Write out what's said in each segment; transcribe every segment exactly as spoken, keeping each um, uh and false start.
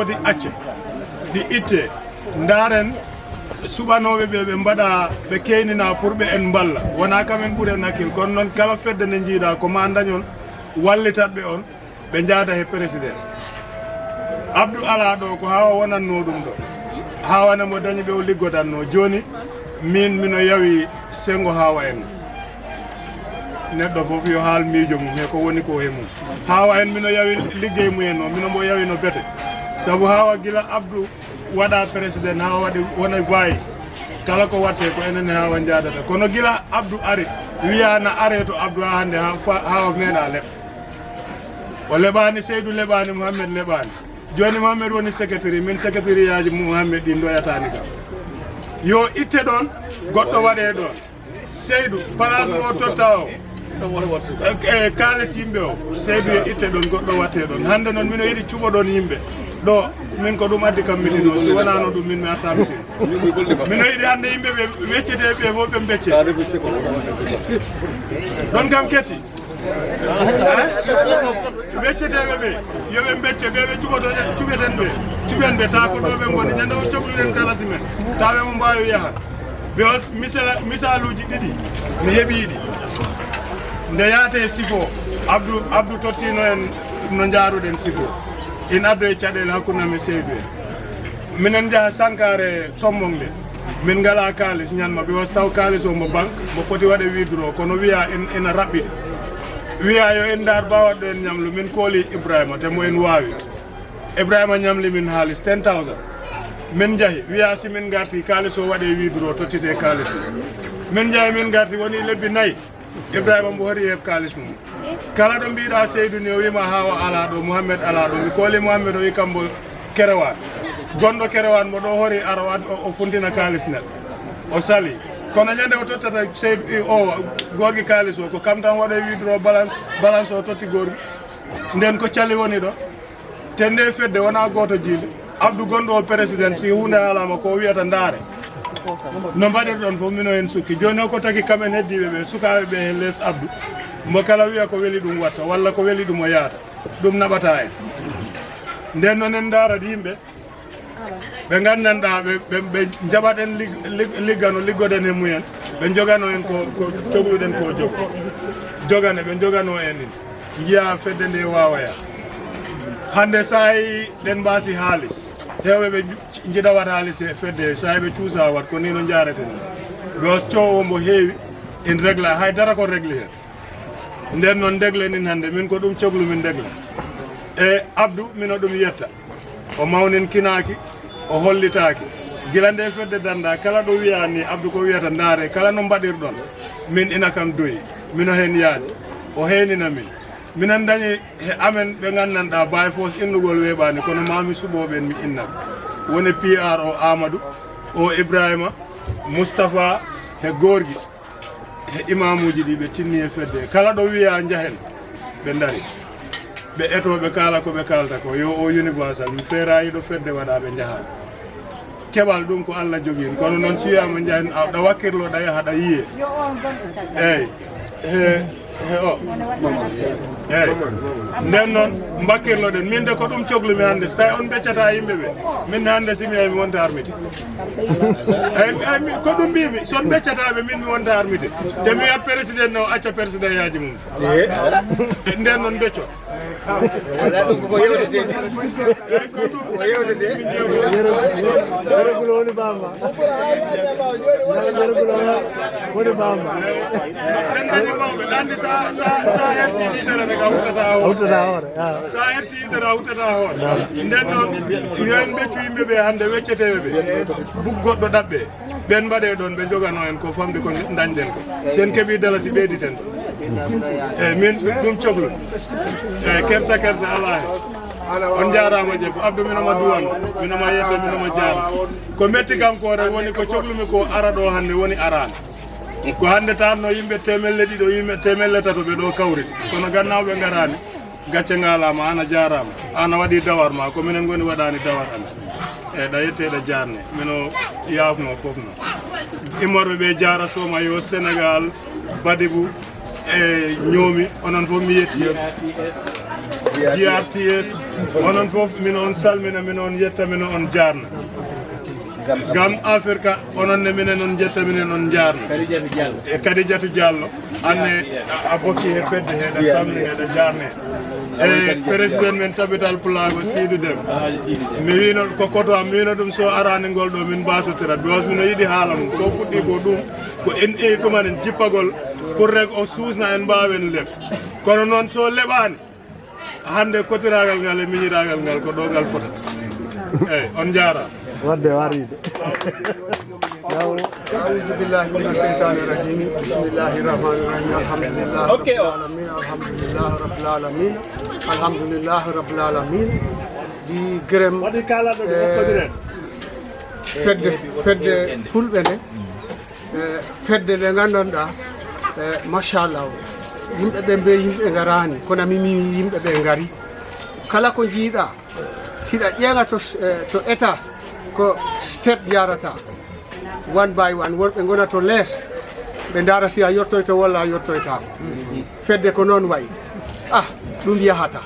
Ɗi acce, ɗi itte, ndaaren suɓanooɓe ɓe, ɓe mbaɗa, ɓe keynina pour ɓe en mballa. Wonaa kam en ɓuri en hakkil, kono noon kala fedde nde njiiɗa ko ma dañon wallitatɓe on, ɓe njaada he président. Abdou alaa ɗo ko Hawa wonannoo ɗum ɗo. Hawa ne mo dañi ɓe o liggodatnoo. Jooni min mino yawi senngo Hawa en. Neɗɗo fof yo haal miijo mum he ko woni ko he mum. Hawa en mino yawi liggey mum en o, mino mbo yawi no bete. Sabu Hawa gila Abdou waɗa président, Hawa waɗi wona vice. Kala ko watte ko enen e Hawa njaadata. Kono gila Abdou ari, wiya na are to Abdou haa hannde, haa fa-, Hawa meeɗa leɓ. O leɓaani, Seydou leɓaani, Mouhamed leɓaani. Jooni Mouhamed woni secrétaire, min secrétaire yaaji Mouhamed ɗi ndoyataani kam. Yo itte ɗoon, goɗɗo waɗe ɗoon. Seydou, place mo totta o. E, e, kaalis yimɓe o. Seydou yo itte ɗoon, goɗɗo watte ɗoon. Hannde noon mino yiɗi cuɓoɗon yimɓe. Ɗo, min ko ɗum addi kam mitin o. Si wonaano ɗum, min mi arta mitin. Mino yiɗi hannde yimɓe ɓe weccete ɓe fof ɓe becce. Ɗoon kam ketti. Wecceteeɓe ɓe, yo ɓe becce ɓe, ɓe cuɓoto, cuɓeten ɓe, cuɓen ɓe, taa ko ɗo ɓe ngoni. Ñande o cokluɗen kalasi men, taa ɓe mo mbaawi yaha. Ɓe o misala-, misaaluuji ɗiɗi, mi heɓii ɗi. Nde yaate sifo, Abdou, Abdou tottino en no njaaruɗen sifo. In addo e caɗeele hakkunde am e Seydou en. Minen njaha sankaare tomboŋ nde. Min ngalaa kaalis ñanma, ɓe wasi taw kaalis o mo banque, mo foti waɗe withdraw, kono wiya en, ena raɓɓiɗi. Wiya yo en ndaar ba waɗɗo en ñamlu, min kooli Ibrahima, te mo en waawi. Ibrahima ñamli min haalis ten thousand. Min njahi, wiya si min ngarti, kaalis o waɗe withdraw, tottite kaalis mum. Min njahi, min ngarti, woni lebbi nayi. Ibrahima mbo hori heɓ kaalis mum. Kala ɗo mbiɗa Seydou ni, o wima Hawa alaa ɗo, Mouhamed alaa ɗo. Mi kooli Mouhamed, o wi kam mbo Kerewan. Gonɗo Kerewan mbo ɗo hori ara o ad-, o, o funtina kaalis nen. O sali. Kono ñande o tottata Seydou, i, o, gorgi kaalis o, ko kam tan waɗo e withdraw balance, balance o totti gorgi. Nden ko cali woni ɗo. Te nde fedde wona gooto jiinde. Abdou gonɗo o président, si huunde haalama ko o wiyata ndaare. No mbaɗirɗon fof mino en sukki. Jooni o ko taki kam en heddiiɓe ɓe, sukaaɓe ɓe he les Abdou. Mbo kala wiya ko weli ɗum watta, walla ko weli ɗum o yaata. Ɗum naɓata en. Nden noon en ndaarat yimɓe. Ɓe nganndanɗaa, ɓe, ɓe, ɓe njaɓaɗen lig-, lig-, liggano, liggoɗen e mumen. Ɓe njogano en ko, ko cogluɗen ko jogo. Jogane, ɓe njogano en in. Njiya fedde nde waawaya. Hannde saayi ɗen mbaasi haalis. Heewɓe ɓe nju-, njiɗa wat haalis e fedde, saayi ɓe cuusa wat, ko ni no njaareten ni. Ɗo coowo mbo heewi, en regla, hay dara ko regli heen. Nden noon ndegle nin hannde, min ko ɗum coglu min ndegle. E Abdou, mino ɗum yetta. O mawninkinaaki, o hollitaaki. Gila nde fedde dannda, kala ɗo wiya ni, Abdou ko wiyata ndaare, kala no mbaɗirɗon. Min ina kam doyi, mino heen yaadi. O heenina min. Minen dañi he amen ɓe nganndanɗaa, by force innugol weeɓaani, kono maa mi suɓoo ɓeen mi inna ɓe. Woni P R o Amadou, o Ibrahima, Moustapha, he Gorgui, he imaamuuji ɗi ɓe tinni e fedde. Kala ɗo wiya njahen, ɓe ndari. Ɓe eto, ɓe kaala ko ɓe kaalta ko, yo o universal. Mi feeraayiɗo fedde waɗa ɓe njaha. Keɓal ɗum ko Allah jogii, kono noon si wiyaama njahen, a, ɗa wakkirlo, ɗa yaha, ɗa yiye. Eey. He, he o. Eey. Nden noon, mbakkirlo-ɗen. Min de ko ɗum coglumi hannde. So tawi on ɓeccata yimɓe ɓe, min hannde si mi yahi mi wonta armite. Eey, eey, mi, ko ɗum mbimi, so on ɓeccata ɓe, min mi wonta armite. Te mi wiyat président ne o acca président yaaji mum. Nden noon becco. Ko yewtete. Ko yewtete. Yero-, Yerogulo woni bamba. Yerogulo woni bamba. Ɓen dañi mawɓe, andi sa, sa, sa hersi yitere ne ka huttata hoore. Huttata hoore, ah. Sa hersi yitere a huttata hoore. Nden noon, yo en beccu yimɓe ɓe hannde wecceteeɓe ɓe. Bug goɗɗo ɗaɓɓe. Ɓen mbaɗe ɗon, ɓe njogano en ko famɗi ko dañɗen ko. Sen keɓi dalasi ɓeyditen ɗo. Eey, min ɗum coglu. Eey, kersa, kersa alaa hen. On njaaraama, Jeff. Abdou, mino ma duwano, mino ma yetta, mino ma jaara. Ko metti kam ko rek woni ko coglumi ko ara ɗo hannde woni araani. Ko hannde tanno yimɓe teemelle ɗiɗo, yimɓe teemelle tato ɓe ɗo kawri. Kono gannaaw ɓe ngaraani. Gacce ngalaama, aan a jaaraama. Aan a waɗi dawar ma, ko minen ngoni waɗaani dawar amen. Eey, ɗa yette, ɗa jaarne. Mino yaafno fof no. Immorɓe ɓe jaara sooma yo Sénégal, Badibou, e Ñoomi, onon fof mi yetti. G R T S, onon fof, min on salmina, min on yetta, min on jaarna. Gam Afirka, onon ne minen on jetta, minen on jaarna. E Kadijatu Diallo, anne a bokki he fedde, heɗa salmina, heɗa jaarne. E président men Tabital Pulaagu Siidi Dem. Mi wino ko koto am, mi wino ɗum so arani ngol ɗo min mbasotira. Because mino yiɗi haala mum. Ko fuɗɗi ko ɗum, ko en e ɗuman en jippagol pour rek o suusna en mbaawen leb. Kono noon so leɓaani, hannde kotiraagal ngal e miñiraagal ngal ko ɗo ngal fota. Eeyi, on njaaraama. Wadde o ariide. أعوذ بالله من الشيطان الرجيم. بسم الله الرحمن الرحيم. الحمد لله رب العالمين. الحمد لله رب العالمين. الحمد لله رب العالمين. Di gërëm, eh, fedde, fedde fulɓe nde. Eh, fedde nde nganndanɗaa, eh, machallah, yimɓe ɓe mbe yimɓe ngaraani, kono mi, mi yimɓe ɓe ngari. Kala ko njiiɗaa, siɗa ƴeeŋa to, eh, to étage, ko step yarata. One by one, worɓe ngona to lees, ɓe ndaara si a yottoyto walla a yottoytaako. Fedde ko noon wayi. Ah, ɗum yahata.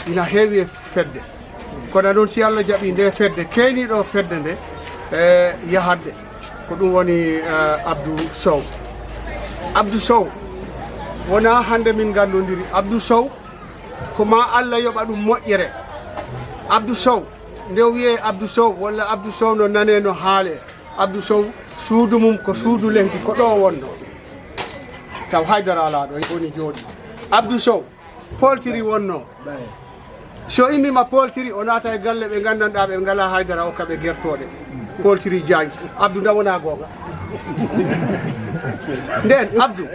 Ina heewi e fedde. Kono noon, si Allah jaɓi nde fedde, keeniiɗo fedde nde, e, yahadde. Ko ɗum woni, e, Abdou Sow. Abdou Sow, wonaa hannde min nganndondiri. Abdou Sow, ko ma Allah yoɓa ɗum moƴƴere. Abdou Sow, nde o wiyee Abdou Sow, walla Abdou Sow no nanee, no haalee. Abdou Sow, suudu mum ko suudu leydi, ko ɗo wonno. Taw haydara alaa ɗo, woni jooɗi. Abdou Sow, pooltiri wonno. So immiima pooltiri, o naata e galle ɓe nganndanɗaa ɓe ngalaa haydara, okka ɓe gertooɗe. Pooltiri Jaañ. Abdou, nda wonaa goonga. Ndeen, Abdou,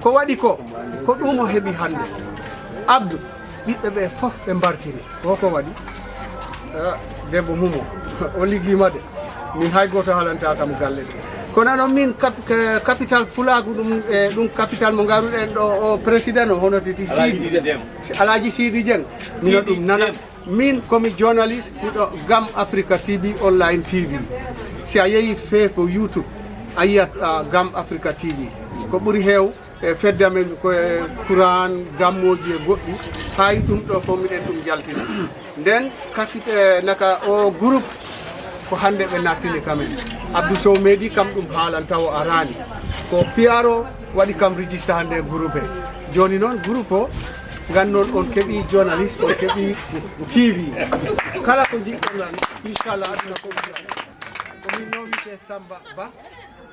ko waɗi ko, ko ɗum o heɓi hannde. Abdou, ɓiɓɓe ɓe fof ɓe mbarkini. O ko waɗi? Ah, debbo mum o, o liggiima de. Min hay gooto haalanta kam galle ɗe. Kono noon min kap-, ka-, capital Fulaagu ɗum, e ɗum capital mo ngaruɗen ɗo o président o, hono titi Alaaji Sidi. Sidi Dem. Si Alaaji Sidi Dieng. Mino Sidi ɗum nana. Dem. Min komi journaliste, miɗo Gam Africa T V, online T V. Si a yehi Facebook, YouTube, a yiyat, ah, Gam Africa T V. Ko ɓuri heew e fedde amen ko e Quran, gammooji e goɗɗi, haa e ɗum ɗo fof miɗen ɗum jaltina. Nden kafit-, e, naka o groupe ko hannde ɓe nattini kamen. Abdou Sow meeɗi kam ɗum haalan taw o araani. Ko P R o waɗi kam register hannde e groupe he. Jooni noon groupe o, nganndon on keɓi journaliste, on keɓi T V. Kala ko njiɗɗon lan, inchallah, aduna ko ko min noon wiyetee Samba Ba.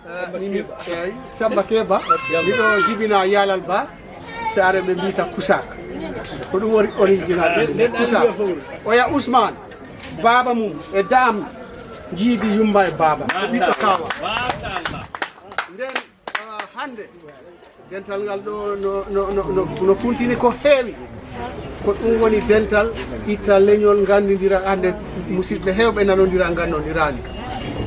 Eh, mimi, eey, Samba Keba, miɗo jibina Yalal Ba, saare ɓe mbiyata Kusak. Ko ɗum woni original ɗum, Kusak. Oya Ousmane, baaba mum e Dam, jiidi yumma e baaba, ko ɓiɗɗo kaawa. Nden, ah, hannde, dental ngal ɗo no, no, no, no, no funtini ko heewi. Ko ɗum woni dental, itta leñol, nganndindira, hannde musidɓe heewɓe nanondira, ngannondiraani.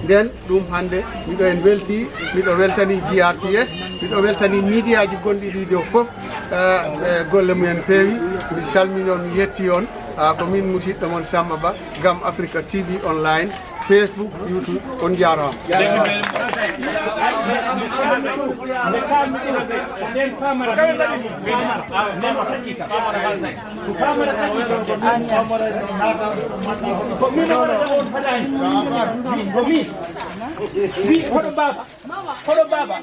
Nden ɗum hannde, miɗo en welti, miɗo weltani G R T S, miɗo weltani midiyaaji gonɗi ɗi ɗo fof, eh, eh, golle mumen peewi. Mi salmini on, mi yetti on. Ah, ko min musidɗo mon Samba Ba, Gam Africa T V Online. Facebook, YouTube, on njaaraama. Ko min o waɗata on fadaani. Ko min. Wi, hoɗo baaba. Hoɗo baaba.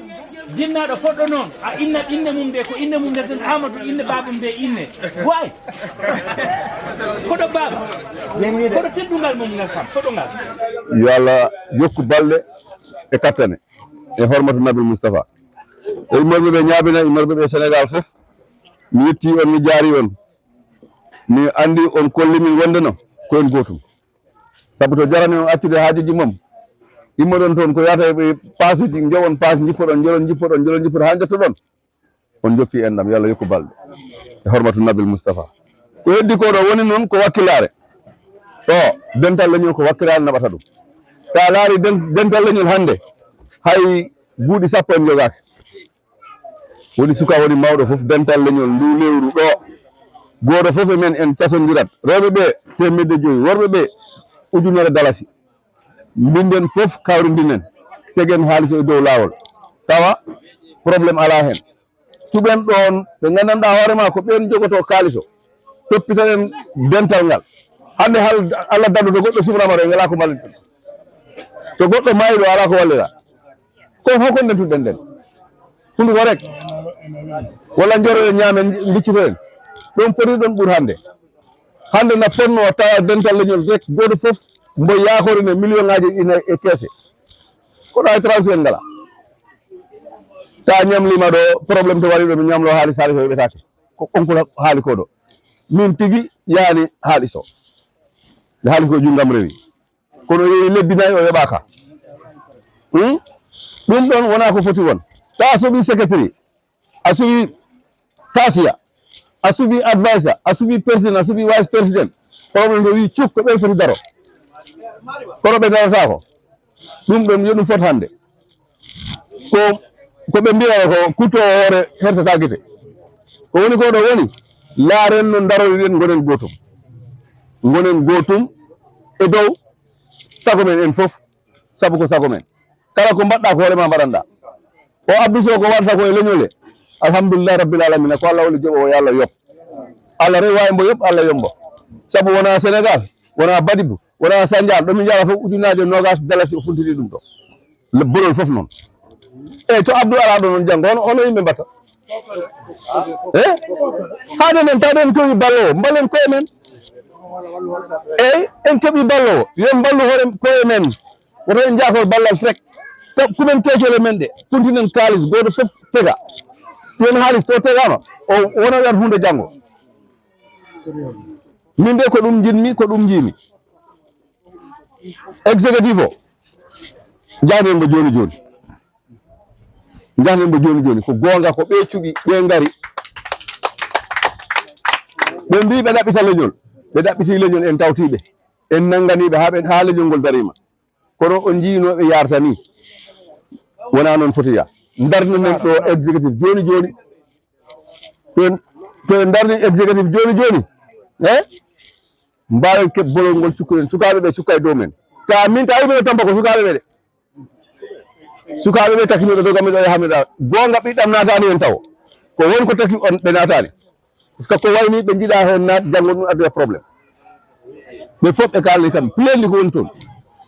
Jinnaaɗo fodɗo noon. A innat innde mum nde, ko innde mum nde tan, Amadou, innde baaba mum nde, innde. Waay. Koɗo baaba. Koɗo teddungal mum ngal kam. Koɗo ngal. Yo Allah yokku balɗe e kattane. E hormatu Nabil Moustapha. E immorɓe ɓe ñaabina, immorɓe ɓe Sénégal fof. Mi yetti on, mi jaari on. Mi anndi on kolli min wonde no ko en gootum. Sabu to jarani on accude haajuji mum. Immoɗon toon ko yaata e paasuji, njowon paas, njippoɗon, njolon, njippoɗon, njolon, njippoɗon, haa njottoɗon. On jokki enɗam, yo Allah yokku balɗe. E hormatu Nabil Moustapha. Ko heddi ko ɗo woni noon ko wakkilaare. Ɗo, dental leñol ko wakkilaare naɓata ɗum. Ta laari den-, dental leñol hannde, hay buuɗi sappo en jogaaki. Woni suka, woni mawɗo fof, dental leñol ndu lewru ɗo. Gooto fof e men en casondirat. Rewɓe ɓe, teemedde joyi. Worɓe ɓe, ujunere dalasi. Mbinden fof kawrindinen, tegen haalis o e dow laawol, tawa problème alaa heen. Cuɓen ɗoon ɓe nganndanɗaa hoore maa ko ɓeen njogotoo kaalis o. Toppitoɗen dental ngal. Hannde hal Allah daɗɗo to goɗɗo suɓrama ɗo, en ngalaa ko mballeten. To goɗɗo maayi ɗo, alaa ko wallira. Ko hokon ndentuɗen nden? Hunduko rek. Walla njoroɗen ñaamen, mbiccitoɗen. Ɗon poti ɗon ɓur hannde. Hannde na fonno tawa dental leñol rek, gooto fof mbo yaakori ne million ŋaaji ina e keese. Kono hay transfert ngala. Ta ñamlima ɗo, problème to wari ɗo, mi ñamlo haalis, haalis o yoɓetaake. Ko onkula haali ko ɗo. Min tigi yaani haalis o. Nde haalis ko junngam rewi. Kono yehi lebbi nayi o yoɓaaka. Hmm? Ɗum ɗon wona ko foti won. Ta a suɓi secretary, a suɓi kasiya, a suɓi advisor, a suɓi president, a suɓi vice president. Kono ɓe wi cuk ko ɓen foti daro. Kono ɓe darataako. Ɗum ɗon yo ɗum fot hannde. Ko, ko ɓe mbiyata ko kutto hoore hersata gite. Ko woni ko ɗo woni, laaren no ndaroɗen, ngonen gootum. Ngonen gootum e dow sago men en fof, sabu ko sago men. Kala ko mbaɗɗa ko hoore ma mbaɗanɗa. O Abdou Sow ko waɗata ko e leñol he, alhamdulillahi rabbil alamina, ko Allah woni joɓo o, yo Allah yoɓ. Allah rewa e mbo yoɓ, Allah yoɓ mbo. Sabu wona Sénégal, wona Badibou, wona Sandial, ɗo min njara fof ujunnaaje nogas dalasi o funtini ɗum ɗo. Le bolol fof noon. Eyyi, to Abdou ara ɗo noon janngo, hono, hono yimɓe mbatta? Eh? Haade men, taw ɗen keɓi ballowo, mballen koye men. Eyyi, en keɓi ballowo, yo en mballu hoore koye men. Woto en jaako ballal tek. Ko kumen keecele men ɗe, kuntinen kaalis, gooto fof tega. Yon haalis to tegama, o wona yon huunde janngo. Min de ko ɗum njiɗmi, ko ɗum njiimi. Exécutif o, jahden mbo jooni jooni. Jahden mbo jooni jooni. Ko goonga, ko ɓe cuɓi, ɓe ngari. Ɓe mbi ɓe ɗaɓɓita leñol. Ɓe ɗaɓɓiti leñol, en tawti ɓe. En nanngani ɓe haa ɓe, haa leñol ngol dariima. Kono on njii no ɓe yarta ni. Wona noon foti ya. Ndarninen ɗo exécutif jooni jooni. To en, to en ndarni exécutif jooni jooni. Eh? Mbaawen keɓ bolol ngol cukkuɗen. Sukaaɓe ɓe cukka e dow men. Ta min ta yimɓe ɓe tampa ko sukaaɓe ɓe de. Sukaaɓe ɓe takkinoɓe to gamme ɗo e hamida. Goonga ɓiɗɗam naatani en taw. Ko won ko takki on ɓe naatani. Par ce que ko wayni ɓe njiɗa heen naat, janngo ɗum adda problème. Ɓe fof ɓe kaalani kam, pilendi ko woni toon.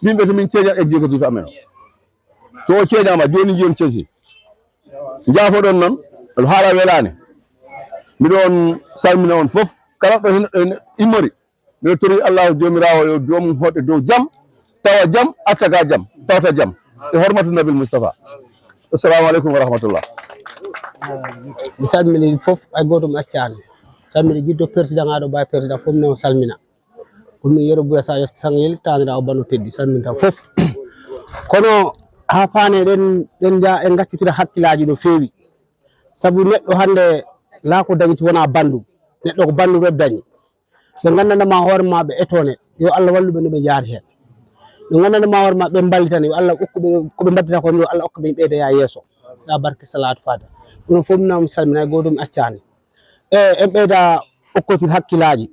Min ɓe to min ceeñat exécutif amen o. To o ceeñaama, jooni njiyon ceesi. Njaafoɗon noon, haala welaani. Miɗo on salmina on fof. Kala ɗo hino, hino immori. Miɗo tori Allahu Joomiraawo yo joomum hoɗe dow jam, tawa jam, attaka jam, tawta jam. E hormatu Nabil Mustafa. Assalamu aleykum wa rahmatullah. Mi salmini fof, hay gooto mi accaani. Salmini jiddo président, haa ɗo baay président fof ne o salmina. Ko min Yero Buya Sadio Sangel, taanira o Bano Teddi, salminta fof. Kono haa faane ɗen, ɗen nja-, en ngaccutira hakkilaaji no feewi. Sabu neɗɗo hannde laa ko dañi wona banndum. Neɗɗo ko banndum rek dañi. Ɓe nganndanama hoore ma ɓe etone. Yo Allah wallu ɓe no ɓe njaari heen. Ɓe nganndanama hoore ma ɓe mballitani. Yo Allah okku ɓe ko ɓe mbaddata kon, yo Allah okku ɓe ɓeyda ya yeeso. Ya barke salatu fata. Ɗum fof mi salmina, hay gooto mi accaani. E, en ɓeyda okkotir hakkilaaji.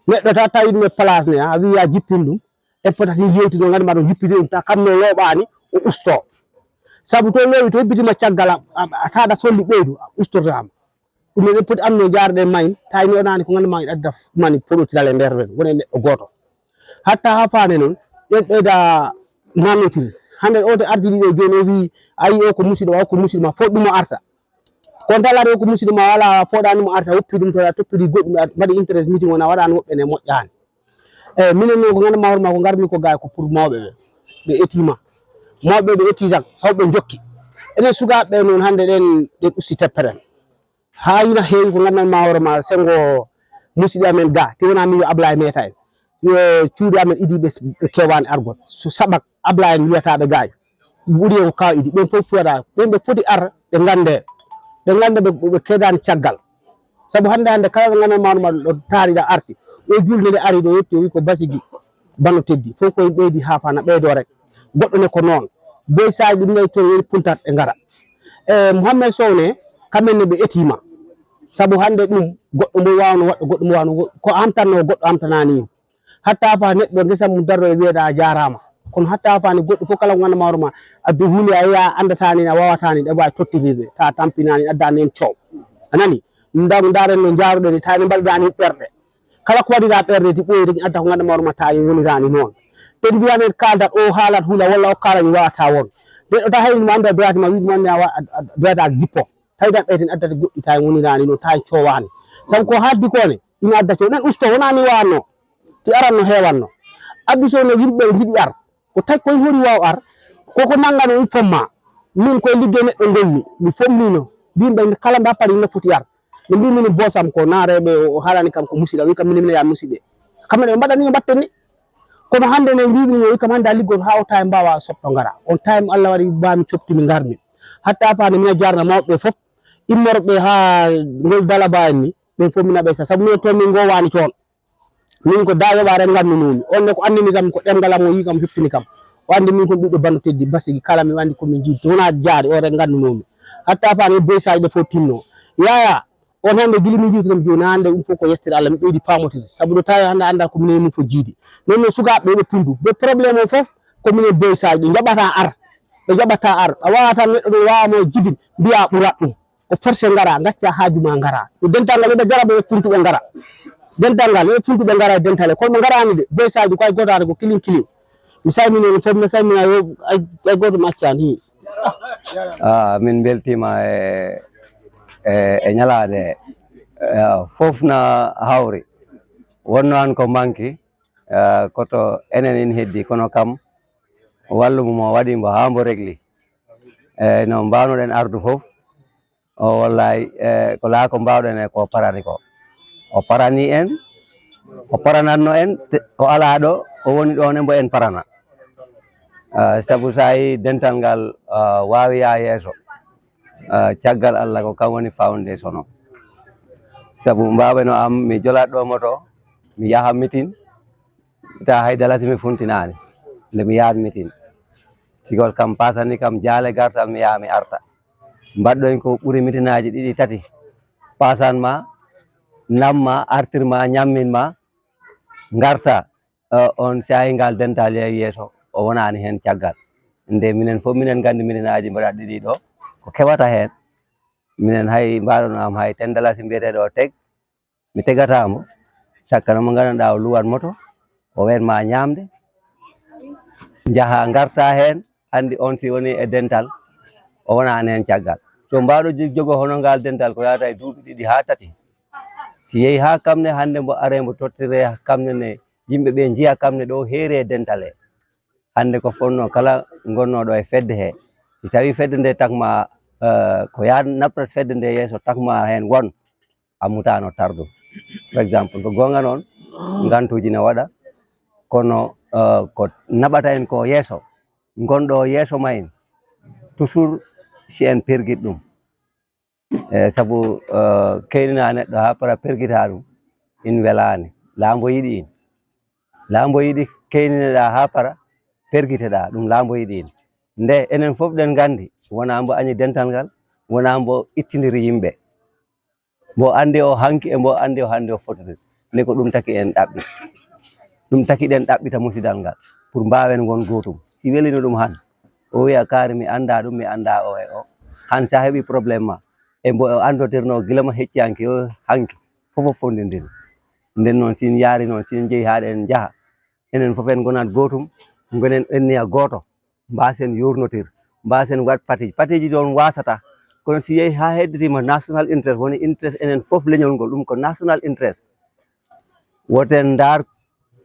Neɗɗo ta tawi ɗum e place ne, a wiya jippin ɗum. En potata ni yewti no nganndu ma ɗum jippiti ɗum, ta kam no looɓaani, o usto. Sabu to loowi to, hibbitima caggal, a, a, a taɗa solli ɓeydu, a ustortama. Ɗum eɗen poti anno jaarɗe mayin, tawi ni onani ko nganndu ma en adda mani poɗotiral e nder men, woni e neɗɗo gooto. Hatta haa faane noon, ɗen ɓeyda nannotir. Hannde o de ardiri ɗo jooni o wi, a yi o ko musiɗɗo, o ko musiɗɗo ma, fof ɗum o arta. Kono tan laari o ko musiɗɗo ma, wala foɗani mo arta, woppi ɗum to, a toppiri goɗɗum, a mbaɗi interest meeting, wona waɗani woɓɓe ne moƴƴani. Eyyi, minen noon ko nganndu ma hoore ma ko ngarmi ko gaay ko pour mawɓe ɓe. Ɓe etima. Mawɓe ɓe eti jak, saw ɓe jokki. Enen sukaaɓe ɓe noon hannde ɗen, ɗen usti tepperen. Haa ina heewi ko nganndan ma hoore ma, senngo musiɗɗo amen ga, te wona min yo Ablaye Meta en. Yo cuuɗi amen idi ɓe, ɓe kewaani argol. So saɓak Ablaye en wiyata ɓe gaay. Ɓuri ko kaw idi. Ɓen fof fuwata. Ɓen ɓe foti ar, ɓe ngannde. Ɓe ngannde ɓe, ɓe kedaani caggal. Sabu hannde, hannde kala ɗo nganndan ma hoore ma ɗo taariɗa arti. Ɗo julde nde ari ɗo yetti o wi ko basigi. Bano Teddi. Fof ko en ɓeydi haa fana ɓeydo rek. Goɗɗo ne ko noon. Boy Sadio ɗum nayi toon woni puntat ɓe ngara. E Mouhamed Sow ne, kamɓe ne ɓe etima. Sabu hannde ɗum, goɗɗo mbo wawno waɗɗo, goɗɗo mbo wawno wo-, ko amtanno, goɗɗo amtanani. Hatta fa neɗɗo ngesa mum darro e wiyeɗa a jarama. Kono hatta fa ni goɗɗo fof kala ko nganndu ma hoore ma, addu huunde a yiya a andatani, a wawatani, ɗe wawi tottirde, ta tampinani, addani en coow. A nani? Nda-, ndaren no njaaruɗen ni, tawi no mbaɗirani ɓerɗe. Kala ko waɗira ɓerɗe di ɓooyi rek, adda ko ngannduɗaa hoore ma tawi wonirani noon. Te mbiyan en kaaldat, o haalat hula walla o kaala mi wawata won. Nde ɗo tawi hayni mo annda doyade ma, wiɗi mo annda a wa-, a, a, doyade ak jippo. Tawi tan ɓeyten addata goɗɗi tawi wonirani noon, tawi coowani. Sabu ko haaldi ko ne, ina adda coow. Ɗen usto wona ni wanno. Ti aran no heewanno. Abbi so no yimɓe njiɗi ar. Ko tawi koye hori waaw ar, koko nanngano ɗum fomma. Min koye liggey neɗɗo ngonmi, mi fommino. Mbimɓe kala mba pari no foti ar. Ɓe mbimi no boosam ko na reeɓe o haalani kam ko musiɗa, wi kam minen mina ya musiɗɓe. Kamɓe ɓe mbaɗani no mbatten ni. Kono hannde ne mbimi no wi kam hannde a liggoto haa o tawi mbawa sotto ngara. On time Allah waɗi mbami coptimi ngarmi. Hatta fani mina jarna mawɓe fof, immorɓe haa ngol dala ba en ni, ɓen fof mina ɓeysa. Sabu minen toon min ngowani toon. Min ko da yoɓa ren nganndunomi. On ne ko anndini kam ko ɗemngal am o yi kam heftini kam. O anndi min kon ɓiɗɗo Banno Teddi Basigi kala mi anndi ko min jiidi. Wona jaari o ren nganndunomi. Hatta fani boysaji ɗe fof tinno. Yaya, on hannde gila min jiidi kam jooni hannde ɗum fof ko yettere Allah mi ɓeydi pamotire. Sabu ɗo tawi hannde annda ko minen mum fof jiidi. Non non sukaaɓe ɓe pundu. Ɓe problème o fof ko minen boysaji ɓe jaɓata ar. Ɓe jaɓata ar. A wawa tan neɗɗo ɗo wawa mo jibin mbiya ɓurat ɗum. Ko forcé ngara, ngacca haaju ma ngara. Yo dental ngal, yo ɓe gara ɓe, yo puntuɓe ngara. Dental ngal, yo puntuɓe ngara e dental he. Kono ɓe ngaraani de, boysaji ko hay gooto hata ko kilin kilin. Mi salmini on fof, mi salmina yo, ay, ay gooto mi accaani. Ah, min mbeltiima e, e, e ñalaande he. Eh, fof na hawri. Wonno an ko manki, eh, koto enen in heddi, kono kam wallu mo waɗi mbo haa mbo regli. Eh, no mbawnoɗen ardu fof, o wallahi, eh, ko laa ko mbawɗen e ko parani ko. O parani en, o paranatno en, te-, o alaa ɗo, o woni ɗoon e mbo en parana. Ah, sabu so a yii dental ngal, ah, waawi yaa yeeso. Ah, caggal Allah ko kam woni foundation o. Sabu mbawɓe no am, mi jolat ɗo moto, mi yaha mitin, ta hay dalasi mi funtinaani. Nde mi yahat mitin. Sigol kam pasani kam jaale gartal mi yaha mi arta. Mbaɗɗoyn ko ɓuri mitinaaji ɗiɗi tati. Pasan ma, nam ma, artir ma, ñammin ma, ngarta. Eh, on saayi ngal dental yeeso, o wonaani heen caggal. Nde minen fof minen nganndi mitinaaji mbaɗat ɗiɗi ɗo, ko kewata heen. Minen hay mbaɗono am hay ten dalasi mbiyeteeɗo o teg, mi tegata mo, sakkano mo nganndanɗaa o luwat moto, o wet ma ñaamde, njaha ngarta heen, anndi on si woni e dental, o wonaani heen caggal. So mbaɗo jo-, jogo hono ngal dental ko yahata e duuɓi ɗiɗi haa tati. Si yehi haa kamne hannde mbo are mbo tottire kamne ne, yimɓe ɓe njiya kamne ɗo heeri e dental he. Hannde ko fonno kala ngonnoɗo e fedde he. Si tawi fedde nde takma, eh, ko yaa nafrat fedde nde yeeso takma heen won, a mutano tardu. Par exemple, ko goonga noon, ngantuuji ne waɗa, kono, eh, ko naɓata en ko yeeso, ngonɗo yeeso ma en, toujours si en pergit ɗum. Eh, sabu, eh, keynina neɗɗo haa para pergita ɗum, in welaani. Laambo yiɗi in. Laambo yiɗi keynineɗaa haa para, pergiteɗaa. Ɗum laambo yiɗi in. Nde enen fof ɗen nganndi, wonaa mbo añi dental ngal, wonaa mbo ittindiri yimɓe. Mbo anndi o hanki e mbo anndi o hannde o fotiri. Nde ko ɗum taki en ɗaɓɓi. Ɗum taki ɗen ɗaɓɓita musidal ngal. Pour mbaawen won gootum. Si welino ɗum han, o wiya kaari mi annda ɗum, mi annda o e o. Han sa heɓi problème ma. E mbo o anndotirno gila ma hecci hanki o hanki. Fof fof fondindiri. Nden noon, si en yaari noon, si en njehi haa ɗen njaha, enen fof en ngonat gootum, ngonen enniya gooto, mbaasen yuurnotir, mbaasen waɗ patiji. Patiji ɗoon waasata, kono si yehi haa hedditiima national interest, woni interest enen fof leñol ngol, ɗum ko national interest. Woten ndaar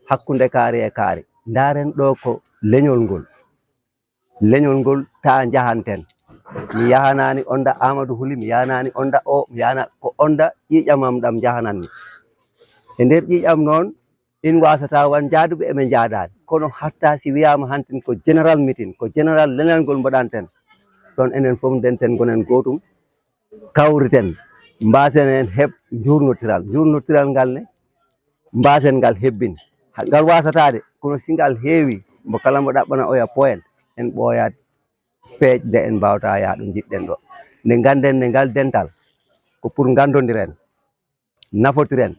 hakkunde kaari e kaari, ndaaren ɗo ko leñol ngol. Leñol ngol taa njahanten. Mi yahanaani onda Amadou Huli, mi yahanaani onda o, mi yahana ko onda ƴiiƴam am ɗam njahananmi. E nder ƴiiƴam noon, in waasata wan jaaduɓe eɓe njaadaani. Kono hatta si wiyaama hanten ko général meeting, ko général leñol ngol mbaɗanten. Ɗoon enen fof ndenten ngonen gootum, kawriten, mbaasen en heɓ njuurnotiral. Njuurnotiral ngal ne, mbaasen ngal hebbin. Ha-, ngal waasataade, kono si ngal heewi, mbo kala mbo ɗaɓɓana oya point, en ɓooyaat feeƴde, en mbaawta yaha ɗo njiɗɗen ɗo. Nde ngannden ne ngal dental, ko pour nganndondiren, nafotiren.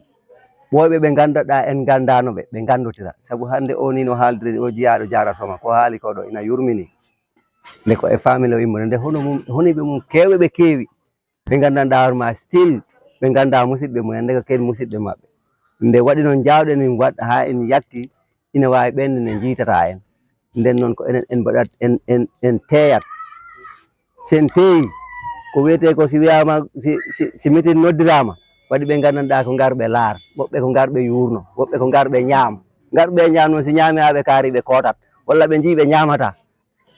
Ɓooyɓe ɓe ngannduɗaa en nganndaano ɓe, ɓe nganndotira. Sabu hannde o ni no haaldiri, o jiyaaɗo Jaara Soma, ko haali ko ɗo ina yurmini. Nde ko e famille o immori, nde hono mum, hono ɓe mum keewɓe ɓe keewi. Ɓe nganndanɗaa hoore ma still, ɓe nganndaa musidɓe mumen, nde ko ken musidɓe maɓɓe. Nde waɗi noon, njaawɗen en waɗ haa en yakki, ina waawi ɓeen ne njiitataa en. Nden noon, ko enen en mbaɗat, en, en, en teeyat. So en teeyi, ko wiyetee ko, si wiyaama, si, si, si mitin noddiraama, waɗi ɓe nganndanɗaa ko ngarɓe laar, woɓɓe ko ngarɓe yuurno, woɓɓe ko ngarɓe ñaama. Ngarɓe ñaam noon, si ñaami haa ɓe kaari, ɓe kootat, walla ɓe njii ɓe ñaamataa,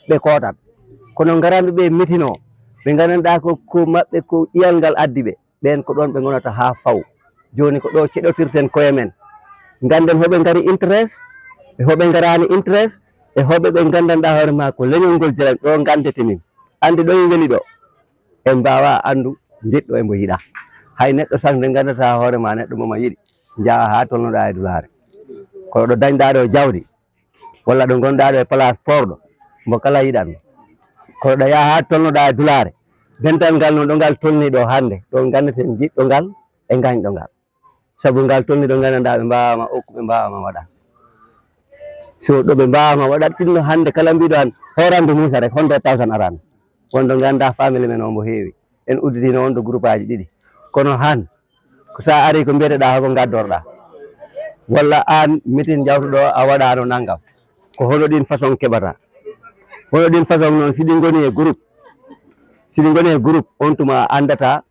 ɓe kootat. Kono ngaranɓe ɓe mitinoo, ɓe nganndanɗaa ko, ko maɓɓe, ko ƴiyal ngal addi ɓe, ɓeen ko ɗoon ɓe ngonata haa faw. Jooni ko ɗo ceɗotirten koye men. Ngannden hoɓe ngari interest, e hoɓe ngaraani interest, e hoɓe ɓe nganndanɗaa hoore maa ko leñol ngol jaraani, ɗo nganndete min. Anndi ɗo en ngoni ɗo. En mbaawaa anndu njiɗɗo e mbo yiɗaa. Hay neɗɗo tan nde nganndataa hoore maa neɗɗo mo ma yiɗi, njaha haa tolnoɗaa e dulaare. Ko ɗo dañɗaa ɗo jawdi, walla ɗo ngonɗaa ɗo e place porɗo, mbo kala yiɗatno. Ko ɗo yaha haa tolnoɗaa e dulaare. Dental ngal noon ɗo ngal tolni ɗo hannde, ɗo nganndeten jiɗɗo ngal e ngañɗo ngal. Sabu ngal tolni ɗo nganndanɗaa ɓe mbaawaama okku, ɓe mbaawaama waɗa. So ɗo ɓe mbaawaama waɗa, tinno hannde kala mbiɗo an, hooramde Muusa rek, hundred thousand arano. Wonɗo nganndaa famille men o mbo heewi. En udditino on ɗo groupe aji ɗiɗi. Kono han, ko sa ari ko mbiyeteɗaa hoko ngaddorɗaa. Walla aan mitin jawtuɗo a waɗaano nanngam. Ko hono ɗin façon keɓata. Hono ɗin façon noon, si ɗi ngoni e groupe, si ɗi ngoni e groupe, on tuma a anndata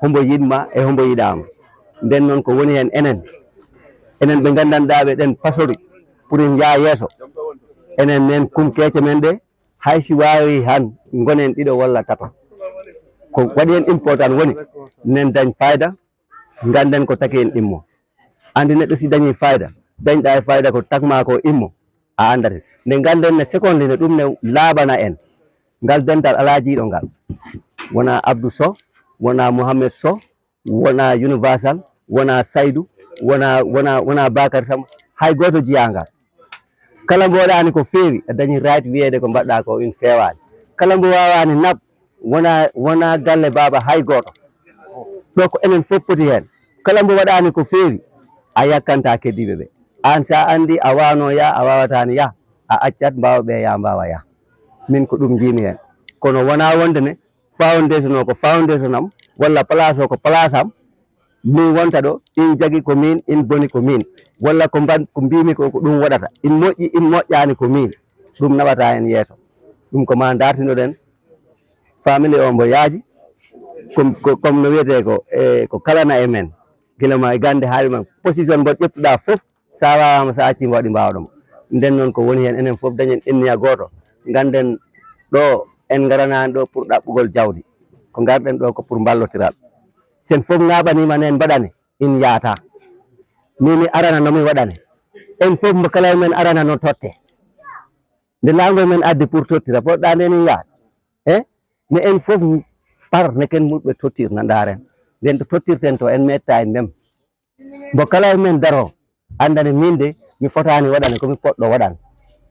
hombo yiɗma e hombo yiɗaama. Nden noon ko woni heen enen, enen ɓe nganndanɗaa ɓe ɗen pasori pour en njaha yeeso. Enen men kum keece men ɗe, hay si waawi han ngonen ɗiɗo walla tato. Ko waɗi heen important woni nen dañ fayda, ngannden ko taki en immo. Anndi neɗɗo si dañii fayda, dañɗaa e fayda ko takmaa ko immo, a anndata. Nde ngannden ne seconde ne ɗum ne laaɓana en. Ngal dental alaa jiiɗo ngal. Wonaa Abdou Sow, wonaa Mouhamed Sow, wonaa Universal, wonaa Saydou, wonaa, wonaa, wonaa Bakar Samb, hay gooto jiyaa ngal. Kala mbo waɗaani ko feewi, a dañi right wiyeede ko mbaɗɗaa ko in feewaani. Kala mbo waawaani naɓ, wonaa, wonaa galle baaba hay gooto. Ɗo ko enen fof poti heen. Kala mbo waɗaani ko feewi, a yakkantaa keddiiɓe ɓe. Aan sa anndi a waawno yaa, a waawataani yaa, a accat mbaawa ɓe yaa mbaawa yaa. Min ko ɗum njiimi heen. Kono wonaa wonde ne foundation o ko foundation am, walla place o ko place am, min wonta ɗo, in jagi ko min, in boni ko min, walla ko mban-, ko mbimi ko, ko ɗum waɗata, in moƴƴi, in moƴƴaani ko min, ɗum naɓata en yeeso. Ɗum ko ma dartinoɗen famille o mbo yaaji, comme, ko, comme no wiyetee ko, e, ko kalana e men, gila ma e gannde haawi ma, position mbo ƴettuɗaa fof, sa waawaama, sa accii mbo waɗi mbaawɗo mo. Nden noon ko woni heen, enen fof dañen inniya gooto, ngannden ɗo en ngaranaani ɗo pour ɗaɓɓugol jawdi, ko ngarɗen ɗo ko pour mballotiral. Sen fof ŋaaɓaniima ne en mbaɗani, in yaata. Min mi arana no mi waɗane. En fof mbo kala men arana no totte. Nde laawol men addi pour tottira, poɗɗa nde ni yaata. Eh? Ne en fof par ne ken muɗɓe tottir na ndaaren. Nden to tottirten to en metta en mem. Mbo kala men daro, anndani min de, mi fotaani waɗane ko mi poɗɗo waɗan.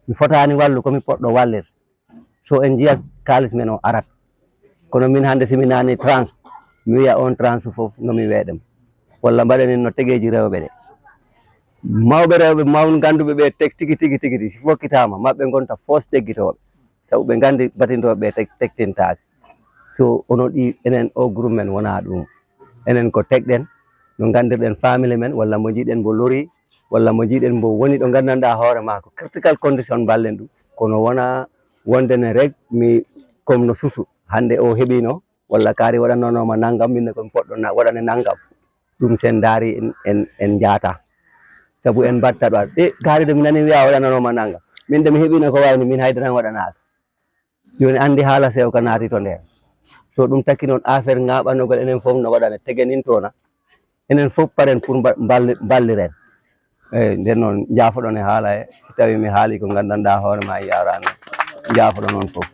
Mi fotaani wallu ko mi poɗɗo wallir. So en njiya kaalis men o arat. Kono min hannde si mi nani trans, mi wiya on trans fof no mi weeɗem. Walla mbaɗanin no tegeeji rewɓe ɗe. Mawɓe rewɓe mawn ngannduɓe ɓe tek tigi, tigi, tigi, tigi, si fokkitaama, maɓɓe ngonta foos teggitooɓe. Taw ɓe nganndi batindooɓe ɓe tek-, tektintaake. So ono ɗi, enen o groupe men wonaa ɗum. Enen ko tekɗen, no nganndirɗen famille men, walla mo njiɗen mbo lori, walla mo njiɗen mbo woni ɗo nganndanɗaa hoore maa ko critical condition mballen ɗum. Kono wonaa wonde ne rek mi comme no susu. Hannde o heɓino, walla kaari waɗannonooma nanngam, min ne ko mi poɗɗo na-, waɗane nanngam. Ɗum sen ndaari en, en, en njaata. Sabu en mbatta ɗo, e kaari de mi nani wiya waɗannonooma nanngam. Min de mi heɓino ko wayni min haydara waɗanaaka. Jooni anndi haala sew ka naati to nder. So ɗum takki noon affaire ŋaaɓanogol enen fof no waɗane tegenin toona. Enen fof paren pour mba-, mballi-, mballiren. Eey, nden noon njaafoɗon e haala he. Si tawii mi haali ko nganndanɗaa hoore maa yaraani, njaafoɗon on fof.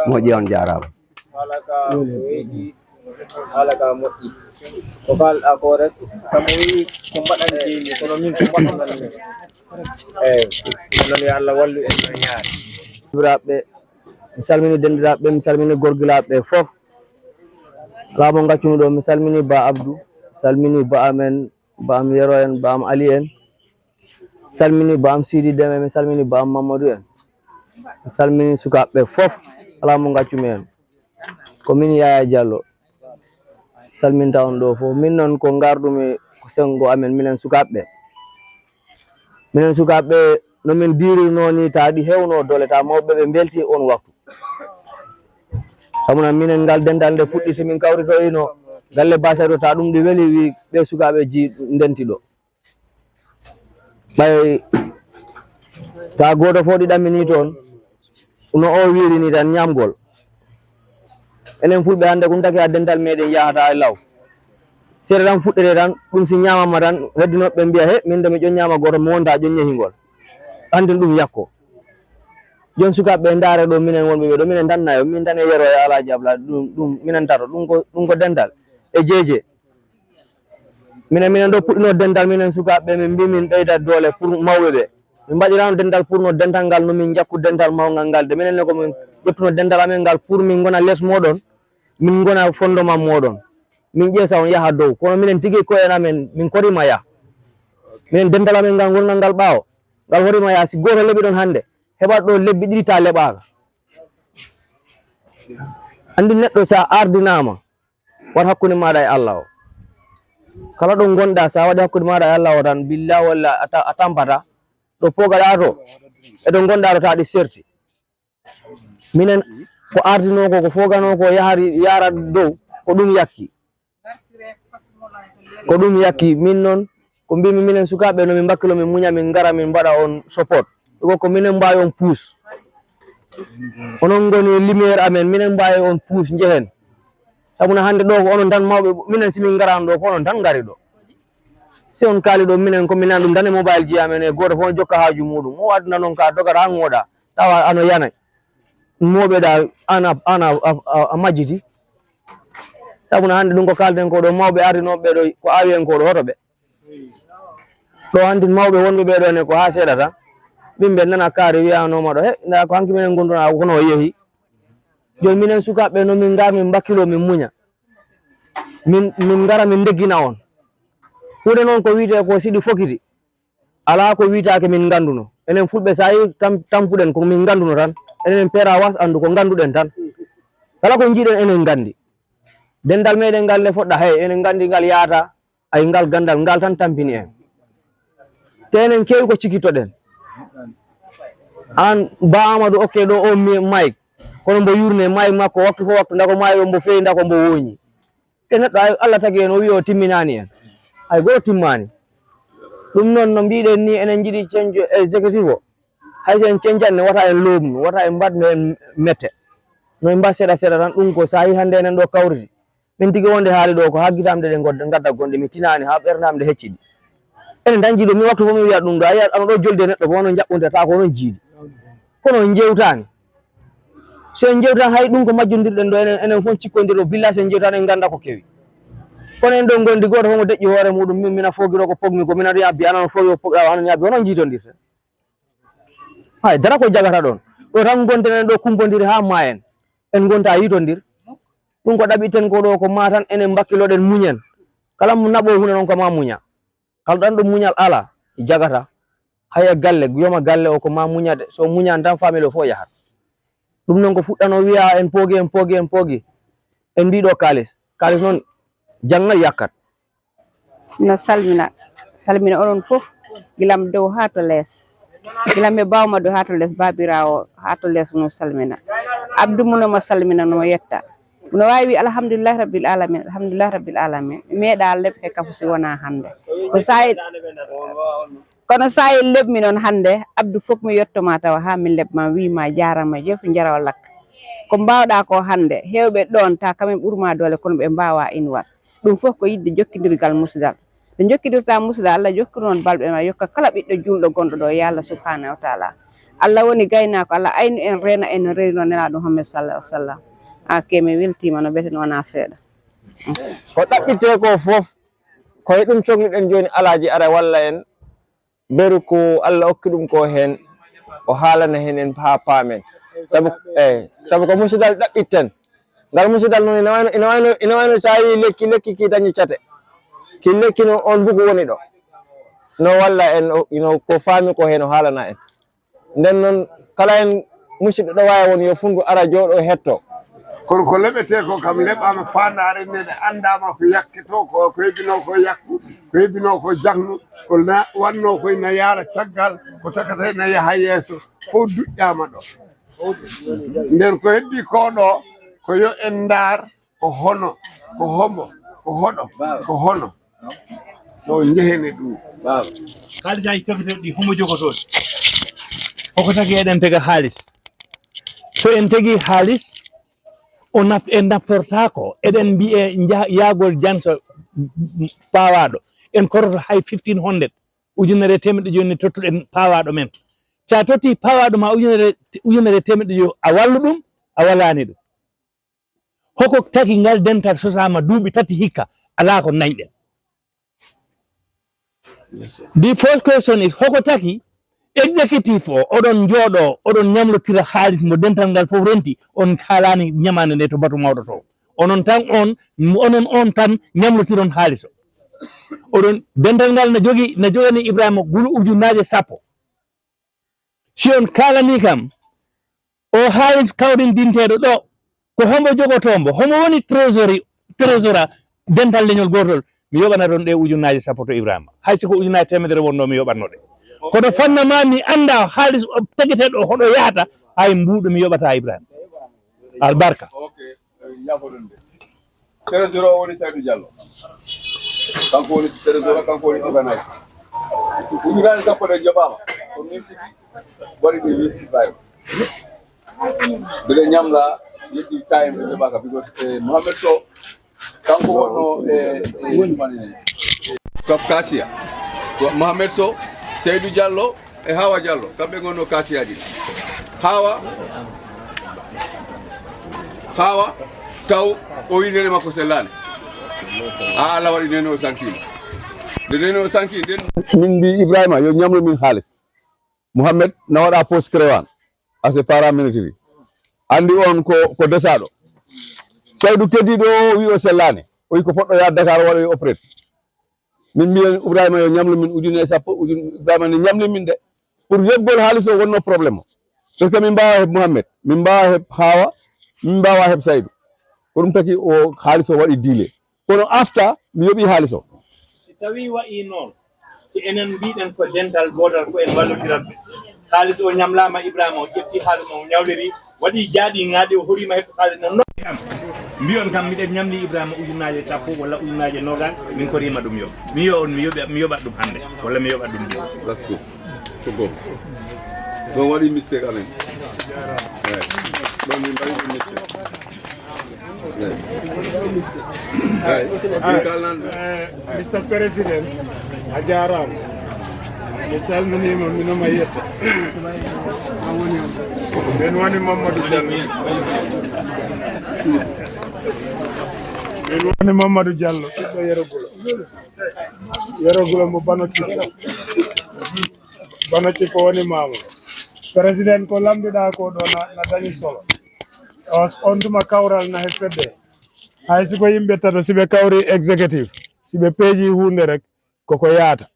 Moƴƴi on jaaraama. Haala ka weeɓi, haala ka moƴƴi. Ko kaalɗaa ko rek, kam o wi'i ko mbaɗan jeyi, kono min ko mbaɗanan min. Eey, noon yo Allah wallu en no yaari. Biraɓɓe, mi salmini denndiraaɓe, mi salmini gorgilaaɓe fof. Alaa mo ngaccumi ɗo, mi salmini Ba Abdou, mi salmini Ba Amen, Ba am Yero en, Ba am Ali en. Mi salmini Ba am Sidi Deme, mi salmini Ba am Mamadou en. Mi salmini sukaaɓe fof, alaa mo ngaccumi heen. Ko min Yaya Diallo. Salminta on ɗo fof. Min noon ko ngarɗumi ko senngo amen, minen sukaaɓe ɓe. Minen sukaaɓe ɓe, no min diirirnoo nii, taa ɗi heewnoo doole, taa mawɓe ɓe mbeltii oon waktu. Sabu noon minen ngal dental nde fuɗɗii, so min kawritoyino galle Basay ɗo, taa ɗum ɗi weli, wi ɓe sukaaɓe ji ndenti ɗo. Ɓay taa gooto fof ɗi ɗaminii toon, no o wiiri nii tan ñaamgol. Enen Fulɓe hannde, ko ɗum taki haa dental meeɗen yahata e law. Seeɗa tan fuɗɗete tan, ɗum si ñaamaama tan, heddinooɓe ɓe mbiya, "He, min de mi ƴoññaama gooto, mi wonta ƴoññehingol." Anndin ɗum yakko. Jooni sukaaɓe ɓe ndaare ɗo, minen wonɓe ɓe ɗo, minen tan nayo, min tan e Yero e Alaaji Abla, ɗum, ɗum minen tato, ɗum ko, ɗum ko dental e jeeje. Minen, minen ɗo puɗɗinoo dental, minen sukaaɓe ɓe, min mbii min ɓeyda doole pour mawɓe ɓe. Min mbaɗiraano dental pour no dental ngal, no min njakku dental mawngal ngal. De minen ne ko min ƴettuno dental amen ngal pour min ngona les mooɗon, min ngona fondement mooɗon. Min ƴeesa on yaha dow. Kono minen tigi ko en amen, min korima ya. Minen dental amen ngal ngurngal ngal ɓaawo, ngal horima ya. Si gooto leɓi ɗon hannde, heɓat ɗo lebbi ɗiɗi ta leɓaaka. Anndi neɗɗo sa ardinaama, waɗ hakkunde maaɗa e Allah o. Kala ɗo ngonɗa, sa waɗi hakkunde maaɗa e Allah o tan, billa walla a ta-, a tampata. Ɗo pogaɗa to, e ɗo ngonɗa to, ta ɗi serti. Minen ko ardinoo ko, ko foganoo ko yahari, yara dow, ko ɗum yakki. Ko ɗum yakki. Min noon, ko mbimi minen sukaaɓe, no min mbakkilo, min muña, min ngara, min mbaɗa on support. Ɗum ko minen mbaawi on puus. Onon ngoni lumière amen, minen mbaawi on puus, njehen. Sabu no hannde ɗo ko onon tan mawɓe, minen si min ngaraano ɗo ko onon tan ngari ɗo. Si on kaali ɗo, minen ko minen ɗum tan e mobile ji amen e gooto fof jokka haaju muɗum. O aduna noon ka dogata haa ŋooɗa, tawa ano yana. Mooɓeɗa an a, an a, a, a, a majjiti. Sabu no hannde ɗum ko kaalden ko ɗo, mawɓe ardinooɓe ɓe ɗo, ko awi en ko ɗo, hoto ɓe. Ɗo hanti mawɓe wonɓe ɓee ɗoo ne ko haa seeɗa tan. Ɓimɓe nana kaari wiyanoo ma ɗo, "He, ndaa ko hanki minen ngondunaa, kono o yehi." Jooni minen sukaaɓe no min ngar, min mbakkiloo, min muña. Min, min ngara, min ndeggina on. Huunde noon ko wiyetee ko siɗi fokiti, alaa ko wiyetaake min ngannduno. Enen Fulɓe, so a yii tam-, tampuɗen ko min ngannduno tan. Enen en peera was anndu ko ngannduɗen tan. Kala ko njiiɗen enen nganndi. Dental meeɗen ngal ne foɗɗa, hey, enen nganndi ngal yaata. Ay, ngal ganndal, ngal tan tampini en. Te enen keewi ko cikittoɗen. Aan, Ba Amadou, okke ɗo o mi-, mayik. Kono mbo yurne mayik makko waktu fof waktu, nda ko maayi o mbo feewi, nda ko mbo wooñi. Te neɗɗo, ay, Allah tagi en, o wi o timminaani en. Hay goo timmaani. Ɗum noon, no mbiɗen ni, enen njiɗi cenjo exécutif o. Hay so en cenjanne, wata en looɓnu, wata en mbaɗnu en mette. No en mbaɗ seeɗa seeɗa tan, ɗum ko so a yii hannde enen ɗo kawriti. Min tigi wonde haali ɗo ko haa gitaam de ɗe ngodda, ngadda gonɗe, mi tinaani haa ɓernde am nde hecci ɗi. Enen tan jiiɗo, mi waktu fof mi wiya ɗum ɗo, a yiyat ano ɗo jolde neɗɗo fof, no njaɓɓunte taa ko onon jiidi. Kono on njeewtaani. So en njeewtaani, hay ɗum ko majjondirɗen ɗo, enen, enen fof cikkondiro, billa so en njeewtaani, en ngannda ko kewi. Kono en ɗo ngondi, gooto fof mo deƴƴi hoore muɗum, min, mina foogiro ko pogmi ko, mina wiya bi, anan foogiro pogɗa, anan ñaabi, onon njiitondirte. Hay dara ko jagata ɗon. Ɗo tan ngonten en ɗo kumpondiri haa maayen. En ngonta yiitondir. Ɗum ko ɗaɓɓiten ko ɗo ko maa tan enen mbakkiloɗen muñen. Kala mo naɓo huunde noon ko maa muña. Kala ɗan ɗo muñal alaa, jagata. Hay e galle, yoma galle o ko maa muñade. So muñaani tan famille o fof yahat. Ɗum noon ko fuɗɗano wiya en poogi, en poogi, en poogi. En mbii ɗo kaalis. Kaalis noon janngal yakkat. No salmina, salmina onon fof, gila mo dow haa to lees. Gila mo baawo ma dow haa to lees, baabiraawo haa to lees, no salmina. Abdu muno mo salmina, no mo yetta. No waawi wi, "Alhamdulillahi Rabbil Alamin, Alhamdulillahi Rabbil Alamin." Mi meeɗaa leɓ he kafu si wonaa hannde. Ko saa'i, kono saa'i leɓmi noon hannde, Abdu, fof mi yetto ma tawa haa min leɓ ma, wi ma jaarama, jof njarawa lakka. Ko mbaawɗaa ko hannde, heewɓe ɗoon ta kamen ɓur ma doole, kono ɓe mbaawaa in waɗ. Ɗum fof ko yiɗde jokkindirgal musidal. Nde njokkidirta musidal, Allah jokkir noon balɗe ma, yokka kala ɓiɗɗo juulɗo gonɗo ɗo, ya Allah subhanahu wa taala. Allah woni gaynaako, Allah aynu en, reena en no reenirnoo Nelaaɗo Muhammad sallallahu alaihi wasallam. A ke mi weltiima no mbeten wonaa seeɗa. Ko ɗaɓɓitee ko fof, ko e ɗum cogluɗen jooni, Alaaji ara walla en. Beru ko Allah okki ɗum ko heen, o haalana heen en haa paamen. Sabu, eey, sabu ko musidal ɗaɓɓitten. Ngal musidal noon ina wayno, ina wayno, ina wayno so a yii lekki, lekki ki dañi cate. Ki lekki no on bugu woni ɗo. No walla en, o, ino ko faami ko heen o haalana en. Nden noon, kala heen musidɗo ɗo waawi won yo funndu ara jooɗo hetto. Kono ko leɓetee ko kam leɓaama faandaare nde, nde anndaama ko yakketoo ko, ko hebbinoo ko yakku, ko hebbinoo ko jahnu, ko na-, wannoo ko ina yaara caggal, ko takata ina yaha yeeso, fof duƴƴaama ɗo. Nden ko heddii ko ɗo, ko yo en ndaar, ko hono, ko hombo, ko hoɗo, ko hono. So njehene ɗum. Haalisaaji tagiteeɗi ɗi, homo jogotoo ɗi? Hoko taki eɗen tega haalis? So en tegi haalis, o naf-, en naftortaako. Eɗen mbiye nja-, yaagol janso paawaaɗo. En koroto hay fifteen hundred, ujunere e teemeɗɗe joyi ne tottuɗen paawaaɗo men. Sa totti paawaaɗo ma ujunere, ujunere e teemeɗɗe joyi, a wallu ɗum, a walaani ɗum. Hoko taki ngal dental sosaama duuɓi tati hikka, alaa ko nañɗen? The first question is, hoko taki executive o, oɗon njooɗo, oɗon ñamlotira haalis mo dental ngal fof renti, on kaalaani ñamaande nde to batu mawɗo to? Onon tan on, onon on tan ñamlotiron haalis o. Oɗon, dental ngal na jogi, na jogani Ibrahima gulu ujunnaaje sappo. Si on kaalanii kam, o haalis kawrindinteeɗo ɗo, ko hombo jogotoo mbo? Homo woni trésori-, trésora dental leñol gootol? Mi yoɓana toon ɗe ujunnaaje sappo to Ibrahima. Hay si ko ujunnaaje teemedere wonno, mi yoɓatno ɗe. Kono fanna ma mi annda haalis o tegeteeɗo o hoɗo yahata, hay mbuuɗo mi yoɓata Ibrahima. Albarka. Ok, eh, yaafoɗon de. Trésor o woni Saydou Diallo. Kanko woni trésor, kanko woni organise. Ujunnaaje sappo ɗe joɓaama. Ko min tigi waɗi ɗe yetti Ibrahima. Mbiɗa ñamla yetti time ɗe joɓaaka, because, eh, Mohamed Sow, kanko wonno, eh, eh, Kap Kasiya. Ko Mohamed Sow, Saydou Diallo, e Hawa Diallo, kamɓe ngonno Kasiyaaji ɗi. Hawa, Hawa, taw o wi nene makko sellaani. A, Allah waɗi nene o sankiima. Nde nene o sanki, nden min mbi Ibrahima, yo ñamlo min haalis. Mohamed na waɗa post Créwan, as a paramilitary. Anndi on ko, ko desaaɗo. Saydou keddiiɗo o wi o sellaani. O wi ko poɗɗo yaade Dakar o waɗoyi opérate. Min mbiya Ibrahima yo ñamlo min ujune e sappo, ujun-, Ibrahima ne ñamli min de. Pour yoɓgol haalis o wonno problème o. Parce que min mbaawa heɓ Mohamed, min mbaawa heɓ Hawa, min mbaawa heɓ Saydou. Ko ɗum taki o haalis o waɗi diile. Kono after mi yoɓi haalis o. Si tawi wayi noon, si enen mbiɗen ko dental gootal, ko en wallodiralɓe. Haalis o ñamlaama, Ibrahima o ƴetti haalis o ñawliri, waɗi jaaɗi ŋaaɗi, o horiima heɓto haalis no nokki am. Mbiyon kam miɗen ñamli Ibrahima ujunnaaje sappo walla ujunnaaje noogas, min koriima ɗum yo. Mi yo on, mi yoɓa, mi yoɓat ɗum hannde, walla mi yoɓat ɗum joni. That's good. Ko gom. Ɗon waɗi mistake amen. Eyi. Ɗon min mbaɗi ɗum mistake. Eyi. Eyi. Min kalnan. Eh, Mister President, a jaaraama. Mi salminiima, mino ma yetta. Min woni Mamadou Diallo. Min woni Mamadou Diallo, ɓiɗɗo Yero Gula. Yero Gula mo Bano Cippo. Bano Cippo woni maama. President, ko lamndiɗaa ko ɗo na, na dañi solo. On, on tuma kawral na he fedde. Hay si ko yimɓe tato, si ɓe kawri executive, si ɓe peeji huunde rek, koko yaata.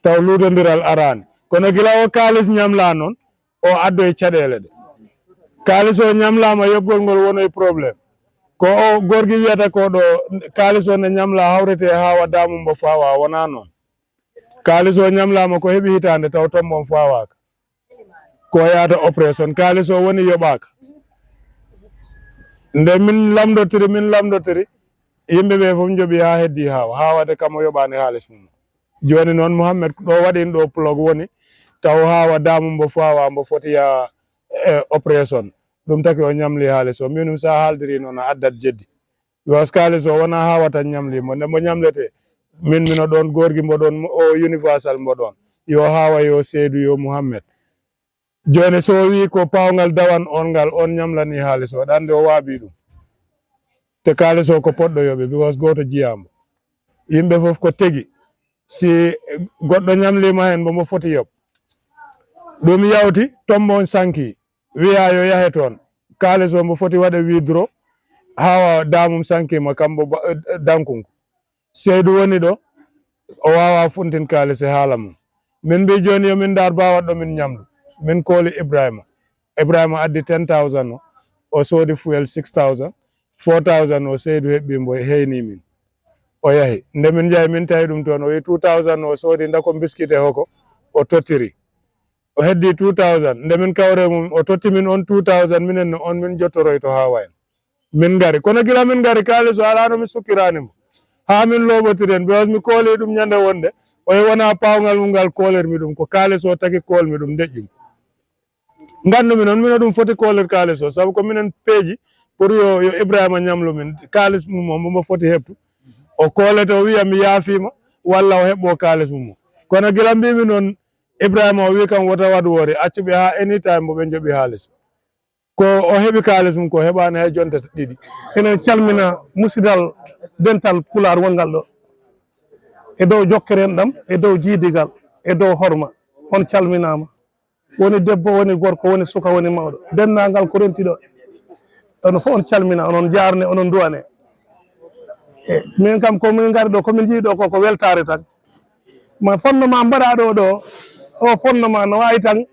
Taw luutondiral araani. Kono gila o kaalis ñamlaa noon, o addoy caɗeele ɗe. Kaalis o ñamlaama, yoɓgol ngol wonoy problème. Ko o gorgi wiyata ko ɗo, kaalis o ne ñamlaa, hawretee haa wa daamum mbo faawaa, wonaa noon. Kaalis o ñamlaama ko heɓi hitaande, taw toon mbo on faawaaka. Ko yaata opération, kaalis o woni yoɓaaka. Nde min lamndotiri, min lamndotiri, yimɓe ɓe fof njoɓi haa heddi Hawa. Hawa de kam o yoɓaani haalis mum. Jooni noon Mohamed ɗo waɗi ɗo plug woni, taw Hawa daamum mbo faawaa, mbo foti yaa, eh, opération. Ɗum taki o ñamli haalis o. Mbiɗum so a haaldiri noon a addat jeddi. Because kaalis o wonaa Hawa tan ñamli mo. Nde mbo ñamletee, min mino ɗoon, gorgi mbo ɗoon, o Universal mbo ɗoon. Yo Hawa, yo Seydou, yo Mohamed. Jooni so o wii ko paawngal dawan on ngal, on ñamlanii haalis o, ɗande o waabii ɗum. Te kaalis o ko poɗɗo yoɓe, because gooto jiyaa mbo. Yimɓe fof ko tegi. Si goɗɗo ñamliima heen, mbo mbo foti yoɓ. Ɗum yawti, toon mbo on sanki. Wiyaa yo yahe toon. Kaalis o mbo foti waɗe withdraw. Hawa daamum sankiima, kam mbo ba-, eh, dankungu. Seydou woni ɗo, o waawaa funtin kaalis e haala mum. Min mbii jooni yo min ndaar baawaɗɗo min ñamdu. Min kooli Ibrahima. Ibrahima addi ten thousand o. o soodi fuel six thousand, four thousand o Seydu heɓɓi mbo heyni min. O yahi. Nde min njahi min tawi ɗum toon, o wi two thousand o soodi ndako biskit e hoko, o tottiri. O heddi two thousand. Nde min kawre mum, o totti min on two thousand, minen no on min jottoroyto haa wayen. Min ngari. Kono gila min ngari, kaalis o alaa no mi sukkirani mo. Haa min looɓotiren, because mi kooli ɗum ñande wonde, o wi wona paawngal mum ngal koolermi ɗum, ko kaalis o tagi koolmi ɗum, deƴƴum. Nganndu-mi noon, mino ɗum foti koolir kaalis o, sabu ko minen peeji pour yo, yo Ibrahima ñamlu min. Kaalis mum o, mo foti heɓtu. O koolete, o wiya, "Mi yaafiima," walla o heɓɓo kaalis mum o. Kono gila mbiimi noon, Ibrahima o wi kam, "Wota waɗ woori, accu ɓe haa anytime mbo ɓe njoɓi haalis." Ko o heɓi kaalis mum ko heɓaani hay jonte ɗiɗi. Enen calmina musidal dental Pulaar wongal ɗo. E dow jokkere enɗam, e dow jiidigal, e dow horma. On calminaama. Woni debbo, woni gorko, woni suka, woni mawɗo. Denndaangal ko renti ɗo. On fof on calmina, onon njaarne, onon nduwane. E, min kam ko min ngari ɗo, ko min njii ɗo ko, ko weltaare tan. Ma fondement mbaɗaa ɗo ɗo, o fondement no waawi tan,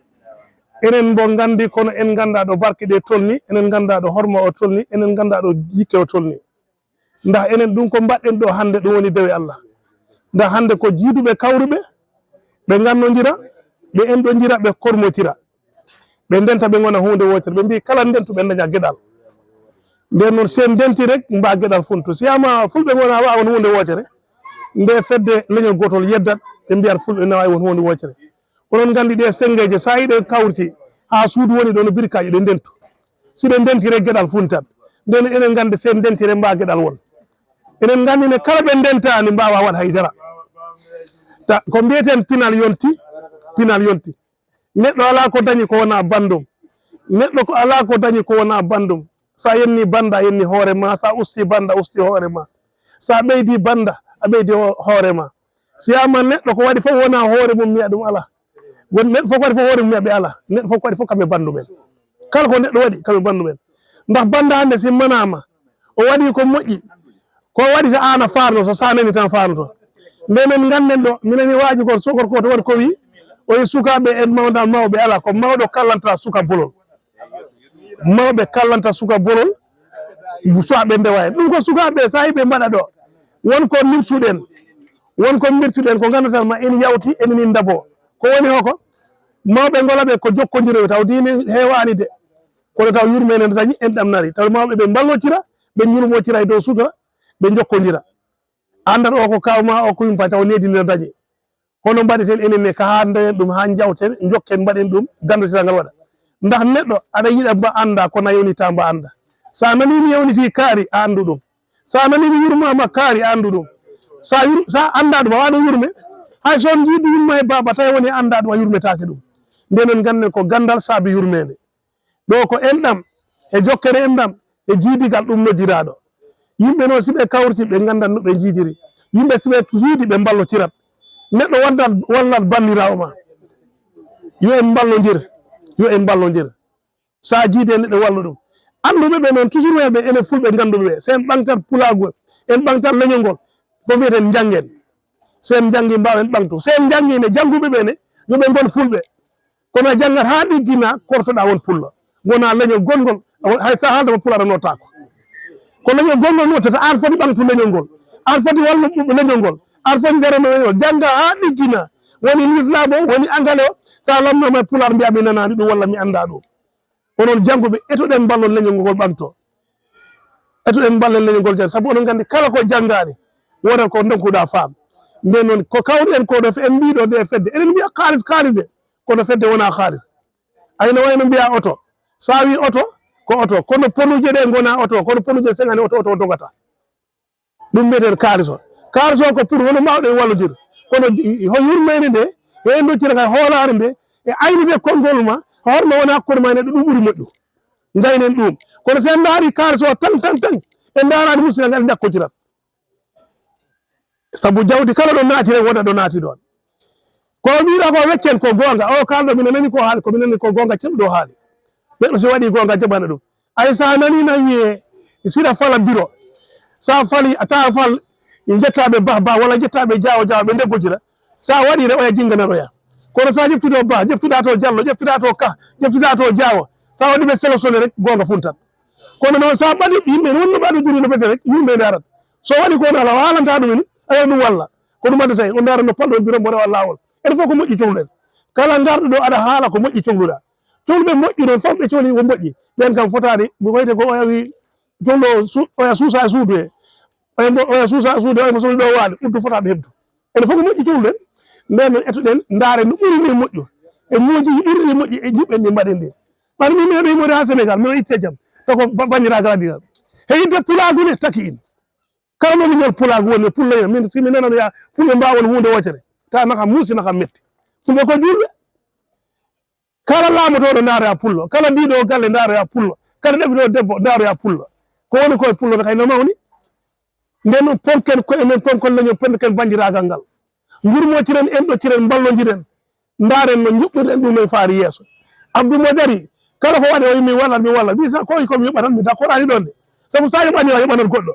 enen mbo nganndi, kono en nganndaa ɗo barke ɗe tolni, enen nganndaa ɗo horma o tolni, enen nganndaa ɗo jikke o tolni. Ndax enen ɗum ko mbaɗɗen ɗo hannde, ɗum woni dewe Allah. Ndax hannde ko jiiduɓe kawruɓe, ɓe ngannondira, ɓe enɗondira, ɓe kormotira. Ɓe ndenta, ɓe ngona huunde wootere. Ɓe mbii kala ndentu ɓe daña geɗal. Nden noon, si en ndenti rek, mbaa geɗal funtu. Si ama fulɓe ngona waawi won huunde wootere, nde fedde leñol gootol yeddat, ɓe mbiyat fulɓe na waawi won huunde wootere. Onon nganndi ɗe senngeeje, so a yiɗe kawriti, haa suudu woni ɗo no birkaaji, ɗe ndentu. Si ɗe ndenti rek, geɗal funtat. Nden enen nganndi, si en ndenti rek, mbaa geɗal won. Enen nganndi ne, kala ɓe ndentaani, mbaawa waɗ hay dara. Ta, ko mbiyeten pinal yonti, pinal yonti. Neɗɗo alaa ko dañi ko wonaa banndum. Neɗɗo ko alaa ko dañi ko wonaa banndum. So a yenni bannda, a yenni hoore ma. So a usti bannda, a usti hoore ma. So a ɓeydi bannda, a ɓeydi ho-, hoore ma. Si ama neɗɗo ko waɗi fof wonaa hoore mum, miya ɗum alaa. Won neɗɗo fof ko waɗi fof hoore mum, miya ɓe alaa. Neɗɗo fof ko waɗi fof kamɓe banndum en. Kala ko neɗɗo waɗi, kamɓe banndum en. Ndax bannda hannde si manaama, o waɗi ko moƴƴi, ko waɗi ta aan a faarno, so sa nani tan faarnoto. Nde men ngannden ɗo, mi nani waaji goto sokor ko to waɗi ko wi, o wi sukaaɓe en mawda mawɓe alaa, ko mawɗo kallanta suka bolol. Mawɓe kallanta suka bolol, suwaa ɓe ndewa en. Ɗum ko sukaaɓe, so a yi ɓe mbaɗa ɗo, won ko nimsuɗen, won ko mbirtuɗen, ko ngannduɗaa ma en yawti, enen en ndabo. Ko woni hoko? Mawɓe ngola ɓe ko jokkondiroɓe, taw diine heewaani de. Kono taw yurmeende no dañi, enɗam nari. Taw mawɓe ɓe mballotira, ɓe ñurmotira e dow sutura, ɓe njokkondira. Anndat o ko kaaw ma, o ko yumpa, taw needi no dañi. Hono mbaɗeten enen ne, ka haa ndañen ɗum, haa njawten, njokken, mbaɗen ɗum, ganndotiral ngal waɗa. Ndax neɗɗo aɗa yiɗa mba annda, kono a yewnitaa mba annda. So a nanii mi yewnitii kaari, a anndu ɗum. So a nanii mi yurmaama kaari, a anndu ɗum. So a yur-, so a anndaa ɗum, a waɗa yurme. Hay so on njiidi yumma e baaba, tawi woni anndaa ɗum, a yurmetaake ɗum. Nden noon ngannden ko ganndal saabi yurmeende. Ɗo ko enɗam, e jokkere enɗam, e jiidigal ɗum noddiraaɗo. Yimɓe noon, si ɓe kawriti, ɓe nganndan no ɓe njiidiri. Yimɓe si ɓe njiidi, ɓe mballotirat. Neɗɗo wanndat, wallat banndiraawo ma. Yo en mballondir, yo en mballondir. So a jiidi e neɗɗo, wallu ɗum. Annduɓe ɓe noon, toujours wiyata ɓe, enen fulɓe ngannduɓe ɓe. So en ɓangtat pulaagu, en ɓangtat leñol ngol, ko mbiyeten njanngen. So en njanngi, mbaawen ɓangtu. So en njanngi ne, jannguɓe ɓe ne, yo ɓe ngon fulɓe. Kono a janngat haa ɗiggina, kortoɗaa won pullo. Ngona leñol gonngol, hay so a haaldama pulaar a nootaako. Ko leñol gonngol nootata, aan foti ɓangtu leñol ngol. Aan foti wallu leñol ngol. Aan foti darano leñol. Jannga haa ɗiggina. Woni lislaam o, woni angale o. So a lomnaama e pulaar, mbiyaa mi nanaani ɗum walla mi anndaa ɗum. Onon jannguɓe, etoɗen mballon leñol ngol ɓangto. Etoɗen mballen leñol ngol janngo. Sabu onon nganndi kala ko janngaani, wona ko ndonkuɗaa faam. Nden noon, ko kawruɗen ko ɗo, en mbii ɗo nde fedde. Eɗen mbiya kaalis, kaalis de. Kono fedde wonaa kaalis. Ay, no wayno mbiya oto. So a wii oto, ko oto. Kono ponuuje ɗe ngonaa oto. Kono ponuuje seŋani oto, oto o dogata. Ɗum mbiyeten kaalis o. Kaalis o ko pour hono mbaawɗen wallodir. Kono ho yurmeende nde, he en doccira kay hoolaare nde, e aynude konngol ma, horma wona hakkunde ma e neɗɗo, ɗum ɓuri moƴƴu. Ngaynen ɗum. Kono so en ndaari kaalis o tan, tan, tan, en ndaaraani musidal ngal, en njakkondirat. Sabu jawdi kala ɗo naati, en wona ɗo naati ɗoon. Ko mbiɗa ko weccen ko goonga. O kaalɗo, mino nani ko haali, ko mino nani ko goonga, celluɗo haali. Neɗɗo so waɗi goonga, jaɓana ɗum. Ay, so a nanii na wiyee, siɗa fala biro. So a fali, a tawa fal, jettaaɓe bah bah, walla jettaaɓe jaawo jaawo, ɓe ndeggondira. So a waɗi re, oya jinnganaroya. Kono so a ƴeftuɗo bah, ƴeftuɗa to jallo, ƴeftuɗa to kah, ƴeftuɗa to jaawo. So a waɗi ɓe sélectionné rek, goonga funtat. Kono noon, so a ɓadii yimɓe, wonno ɓaɗo juri no ɓete rek, yimɓe ndarat. So waɗi ko wona ala, haalanta ɗum en, ayo ɗum walla. Ko ɗum addata en, on ndaara no palɗo biro mo rewa laawol. Enen fof ko moƴƴi cohluɗen. Kala ngarɗo ɗo aɗa haala ko moƴƴi cohluɗa. Cohluɓe moƴƴi noon, fof ɓe cohli ko moƴƴi. Ɓen kam fotaani, mi wayde ko oya wi, cohluɗo o su-, oya suusa e suudu he. Oya mbo-, oya suusa e suudu he, oya mo sohli ɗo waali, uddu fota ɓe heɓdu. Enen fof ko moƴƴi cohluɗen. Nden noon etoɗen, ndaaren no ɓuri ni moƴƴo. E miijoji ɓurɗi moƴƴi e juɓɓen ɗi mbaɗen ɗin. Ɓaɗa min mi heɓe yimode ha Sénégal, mi o itte jam. Taw ko ba-, banndiraagal addi tan. He yidde pulaagu ne taki in. Kala mo miñol pulaagu woni e pullo ina. Min, si mi nanano ya fulɓe mbaawon huunde wocere. Ta naka muusi, naka metti. Fulɓe ko juulɓe. Kala laamotooɗo ndaaro ya pullo. Kala diiɗo galle ndaaro ya pullo. Kala ɗeɓitooɗo debbo ndaaro ya pullo. Ko woni ko e pullo ne kay no mawni. Nden noon ponken ko enen ponkon leñol, ponken banndiraagal ngal. Ngurmotiren, enɗotiren, mballondiren. Ndaaren no njuɓɓirɗen ɗum no faari yeeso. Abdou mo dari, kala ko waɗe o yimmi wallat mi wallat. Mi sa ko ko mi yoɓa tan, mi d'accord ani ɗon de. Sabu sa yoɓani o, yoɓanat goɗɗo.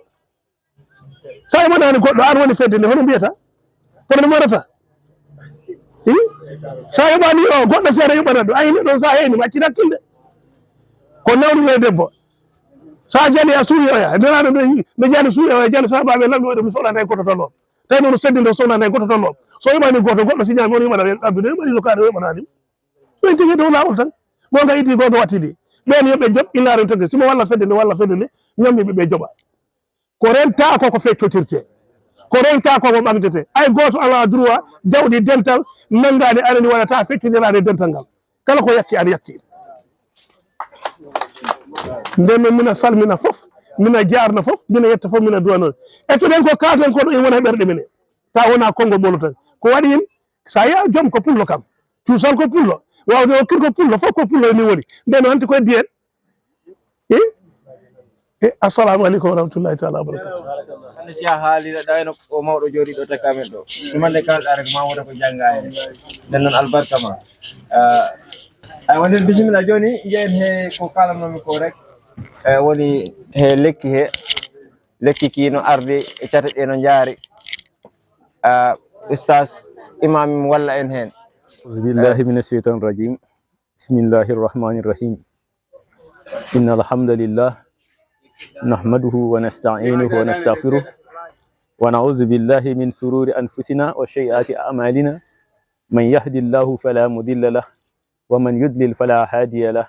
Sa yoɓanani goɗɗo, an woni fedde nde, hono mbiyata? Kono mi waɗata. Hi? Sa yoɓani o, goɗɗo seeɗa yoɓanat ɗum. A ini ɗon sa heyni, mi accita hakkille. Ko nawnude e debbo. Sa jali a suuyoya, nelaɗo nde, nde jali suuyoya, jali sabaɓe lamɗo waɗi mi sohlata e goto tollo. Tawi noon seddi ndo sohlata e goto tollo. So yoɓani goto, goɗɗo si ñaami on yoɓana ɓe abdude, yoɓani no kaade, yoɓanani. Ɗum tigi dow laawol tan. Mo nga itti goto wattidi. Ɓen yo ɓe joɓ, illa ren tagi. Si mo walla fedde nde, walla fedde nde, ñammi ɓe, ɓe joɓa. Ko renta ko ko feccotirte. Ko renta ko ko ɓamtete. Ay goto ala droit jawdi dental nangade arani waɗata feccodirade dental ngal. Kala ko yakki, aɗa yakki. Nden noon, mina salmina fof, mina jaarna fof, mina yetta fof, mina duwano. Ettuɗen ko kaaten ko ɗo e wona ɓerɗe mine. Ta wona konngol ɓolo tan. Ko waɗi hen, sa yiya joom ko pullo kam. Cuusal ko pullo. Wawde o kir ko pullo, fof ko pullo ni woni. Nden noon, hanti koye diyen. E? E, assalamu aleykum wa rahmatullahi taala wa barakatuh. Hannde si a haali ɗa wayno o mawɗo jooɗi ɗo takka men ɗo. Ɗumande kalɗa rek ma wona ko jannga en. Nden noon albarka ma. Ah, ay wonde bisimilla jooni njeyen he ko kaalanoomi ko rek. E woni he lekki he. Lekki ki no ardi e cate ɗe no njaari. Ah, Ustaz Imam walla en heen. أعوذ بالله من الشيطان الرجيم. بسم الله الرحمن الرحيم. إن الحمد لله نحمده ونستعينه ونستغفره ونعوذ بالله من شرور أنفسنا وسيئات أعمالنا. من يهد الله فلا مضل له ومن يضلل فلا هادي له.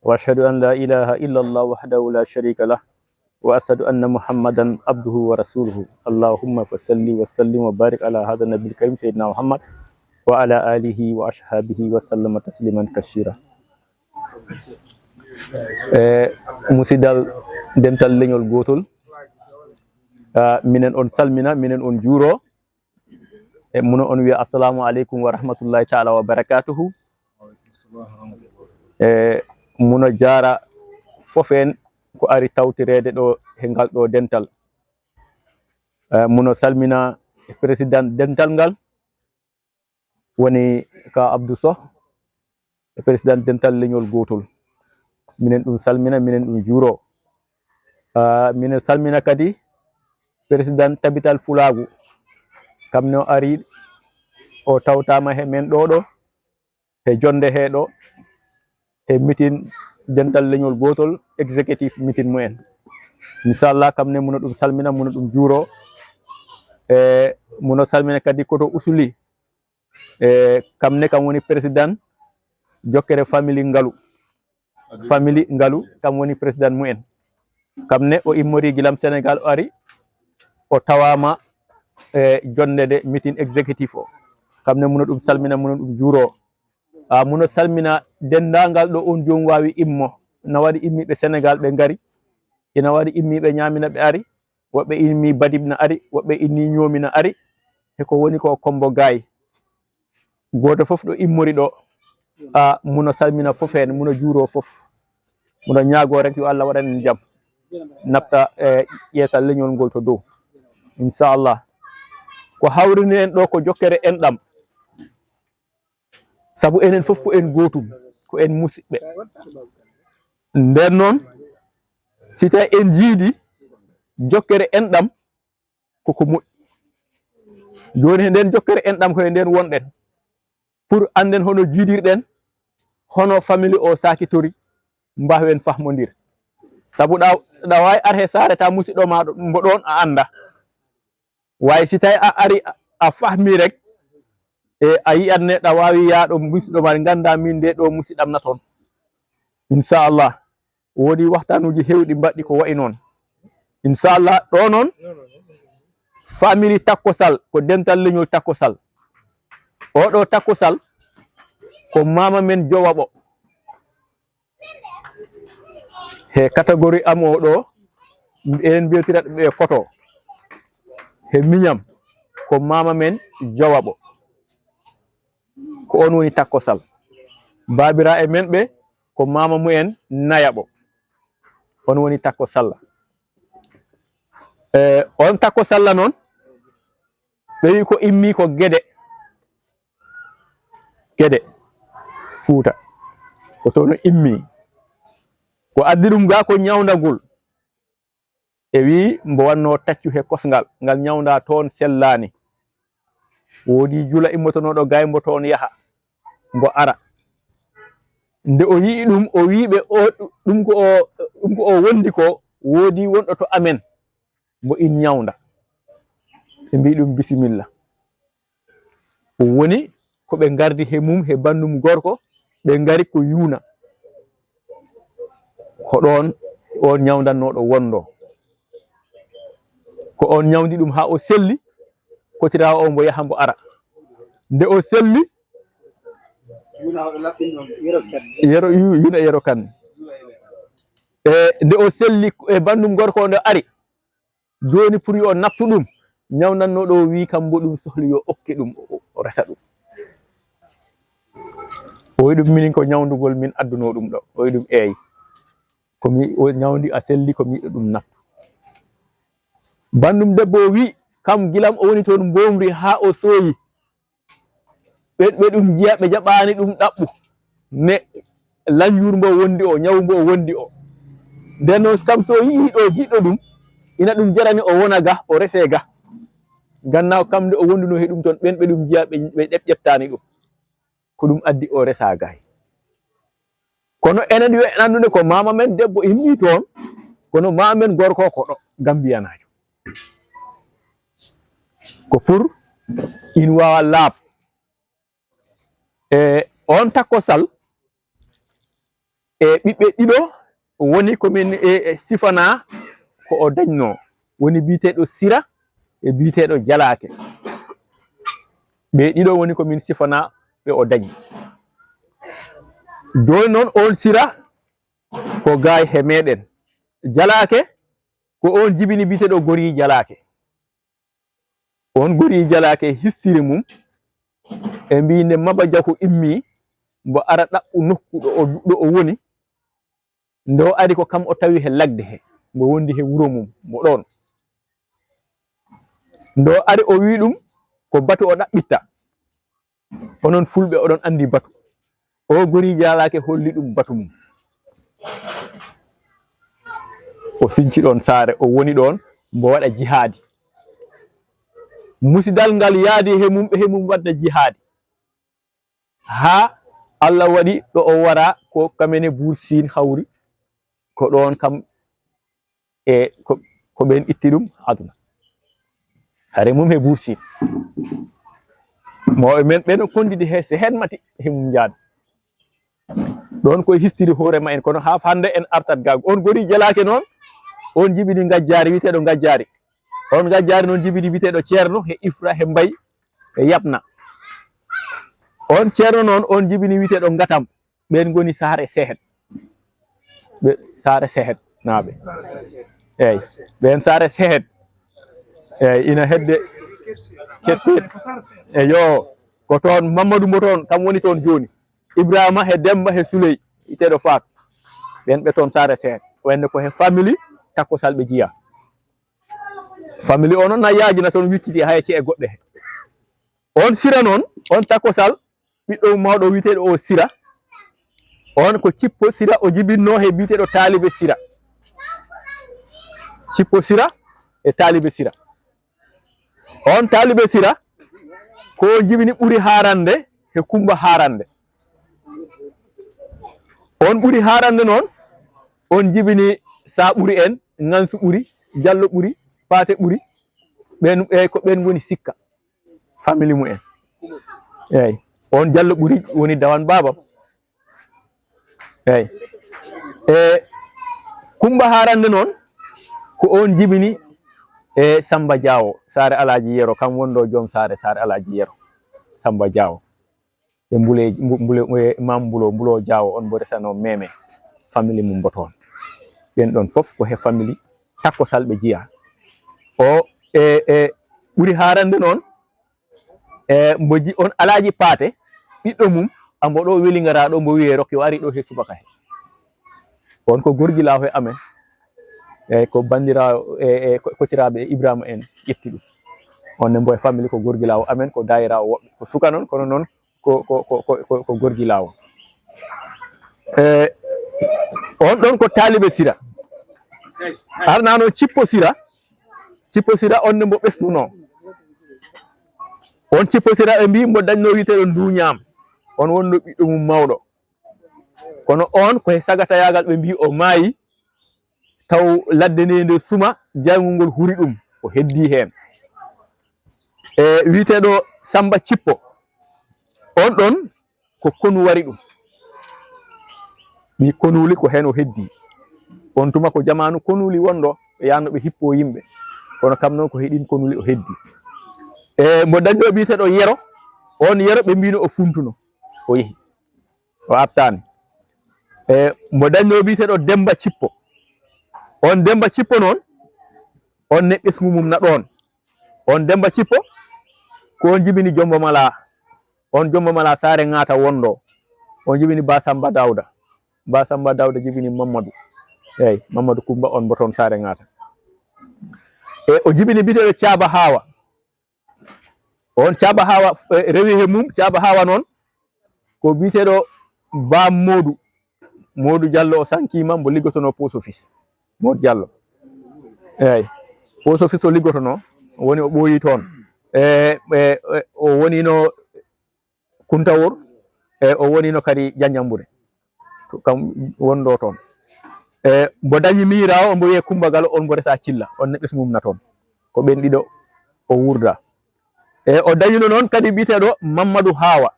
وأشهد أن لا إله إلا الله وحده لا شريك له وأشهد أن محمدا عبده ورسوله. اللهم فصل وسلم وبارك على هذا النبي الكريم سيدنا محمد وعلى آله وأصحابه وسلم تسليما كثيرا. E musidal dental leñol gootol, ah, minen on salmina, minen on juuro. E muno on wiya assalamu aleykum wa rahmatullahi taala wa barakatuhu. E muno jaara fof en ko ari tawtireede ɗo he ngal ɗo dental. E muno salmina président dental ngal, woni ka Abdou Soh, e président dental leñol gootol. Minen ɗum salmina, minen ɗum juuro. Ah, minen salmina kadi président Tabital Fulaagu. Kam ne o ari, o tawtama he men ɗo ɗo, he jonde he ɗo, he mitin dental leñol gootol, exécutif mitin mumen. Inchallah, kam ne muno ɗum salmina, muno ɗum juuro. E muno salmina kadi koto usuli. E kam ne kam woni président jokkere famille Ngalu. Famille Ngalu kam woni président mumen. Kam ne o immori gilam Sénégal o ari, o tawama e jonde nde meeting exécutif o. Kam ne muno ɗum salmina, muno ɗum juuro. A muno salmina dendagal ɗo on jom wawi immo. Na waɗi immiɓe Sénégal ɓe ngari. Ina waɗi immiɓe ñamina ɓe ari. Woɓɓe inni badib na ari, woɓɓe inni ñoomi na ari, e ko woni ko Kombo Gaay. Gooto fof ɗo immori ɗo, a, muno salmina fof heen, muno juuro fof. Muno ñaago rek yo Allah waɗan en jam. Nafta, e, ƴeesa leñol ngol to dow. Inchallah. Ko hawrini en ɗo ko jokkere enɗam. Sabu enen fof ko en gootum, ko en musiɓɓe. Nden noon, si tawi en njiidi jokkere enɗam, koko moƴƴi. Jooni he nden jokkere enɗam ko e nden wonɗen. Pour annden hono jiidirɗen, hono famille o sakitori, mbaawen fahmondir. Sabu ɗa, ɗa waawi ar he saare ta musiɗɗo ma ɗo, mbo ɗoon a annda. Waawi si tawi a ari a, a fahmi rek, e a yi'at ne ɗa waawi yaa ɗo musiɗɗo ma, ngannda min nde ɗo musiɗɗam na toon. Inchallah, woodi waxtaanuuji heewɗi mbaɗɗi ko wayi noon. Inchallah, ɗo noon, family Takko Sal, ko dental leñol Takko Sal. Oɗo Takko Sal, ko maama men Jowaɓo. He catégorie am o ɗo, eɗen mbiyotira ɓe koto. He miñam, ko maama men Jowaɓo. Ko on woni Takko Sal. Baabiraaɓe men ɓe, ko maama mumen Nayaɓo. On woni Takko Salla. E, on Takko Salla noon, ɓe wi ko immi ko Gede. Gede, Fuuta. Ko toon o immi. Ko addi ɗum ga ko ñawndagol. E wi mbo wanno taccu he kosngal, ngal ñawnda toon sellaani. Woodi jula immotonooɗo gay mbo toon yaha, mbo ara. Nde o yi'i ɗum, o wi'i ɓe, o, ɗum ko o, ɗum ko o wondi ko, woodi wonɗo to amen, mbo in ñawnda. Ɓe mbi'i ɗum bisimilla. O woni ko ɓe ngardi he mum, he banndum gorko, ɓe ngari ko yuuna. Ko ɗoon on ñawndannooɗo wonndo. Ko on ñawndi ɗum haa o selli, kotiraawo o mbo yaha mbo ara. Nde o selli, yero, yu-, yuuna yero kan. E, nde o selli e banndum gorko o nde ari, jooni pour yo nattu ɗum, ñawndannooɗo o wi kam mbo ɗum sohli yo okke ɗum, o, o resa ɗum. O wi ɗum minin ko ñawndugol min addunoo ɗum ɗo. O wi ɗum eey. Ko mi, o ñawndi a selli ko mi yiɗo ɗum nattu. Banndum debbo o wi kam gilam o woni toon mbomri haa o sooyi. Ɓe, ɓe ɗum njiya, ɓe jaɓaani ɗum ɗaɓɓu. Ne lanjur mbo wondi o, ñaw mbo wondi o. Nden noon, kam so yi'i ɗo jiɗɗo ɗum, ina ɗum jarani o wona ga, o rese ga. Gannaaw kam nde o wonduno he ɗum toon, ɓen ɓe ɗum njiya, ɓe, ɓe ɗeɓ-, ƴeɓtaani ɗum. Ko ɗum addi o resa gay. Kono enen yo en anndu ne ko maama men debbo immi toon, kono maama men gorko ko ɗo, Gambiyanaajo. Ko pour in waawa laaɓ. E on Takko Sal, e ɓiɓɓe ɗiɗo woni ko min, e, e sifana ko o dañno. Woni biyeteeɗo Sira e biyeteeɗo Jalaake. Ɓe ɗiɗo woni ko min sifana ɓe o dañi. Jooni noon on Sira ko gay he meɗen. Jalaake ko on jibini biyeteeɗo Gori Jalaake. On Gori Jalaake histiri mum, e mbi nde Maba Jaku immi, mbo ara ɗaɓɓu nokku ɗo o, ɗo o woni. Nde o ari ko kam o tawi he lagde he, mbo wondi he wuro mum, mbo ɗoon. Nde o ari o wi ɗum, ko batu o ɗaɓɓitta. Onon Fulɓe oɗon anndi batu. O Gori Jalaake holli ɗum batu mum. O sinci ɗoon saare, o woni ɗoon, mbo waɗa jihaadi. Musidal ngal yaadi he mum, he mum wadda jihaadi. Haa Allah waɗi ɗo o wara ko kamene Buur Siin hawri, ko ɗoon kam e ko, ko ɓeen itti ɗum aduna. Hare mum he Buur Siin. Mawɓe men ɓe no kondidi he, so heen mati he mum njaada. Ɗoon koye histiri hoore ma en, kono haa hannde en artat ga. On Gori Jalaake noon, on jibini ngajjaari, wiyeteeɗo Ngajjaari. On Ngajjaari noon jibini wiyeteeɗo Ceerno he Ifra, he Mbay, he Yaɓna. On Ceerno noon, on jibini wiyeteeɗo Ngatam. Ɓeen ngoni Saare Sehed. Ɓe, Saare Sehed naaɓe. Eey, ɓeen Saare Sehed. Eey, ina hedde Ket Sehed. Eey, yo, ko toon Mammadu mbo toon, kam woni toon jooni. Ibrahima he Demba he Suley, iteeɗo Faatu. Ɓeen ɓe toon Saare Sehed. Wayde ko he family Takko Sal ɓe jiya. Family o noon na yaajina toon wicciti hay ce'e goɗɗe he. On Sira noon, on Takko Sal, ɓiɗɗo mum mawɗo wiyeteeɗo o Sira. On ko Cippo Sira o jibinno he biyeteeɗo Taalibe Sira. Cippo Sira e Taalibe Sira. On Taalibe Sira ko on jibini Ɓuri Haarande he Kummba Haarande. On Ɓuri Haarande noon, on jibini Sa ɓuri en, Ŋansu ɓuri, Jallo ɓuri, Paate ɓuri. Ɓen, e ko ɓen ngoni sikka. Famille mumen. Eey. On Jallo ɓuri woni dawan baabam. Eey. E Kumba Haarannde noon, ko on jibini e Samba Diawo, Saare Alaaji Yero, kam wonɗo joom saare, Saare Alaaji Yero, Samba Diawo. E Mbule, Mbu-, Mbule, e Maam Mbulo, Mbulo Diawo, on mbo resano meme, famille mum mbo toon. Ɓen ɗon fof ko he famille Takko Sall ɓe jeyaa. O, e, e ɓuri haarande noon, e mbo ji-, on Alaaji Paate, ɓiɗɗo mum, ambo ɗo Welingaraa ɗo, mbo wiyee Rokke, o ari ɗo he subaka he. On ko gorgilaawo he amen. Eey, ko banndiraawo, e, e ko-, kocciraaɓe Ibrahima en ƴetti ɗum. On ne mbo e famille ko gorgilaawo amen, ko daayiraawo woɓɓe. Ko suka noon, kono noon ko, ko, ko, ko, ko, ko gorgilaawo. E, on ɗon ko taalibe Sira. Arnano Cippo Sira. Cippo Sira, on ne mbo ɓesnuno. On Cippo Sira ɓe mbi mbo dañno wiyeteeɗo Nduñaam. On wonno ɓiɗɗo mum mawɗo. Kono on ko he sagatayaagal ɓe mbi o maayi, taw ladde nde nde suma, jayngol ngol huri ɗum, o heddi heen. E wiyeteeɗo Samba Cippo, on ɗon ko konu wari ɗum. Ɗi konuuli ko heen o heddi. On tuma ko jamaanu konuuli wonɗo, ɓe yaanno ɓe hippo yimɓe. Kono kam noon ko heɗin konuuli o heddi. E mbo dañɗo biyeteeɗo Yero, on Yero ɓe mbino o funtuno, o yehi. O artaani. E mbo dañno biyeteeɗo Demba Cippo. On Demba Cippo noon, on ne ɓesngu mum na ɗoon. On Demba Cippo, ko on jibini Jombo Mala. On Jombo Mala Saare Ŋaata wonɗo. On jibini Ba Samba Dawda. Ba Samba Dawda jibini Mamadou. Eey, Mamadou Kumba on mbo toon Saare Ŋaata. E o jibini biyeteeɗo Caaba Haawa. On Caaba Haawa, e, rewi he mum, Caaba Haawa noon, ko biyeteeɗo Ba Moodu. Moodu Jallo o sankiima, mbo liggotono post office. Moodu Jallo. Eey. Post office o liggotono, woni o ɓooyi toon. E, e, e, o wonino Kuntawor, e, o wonino kadi Janjambure. To kam wonɗo toon. E, mbo dañi miñiraawo, mbo wiyee Kumba Galo, on mbo resa Cilla, on ne ɓesngu mum na toon. Ko ɓen ɗiɗo o wurda. E, o dañino noon kadi biyeteeɗo Mamadou Haawa.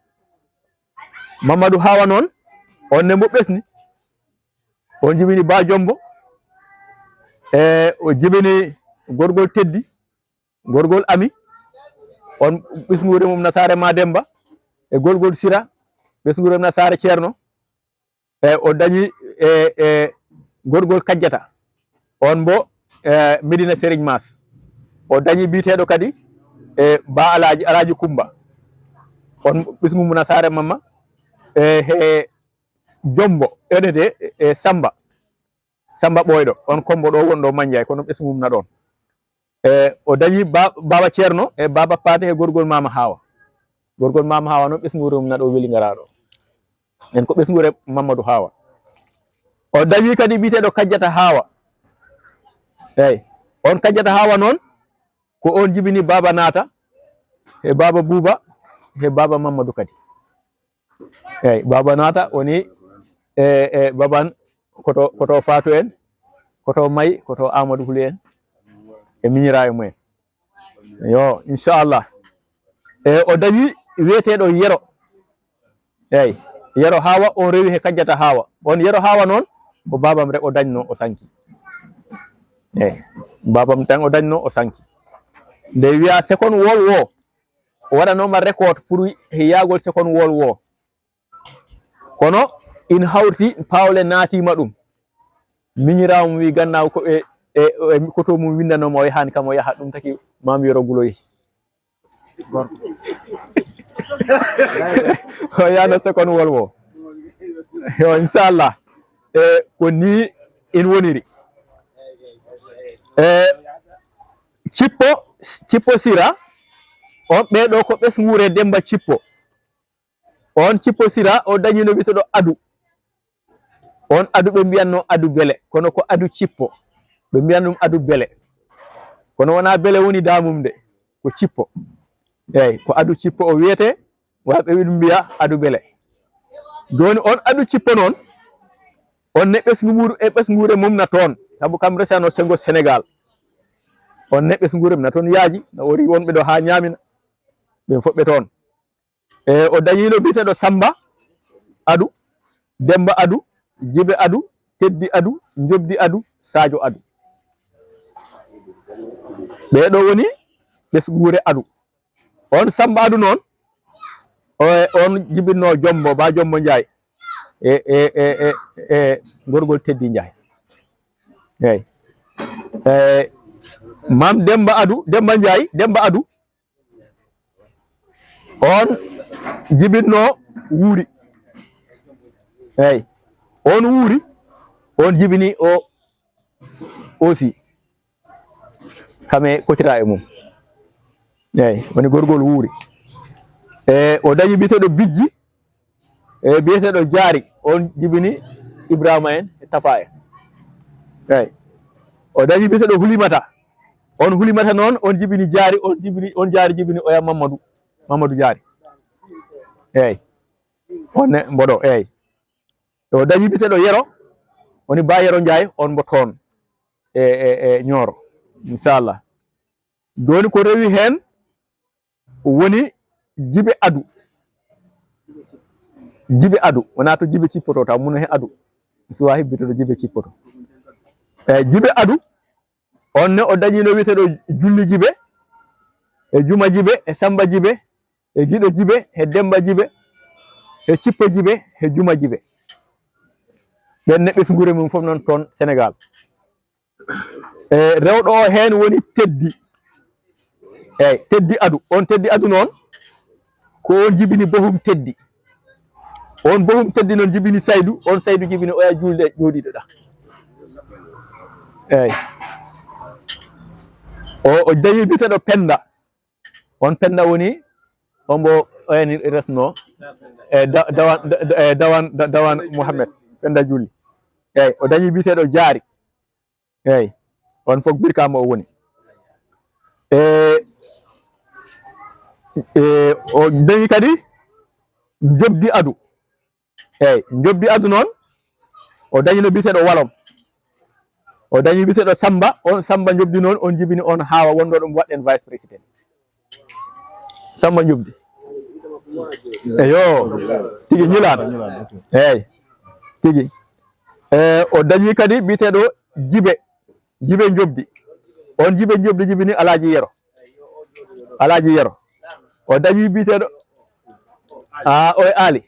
Mamadou Haawa noon, on ne mbo ɓesni. On jibini Ba Jombo. E, o jibini gorgol Teddi. Gorgol Ami, on ɓesnguure mum na Saare Mademba, e gorgol Sira, ɓesnguure mum na Saare Ceerno, e o dañi e, e gorgol Kajjata, on mbo, e, Medina Serigne Mas. O dañi biyeteeɗo kadi e Ba Alaaji, Alaaji Kumba, on ɓesngu mum na Saare Mamma, e he Jombo, enede e Samba. Samba Ɓooyɗo, on Kommbo ɗo wonɗo Manjaay, kono ɓesngu mum na ɗoon. E, o dañi ba-, Baaba Ceerno e Baaba Paate e gorgol Maama Haawa. Gorgol Maama Haawa noon, ɓesnguure mum na ɗo Welingaraa ɗo. En ko ɓesnguure Mammadu Haawa. O dañi kadi biyeteeɗo Kajjata Haawa. Eey, on Kajjata Haawa noon, ko on jibini Baaba Naata, e Baaba Buuba, e Baaba Mammadu kadi. Eey, Baaba Naata woni e, e Baban koto, koto Faatu en, koto May, koto Amadou Huli en, e miñiraaɓe mumen. Yo, inchallah. E, o dañi wiyeteeɗo Yero. Eey, Yero Haawa, on rewi he Kajjata Haawa. On Yero Haawa noon, ko baabam rek o dañno, o sanki. Eey, baabam tan o dañno, o sanki. Nde wiya Second World War, o waɗanooma record pour he yaagol Second World War. Kono in hawti, paawle naatiima ɗum. Miñiraawo mum wi gannaaw ko e, e, e koto mum winndanooma, o yahaani kam, o yaha ɗum taki Maam Yero Gulo yehi. O yaano Second World War. Yo, inchallah. E, ko ni in woniri. E, Cippo, Cippo Sira, on ɓee ɗo ko ɓesnguure Demba Cippo. On Cippo Sira, o dañino wiyeteeɗo Adu. On Adu ɓe mbiyanno Adu Bele, kono ko Adu Cippo. Ɓe mbiyan ɗum Adu Bele. Kono wonaa Bele woni daamum de, ko Cippo. Eey, ko Adu Cippo o wiyetee, wa ɓe ɗum mbiya Adu Bele. Jooni on Adu Cippo noon, on ne ɓesngu mum e ɓesnguure mum na toon. Sabu kam resano sengo Sénégal. On neɓɓe sungure na toon yaaji, na ori wonɓe ɗo haa ñaamina. Ɓen fof ɓe toon. E o dañiino biyeteeɗo Samba Adu, Demba Adu, Jibe Adu, Teddi Adu, Njobdi Adu, Sadio Adu. Ɓee ɗoo woni ɓesnguure Adu. On Samba Adu noon, o, on jibinno Jombo, ba Jombo Njaay. E, e, e, e, e gorgol Teddi Njaay. Eey. E, Maam Demba Adu, Demba Njaay, Demba Adu. On jibinno Wuuri. Eey. On Wuuri, on jibini o aussi. Kame kotira e mum. Eey, woni gorgol Wuuri. E, o dañi biyeteeɗo Bijji, e biyeteeɗo Jaari, on jibini Ibrahima en e Tafa en. Eey. O dañi biyeteeɗo Hulimata. On Hulimata noon, on jibini Jaari, on jibini, on Jaari jibini oya Mamadou, Mamadou Jaari. Eey. On ne mboɗo, eey. O dañi biyeteeɗo Yero, woni ba Yero Njaay, on mbo toon e, e, e Ñooro, inchallah. Jooni ko rewi heen woni Jibe Adu. Jibe Adu, wonaa to Jibe cippoto, taw mum he Adu. Mi suwaa hebbito to Jibe cippoto. E Jibe Adu, on ne o dañiino wiyeteeɗo Julli Jibe, e Juma Jibe, e Samba Jibe, e Giɗo Jibe, e Demba Jibe, e Cippo Jibe, e Juma Jibe. Ɓen neɓɓe sungure mum fof noon toon Sénégal. E rewɗo o heen woni Teddi. Eey, Teddi Adu. On Teddi Adu noon, ko on jibini Bohum Teddi. On Bohum Teddi noon jibini Saydu, on Saydu jibini oya julde jooɗiiɗo ɗa. Eey. O, o dañi biyeteeɗo Penda. On Penda woni, on mbo oya ni resno. E da-, dawan, da-, da-, e dawan, da-, dawan Mohammed. Penda Julli. Eey, o dañi biyeteeɗo Jaari. Eey, on fof Birkama o woni. E, e, o dañi kadi Njobdi Adu. Eey, Njobdi Adu noon, o dañino biyeteeɗo Walom. O dañi biyeteeɗo Samba, on Samba Njobdi noon, on jibini on Haawa wonɗo ɗum waɗɗen vice président. Samba Njobdi. Eyo, tigi ñilaano. Eey, tigi. E, o dañi kadi biyeteeɗo Jibe, Jibe Njobdi. On Jibe Njobdi jibini Alaaji Yero. Alaaji Yero. O dañi biyeteeɗo, a, o e Aali.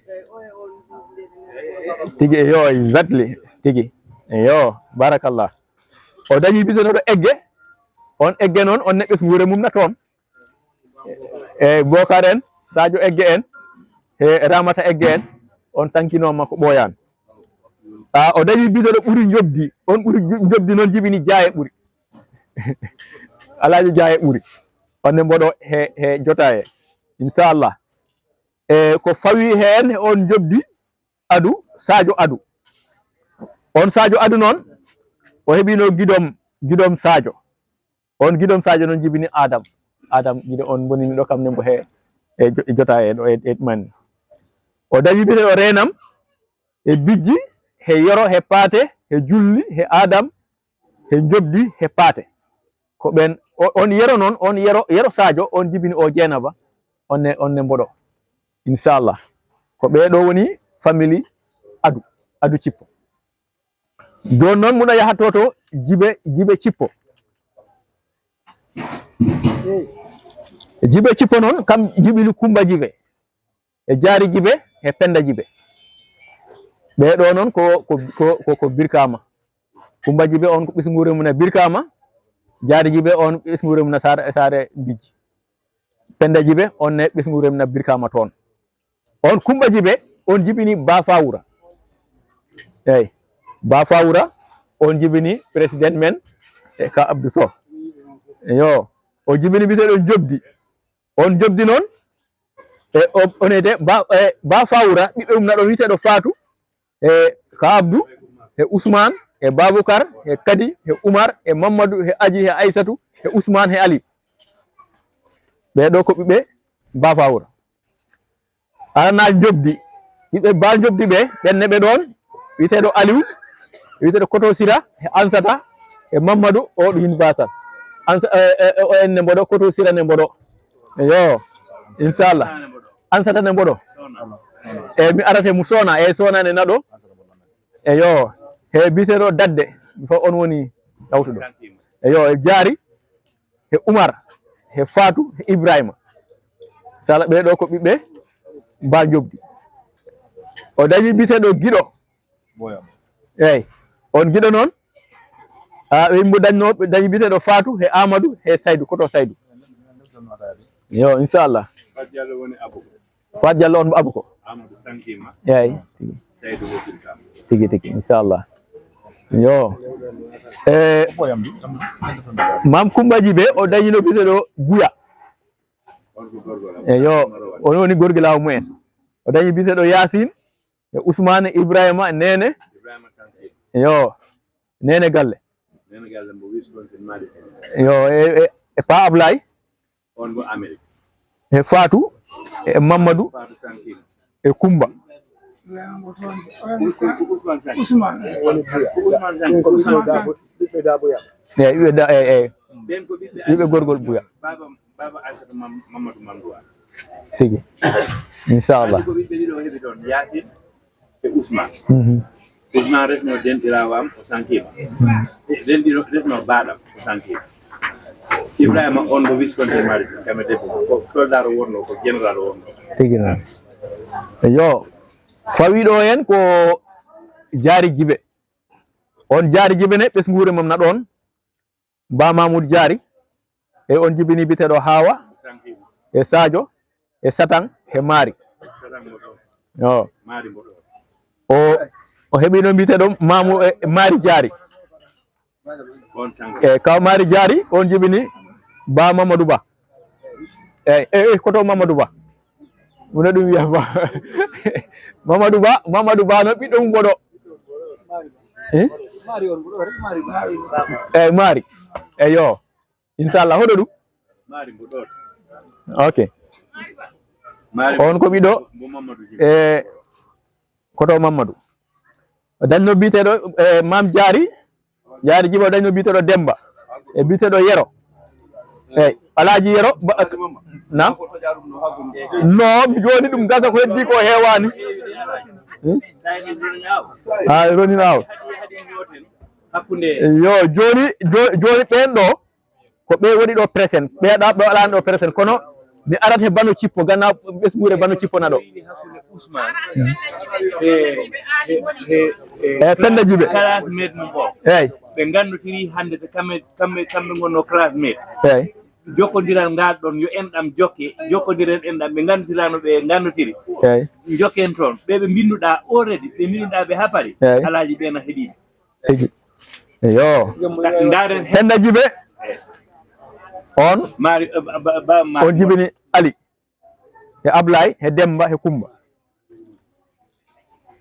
Tigi, eyo, exactly. Tigi. Eyo, barakallah. O dañi biyeteeɗo Egge. On Egge noon, on neɓɓes nguure mum na toon. E Bokar en, Sadio Egge en, e Ramata Egge en, on sankinooma ko ɓooyaani. A, o dañi biyeteeɗo Ɓuri Njobdi, on Ɓuri Njo-, Njobdi noon jibini Jaaye Ɓuri. Alaaji Jaaye Ɓuri. On ne mboɗo he, he jotaaye, inchallah. E ko fawi heen on Njobdi Adu, Sadio Adu. On Sadio Adu noon, o heɓino giɗom, giɗom Sadio. On giɗom Sadio noon jibini Adam. Adam giɗo on bonini ɗo kam ne mbo he, e jo-, e jotaaye ɗo e, e ɗumanni. O dañi biyeteeɗo Reenam, e Bijji, he Yero, he Paate, he Julli, he Adam, he Njobdi, he Paate. Ko ɓen, o-, on Yero noon, on Yero, Yero Sadio, on jibini o Jeenaba, on ne, on ne mboɗo. Inchallah. Ko ɓee ɗoo woni famille Adu, Adu Cippo. Jooni noon muna yaha to, to Jibe, Jibe Cippo. Jibe Cippo noon, kam jibini Kumba Jibe. E Jaari Jibe, e Penda Jibe. Ɓee ɗoo noon ko, ko, ko, ko, ko Birkama. Kumba Jibe on ko ɓesnguure mum na Birkama. Jaari Jibe on ɓesnguure mum na Saare, Saare Bijji. Penda Jibe on ne ɓesnguure mum na Birkama toon. On Kumba Jibe on jibini Ba Fawura. Eey. Ba Fawura on jibini président men e ka Abdou Sow. Yo. O jibini biyeteeɗo Njobdi. On Njobdi noon, e o, onede Ba, e Ba Fawura, ɓiɓɓe mum na ɗon wiyeteeɗo Faatu, e ka Abdu, e Usmaan, e Babukar, e Kadi, e Umar, e Mammadu, e Aji, e Aysatu, e Usmaan, e Ali. Ɓee ɗoo ko ɓiɓɓe Ba Fawura. Alana Njobdi. Ɓiɓɓe Ba Njobdi ɓe, ɓen ne ɓe ɗon, wiyeteeɗo Aliw, wiyeteeɗo Koto Sira, e Ansata, E Mammadu, o ɗo hin Faasal. Ansa-, e, e, e, o en ne mboɗo, koto sira ne mboɗo. Yo, inchallah. Ansata ne mboɗo. E mi arate mu sona, e sona ne naɗo. E yo, he biteɗo Dadde, mi fa on woni ɗawtuɗo. E yo, e Jaari, he Umar, he Faatu, he Ibrahima. Sala ɓe ɗo ko ɓiɓɓe Ba Jobdi. O dañi biteɗo Giɗo. Eyyi. On Giɗo noon, a, ɓe yimɓe dañno, ɓe dañi biteɗo Faatu, he Amadou, he Saydou, koto Saydou. Yo, inchallah. Faat Diallo on mo Abou ko. Eyyi. Tigi, tigi, inchallah. Yo. E, Mam Kumbaji ɓe, o dañino biteɗo Buya. E yo, on woni gorgilaawo mumen. O dañi biteɗo Yasin, e Ousmane, Ibrahima, Nene. E yo, Nene Galle. Yo, e, e, e Pa Ablaye. E Fatou, e Mamadou, e Koumba. Ousmane. Eyyi, ɓiɓɓe da-, eyyi, eyyi. Ɓiɓɓe gorgol Buya. Baba, baba Aissata Mam-, Mamadou Mandoua. Tigi. Inchallah. Andi ko ɓiɓɓe ɗiɗo o heɓi toon, Yacine e Ousmane. Mhm. Ousmane resno denɗiraawo am, o sankiima. Mhm. E denɗiro-, resno baaɗam, o sankiima. Ibrahima on mo Visconti Mali, kam e debbo, ko soldat o wonno, ko général o wonno. Tigi noon. Yo, fawiɗo en ko Jaari Jibe. On Jaari Jibe ne, ɓesnguure mum na ɗoon. Ba Mamoudou Diary, e on jibini biteɗo Hawa, e Sadio, e Satang, e Mari. Yo. O, o heɓino biteɗo Mamu-, e, Mari Diary. E kaw Mari Diary, on jibini Ba Mamadou Ba. Eyyi, eyyi, eyyi, koto Mamadou Ba. Mune ɗum wiya Ba. Mamadou Ba, Mamadou Ba no ɓiɗɗo mum mboɗo. Eh? Eyyi, Mari. Eyyo. Inchallah, hoɗo ɗum? Ok. On ko ɓiɗɗo, e, koto Mamadou. O dañno biteɗo, e, Mam Diary. Jaari Jibo dañno biteɗo Demba. E biteɗo Yero. Eyyi, Alhaji Yero, ba-, na? No, mi joni ɗum gasa ko heddi ko hewani. Hmm? Ha, ronina aw. Yo, joni, jo-, joni ɓen ɗo, ko ɓe woni ɗo present. Ɓe ɗa, ɓe waɗani ɗo present. Kono mi arat he Bano Cippo, ganna ɓesnguure Bano Cippo na ɗo. Ousmane. E, e, e, e Penda Jibe. Classmate mum o. Eyyi. Ɓe ngannotiri hannde to kamɓe, kamɓe, kamɓe ngonno classmate. Eyyi. Jokkondiral ngal ɗon, yo enɗam jokke, jokkondire enɗam, ɓe nganndotirano ɓe nganndotiri. Eyyi. Jokken toon. Ɓe ɓe mbinnduɗaa already, ɓe mbinnduɗaa ɓe hapari. Eyyi. Alaaji ɓe na heɓiiɓe. Tigi. Yo. Nda-, ndaaren he- Penda Jibe. On. Mari, eh, ba, ba, ba, Mari. On jibini Ali. He Ablaye, he Demba, he Kumba.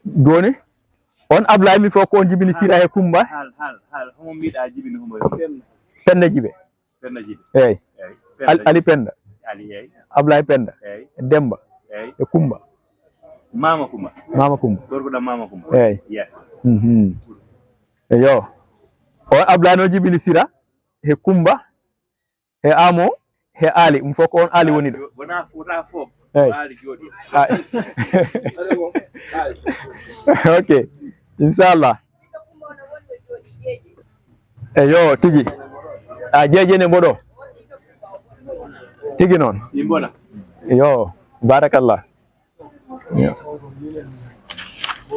Joni, on Ablaye mi fof ko on jibini Sira he Kumba. Hal, hal, hal. Homo mbiɗa jibini homo yo? Penda Jibe. Penda Jibe. Eyyi. Eyyi. Al-, Penda Ali Jibe. Penda. Ali, eyyi. Ablaye Penda. Eyyi. Demba. Eyyi. E Kumba. Mama Kumba. Mama Kumba. Gorko ɗam Mama Kumba. Eyyi. Yes. Mhm. Eyyo. O Ablaye no jibini Sira he Kumba. He Amo, he Ali, ɗum fof ko on Ali woni ɗo. Wona fota fof. Eyyi. Ali jooɗi. Ah. Ok. Inchallah. Eyyo, tigi. A jeeje ne mboɗo. Tigi noon. Ɗi mbona. Yo, barakallah.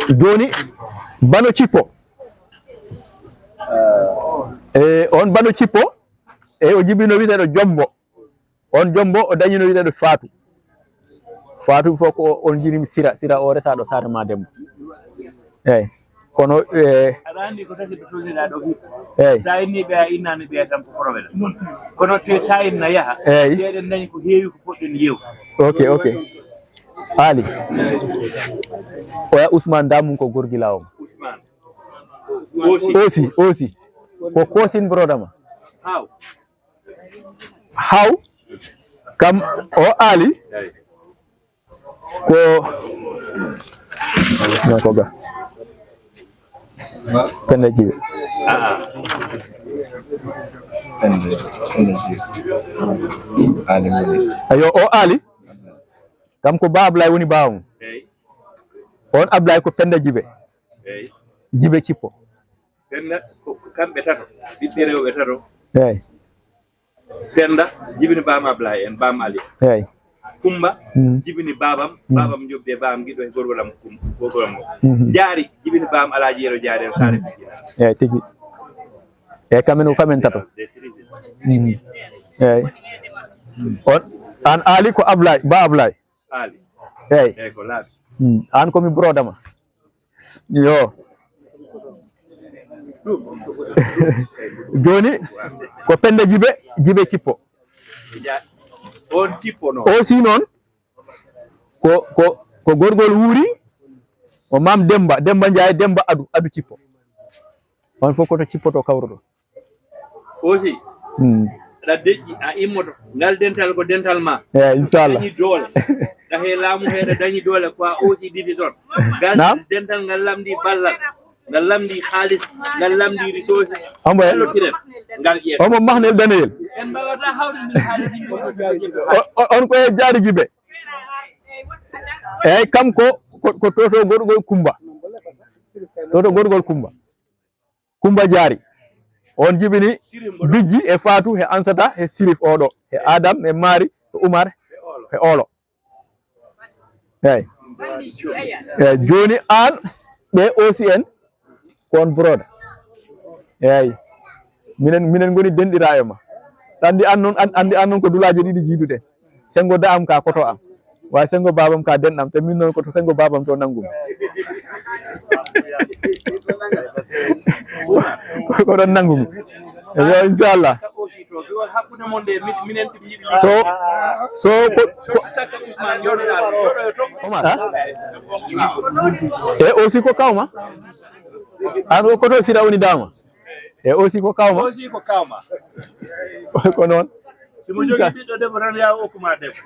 Joni, Bano Cippo. E, on Bano Cippo, e, o jibino wiyeteeɗo Jombo. On Jombo, o dañino wiyeteeɗo Faatu. Faatu fof ko on jibini Sira, Sira o resaɗo Saare Mademba. Eyyi. Kono, e, aɗa anndi ko taki ɓe tolniɗaa ɗo hikka. Eyyi. Sa inni ɓe a innani ɓe tan ko problème. Kono te ta inna yaha. Eyyi. Te eɗen dañi ko heewi ko poɗɗen yeew. Ok, ok. Ali. Oya Ousmane Damun ko gorgilaawo ma. Ousmane. Osi. Osi, Osi. Ko Kosin broda ma. Haw. Haw. Kam o Ali. Eyyi. Ko, non ko ga. Penda Jibe. Ayo, o Ali. Kam ko Ba Ablaye woni baawam. On Ablaye ko Penda Jibe. Jibe Cippo. Penda ko kamɓe tato, ɓiɓɓe rewɓe tato. Eyi. Penda jibini baam Ablaye en, baam Ali. Eyi. Kumba jibini baabam, baabam Jobbi e baabam Giɗo e gorgol am Kum-, gorgol am. Jaari jibini baam Alaaji Yero Jaari e Saare Fitina. Eyi, tigi. Eyi, kamen ko kamen tato. Eyi. On, aan Ali ko Ablaye, Ba Ablaye. Ali. Eyi. Eyi, ko laaɓi. Aan ko mi broda ma. Yo. Jooni ko Penda Jibe, Jibe Cippo. On Cippo noon. O si noon ko, ko, ko gorgol wuuri, o maam Demba, Demba Njaay, Demba Adu, Adu Cippo. On fof ko to Cippo to kawruɗo. Aussi, aɗa deƴƴi, a immoto. Ngal dental ko dental ma. Eyi, inchallah. Dañi doole. Ɗahe laamu heeɗa dañi doole, ko a aussi division. Ngal dental ngal lamndi ballal. Ngal lamndi haalis, ngal lamndi resources. Hombo e? Ngal ƴeew. Hombo mahnel daneyel. En mbawata hawde min haalis. O, o, on ko e Jaari Jibe. Eyi, kam ko, ko, ko toto gorgol Kumba. Toto gorgol Kumba. Kumba Jaari. On jibini Bijji e Faatu e Ansata e Sirif oɗo, e Adam e Mari e Umar e Olo. Eyi. Eyi, jooni aan ɓe aussi en ko on broda. Eyi. Minen, minen ngoni denɗiraaɓe ma. Anndi aan noon, an-, anndi aan noon ko dulaaje ɗiɗi jiiduɗe. Senngo da am ka koto am. Wa senngo baabam ka denɗam, te min noon ko to senngo baabam to nanngumi. Ko, ko ɗon nanngumi. Yo, inchallah. So, so, ko, ko, Omar. Ha? E aussi ko kawma. An o koto sira woni dama. E aussi ko kawma. Aussi ko kawma. Ko noon. Si mo jogii ɓiɗɗo debbo tan, yaa o okkuma debbo.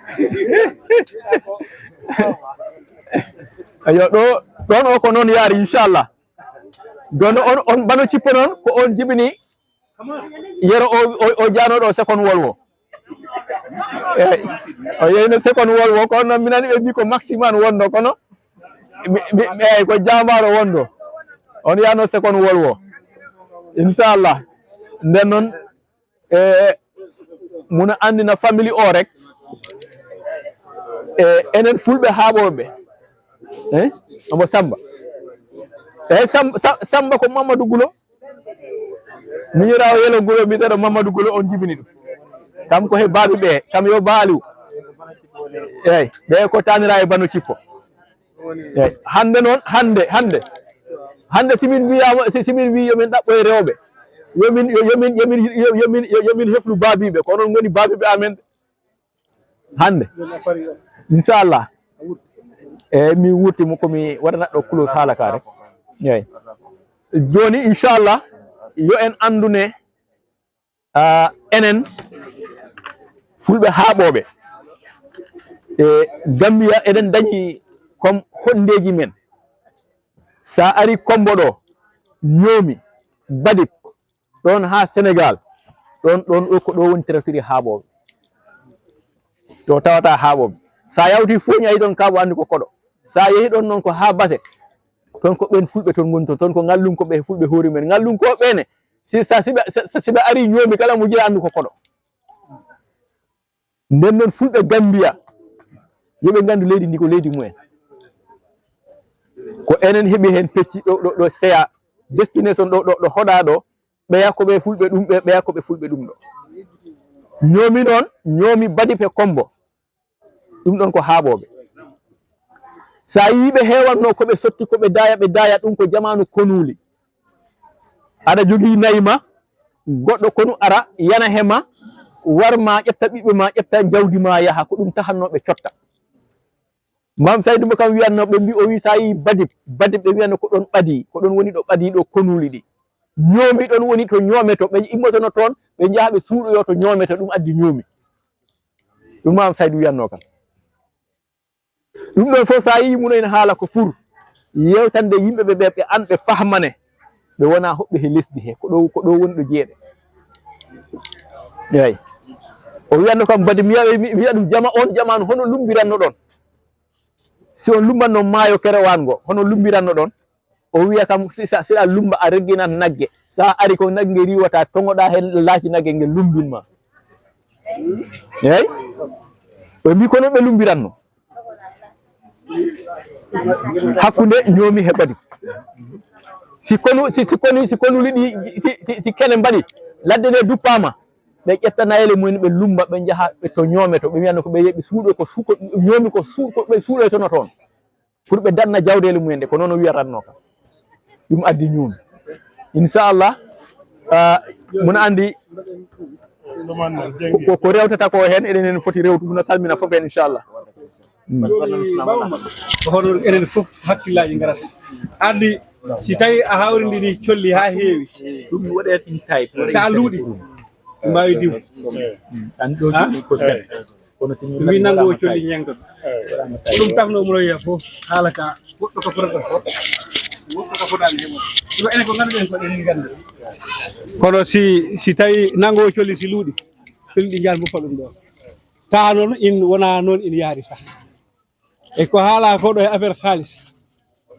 Ayo, ɗo, ɗon o ko noon yaari, inchallah. Ɗon on, on bano cippo noon, ko on jibini Yero o, o, o jaanoɗo o Sekon Wolwo. Eyi, o yeyno Sekon Wolwo, kono noon mi nani ɓe mbi ko Maximan wonno, kono mi, mi, mi, eyi, ko Jambaaro wonno. On yaano Sekon Wolwo. Inchallah. Nden noon, e, muna anndina famille o rek. E, enen Fulɓe haaɓooɓe. Eh? Omo Samba. Eyi, Sam-, Sa-, Samba ko Mamadou Gulo. Miñiraawo Yelo Gulo, mbiyeteeɗo Mamadou Gulo, on jibini ɗum. Kam ko he baaɓe ɓe, kam yo Ba Aliou. Eyi, ɓe ko taanira e bano cippo. Eyi, hannde noon, hannde, hannde. Hannde si min mbiyaama, si, si min mbii yo min ɗaɓɓo e rewɓe. Yo min, yo, yo min, yo min, yo, yo min, yo, yo min heflu baabiiɓe, ko onon ngoni baabiiɓe amen. Hannde. Inchallah. Eyi, mi wurti mo ko mi waɗana ɗo close haala ka rek. Eyi. Jooni, inchallah, yo en anndune, ah, enen Fulɓe haaɓooɓe. E Gambia, eɗen dañi comme honndeeji men. Sa ari Kombo ɗo, Ñoomi, Badip, ɗon haa Senegal, ɗon, ɗon ɗo ko ɗo woni territoire haaɓooɓe. To tawata haaɓooɓe. Sa yawti Fooñi, a yi ɗon Kaabo, anndi ko koɗo. Sa yehi ɗon noon ko haa Base, toon ko ɓen Fulɓe toon ngoni toon, toon ko Ngallunkooɓe e Fulɓe hoori men. Ngallunkooɓe ne, si, sa, si ɓe, sa, si ɓe ari Ñoomi, kala mo jeyi anndi ko koɗo. Nden noon Fulɓe Gambia, yo ɓe nganndu leydi ndi ko leydi mumen. Ko enen heɓi heen pecci ɗo, ɗo, ɗo seya, destination ɗo, ɗo, ɗo hoɗa ɗo, ɓeya ko ɓe Fulɓe ɗum, ɓe, ɓeya ko ɓe Fulɓe ɗum ɗo. Ñoomi noon, Ñoomi Badip e Kombo. Ɗum ɗon ko haaɓooɓe. Sa yii ɓe heewanno ko ɓe sotti, ko ɓe daaya, ɓe daaya, ɗum ko jamaanu konuuli. Aɗa jogii nayi ma, goɗɗo konu ara, yana he ma, war ma, ƴetta ɓiɓɓe ma, ƴetta jawdi ma, yaha, ko ɗum tahanno ɓe cotta. Maam Saydu mo kam wiyanno, ɓe mbi, o wi sa yii Badip, Badip ɓe wiyanno ko ɗon ɓadi, ko ɗon woni ɗo ɓadi ɗo konuuli ɗi. Ñoomi ɗon woni to ñoometo, ɓe immotono toon, ɓe njaha ɓe suuɗoyo to ñoometo, ɗum addi Ñoomi. Ɗum Maam Saydu wiyanno kam. Ɗum ɗon fof sa yii muno ene haala ko pour yewtande yimɓe ɓe, ɓe, ɓe an ɓe fahmane. Ɓe wonaa hoɓɓe he lesdi he, ko ɗo, ko ɗo woni ɗo jeeɗe. Eey. O wiyanno kam, badi mi wiya, mi wiya ɗum, jama on jamaanu, hono lumbiranno ɗon? Si on lumbanno maayo Kerewan ngo, hono lumbiranno ɗon? O wiya kam, si sa, si a lumba, a regginan nagge. Sa ari ko nagge riiwata, toŋoɗa heen laaci nagge nge lumbin ma. Eey? Ɓe mbi kono ɓe lumbiranno. Hakkunde ñoomi he ɓadi. Si konu, si, si konu, si konu liɗi, si, si, si kene mbaɗi, ladde nde duppaama, ɓe ƴetta nayele mumen, ɓe lumba, ɓe njaha, ɓe to ñoome to, ɓe wiyanno ko ɓe yeɓi suuɗo, ko suuko, ñoomi ko suuɗo, ko ɓe suuɗoytono toon. Pour ɓe danna jawdeele mumen ɗe, ko noon o wiyatanno ka. Ɗum addi ñuun. Inchallah, ah, muna anndi ko, ko, ko rewtata ko heen, eɗen en foti rewtude, muna salmina fof heen, inchallah. Mm. Ko hono enen fof hakkillaaji ngarata. Anndi si tawi a hawrindini colli haa heewi, ɗum waɗe tin tawi. So a luuɗi, mbaawi diw. An ɗo. Ha? Ɗum wi nanngo o colli ñeeŋto. Ko ɗum tafno mo yiya fof haala ka, woɗɗo ko fotata fof. Woɗɗo ko fotaani heɓo. Ɗum enen ko ngannduɗen ko ɗen nganndu. Kono si, si tawi nanngo o colli si luuɗi, colli ɗi njahan mboppa ɗum ɗo. Taa noon in wonaa noon in yaari sah. E ko haala ko ɗo e affaire haalis.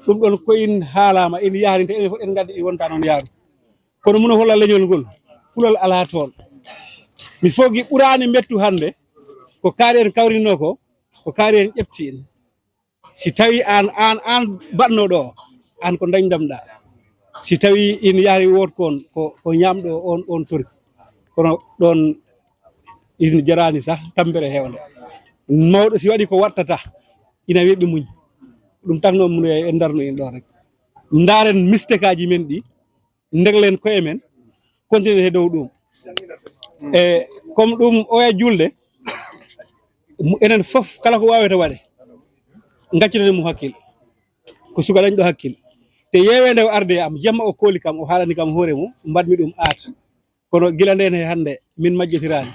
Ɗum ɗon ko in haalaama, in yahrinte, enen fof en ngaddi ɗi wonta noon yaaru. Kono muna holla leñol ngol, kulol alaa toon. Mi fogi ɓuraani mettu hannde, ko kaari en kawrinno ko, ko kaari en ƴefti en. Si tawi aan, aan, aan baɗno ɗo, aan ko dañdamɗa. Si tawi in yahri woot kon, ko, ko ñaamɗo on, on torki. Kono ɗon in jaraani sah, tampere heewnde. Mawɗo si waɗi ko wattata, ina weɓi muñ. Ɗum takno mun e, en darno in ɗo rek. Ndaaren mistekaaji men ɗi, ndeglen koye men, continue he dow ɗum. E, comme ɗum oya julde, mu-, enen fof kala ko waawete waɗe, ngaccitene mum hakkil. Ko suka dañɗo hakkil. Te yeewende o arde e am, jemma o kooli kam, o haalani kam hoore mum, mbaɗmi ɗum aat. Kono gila nden he hannde, min majjotiraani.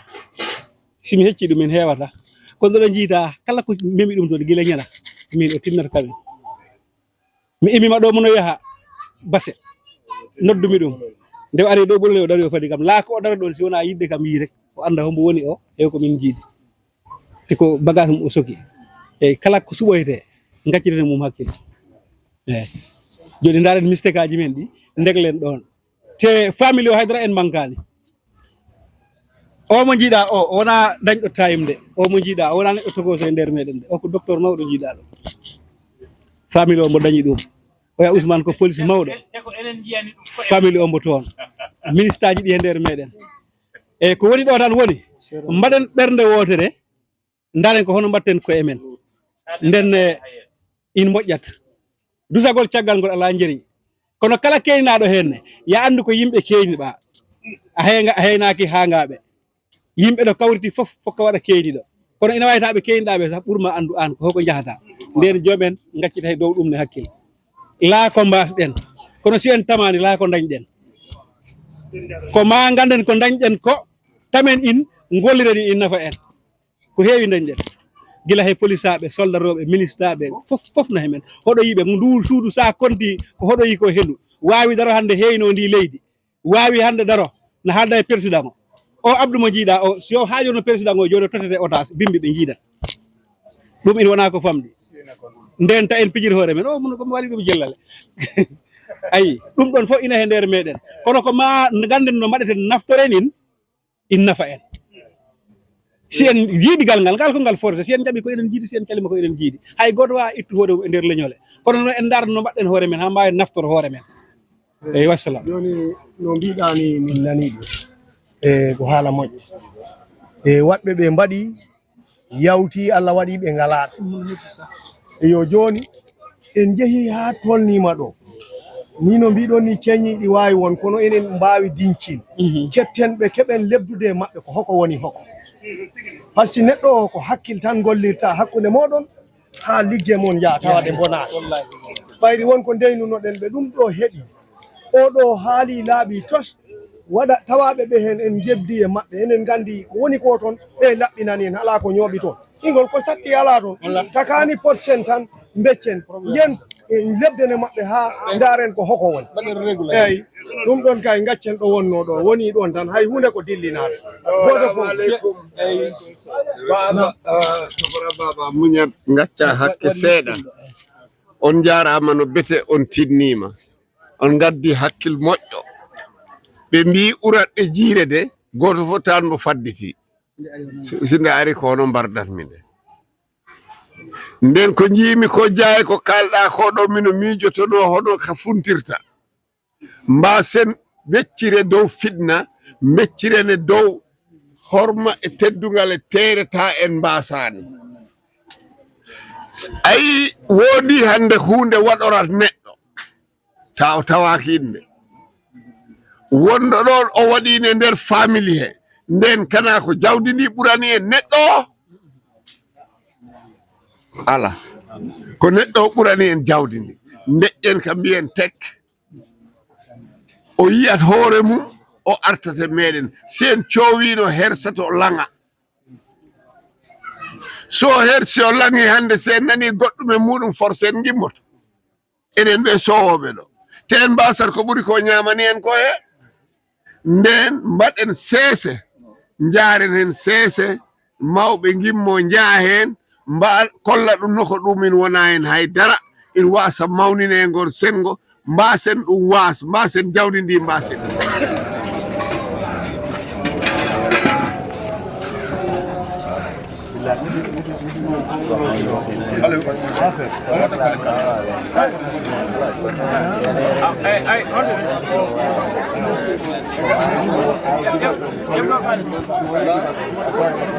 Si mi hecci ɗum, min heewata. Kono ɗo jiita, kala ko memi ɗum toon, gila ñala, min o tinnata kamen. Mi imima ɗo, mono yaha base. Noddumi ɗum. Nde o ari ɗo ɓurle o dari o fadi kam. Laa ko o dara ɗon si wonaa yiɗde kam yii rek. O annda hombo woni o, e ko min jiidi. Te ko bagage mum o soki. E kala ko suɓoyte, ngaccitene mum hakkille. Eyi. Jooni ndaaren mistekaaji men ɗi, ndeglen ɗon. Te family o haydara en mankaani. O mo njiiɗa o, o wonaa dañɗo time de. O mo njiiɗa o wonaa neɗɗo togoso e nder meɗen de. O ko docteur mawɗo njiiɗa ɗo. Family o mbo dañi ɗum. Oya Ousmane ko police mawɗo. Family o mbo toon. Ministaji ɗi e nder meɗen. E ko woni ɗo tan woni, mbaɗen ɓernde wootere, ndaren ko hono mbaɗten koye men. Nden, eh, in moƴƴat. Dusagol caggal ngol alaa njeri. Kono kala keynaaɗo heen ne, ya anndu ko yimɓe keyniɓa. A heyga-, a heynaaki haangaaɓe. Yimɓe ɗo kawriti fof, fof ko waɗa keyniɗo. Kono ina waawi tawa ɓe keyniɗaa ɓe sah ɓurma anndu aan ko hoko njahata. Nden joom en ngaccita he dow ɗum ne hakkil. Laa ko mbaasɗen. Kono si en tamaani, laa ko ndañɗen. Ko ma ngannden ko ndañɗen ko, tamen in, ngolliren in nafa en. Ko heewi ndañɗen. Gila he polisaaɓe, soldarooɓe, ministaaɓe, fof, fof na he men. Hoɗo yiɓe, ndu suudu sa konti, ko hoɗo yi ko hendu. Waawi daro hannde heyno ndi leydi. Waawi hannde daro, na haalda e président o. O Abdou mo njiiɗa o, si o haajono président o, jooɗo totete otage, bimbi ɓe njiida. Ɗum ina wona ko famɗi. Nden ta en pijir hoore men, o mun ko mi waɗi ɗum jellale. Ayi, ɗum ɗon fof ina he nder meɗen. Kono ko ma ngannden no mbaɗeten naftoren in, in nafa en. Si en jiidi gal ngal, ngal ko ngal forcé, si en jaɓi ko enen jiidi, si en calima ko enen jiidi. Hay gooto waawa ittu hoore mum e nder leñole. Kono noon en ndaarno no mbaɗɗen hoore men, haa mbaawen naftor hoore men. Eyi, wassalam. Jooni, no mbiɗaa ni, min nanii ɗum. E ko haala moƴƴo. E waɗɓe ɓe mbaɗi, yawti, Allah waɗi ɓe ngalaa ɗo. Eyo, jooni, en njehii haa tolniima ɗo. Ni no mbiɗon ni, ceñiiɗi waawi won, kono enen mbaawi dincin. Mhm. Ketten ɓe, keɓen lebdude e maɓɓe ko hoko woni hoko. Par ce que neɗɗo o ko hakkil tan gollirta hakkunde mooɗon, haa ligge mon yaha tawa ɗe mbonaani. Wallahi. Ɓayri won ko ndeynunoɗen ɓe, ɗum ɗo heɓi. Oɗo haali laaɓi tos, waɗa tawaaɓe ɓe heen en njeddi e maɓɓe, enen nganndi ko woni ko toon, ɓe laɓɓinani en, alaa ko ñooɓi toon. Ingol ko satti alaa toon, wallahi. Takaani pot sen tan, mbeccen, yen en lebdene maɓɓe haa ndaaren ko hoko woni. Mbaɗen régulariser. Eey. Ɗum ɗon kay, gaccen ɗo wonnoo ɗo, woni ɗon tan, hay huunde ko dillinaade. Gooto fof. Assalamu aleykum. Baaba, ah, Sofra Baaba, muñat, gacca hakke seeɗa. On njaaraama no bete, on tinniima. On ngaddi hakkil moƴƴo. Ɓe mbii ɓurat ɓe jiire de, gooto fof tan mbo fadditi. Si, si nde ari ko hono mbardatmi nde. Nden ko njiimi ko jaay ko kaalɗaa ko ɗo mino miijotonoo hono ka funtirta. Mbaasen weccire dow fitna, mbeccirene dow horma e teddungal e teereta en mbaasaani. Ayi, woodi hannde huunde waɗorat neɗɗo, taw tawaaki innde. Wonɗo ɗon o waɗiinde nder famili he, nden kana ko jawdi ndi ɓurani en neɗɗo o? Ala. Ko neɗɗo o ɓurani en jawdi ndi. Ndeƴƴen ka mbiyen tek. O yiyat hoore mum, o artat e meɗen. Si en coowino hersato laŋa. So hersi o laŋi hannde, si en nani goɗɗum e muɗum force en gimmoto. Enen ɓe sowooɓe ɗo. Te en mbasat ko ɓuri ko ñaamani en ko he. Nden mbaɗen seese. Njaaren hen seese. Mawɓe ngimmo njaa heen, mba-, kolla ɗum no ko ɗum in wona heen hay dara, in waasa mawnine ngol senngo, mbaasen ɗum waas, mbaasen jawdi ndi, mbaasen.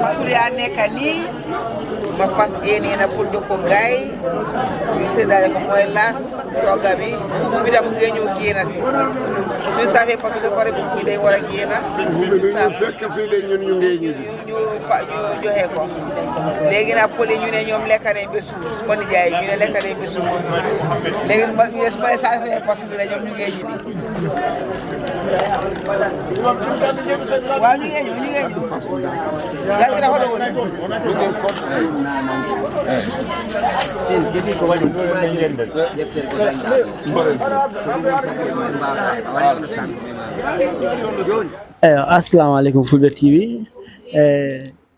Pasuliyane kani ma fas eni na puldo ko gay. Mi sedale ko moy las to gabi. Fufu bidam genyo gena si. So safe pasulde kore fufu de wala gena. Sa fekk fi de ñun ñu ngeñi. Ñu pa ñu joxe ko. Léegi nag poli ñu ne ñoom lekk nañ ba suur. Kon jaay ñu ne lekk nañ ba suur. Léegi ma ñu ne su ma safe pasulde la ñoom ñu ngeñi. Waaw, ñu ngi ñëw, ñu ngi ñëw. Yaa ngi si la xooloo woon. Eyo, assalamu aleykum Fulɓe T V. E,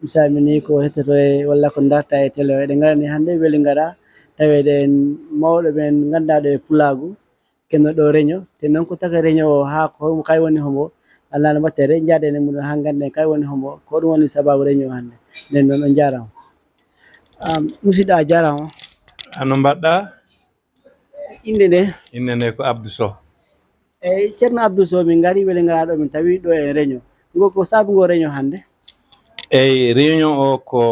mi salmini ko hettoto e walla ko darta e télé o. Eɗen ngarani hannde weli ngara taweede en mawɗo men ngannduɗo e pulaagu. Kenno ɗo reño, te noon ko taka reño o haa ko kay woni hombo, Allah no mbatte re njaade ne mum haa nganden kay woni hombo, ko ɗum woni sababu reño hannde. Nden noon on njaaraama. Am, musidɗo a jaaraama. Ano mbaɗɗa? Innde nde? Innde nde ko Abdou Sow. Eyi, Ceerno Abdou Sow, min ngari weli ngara ɗo, min tawi ɗo e reño. Ngo ko sabu ngo reño hannde? Eyi, reño o ko,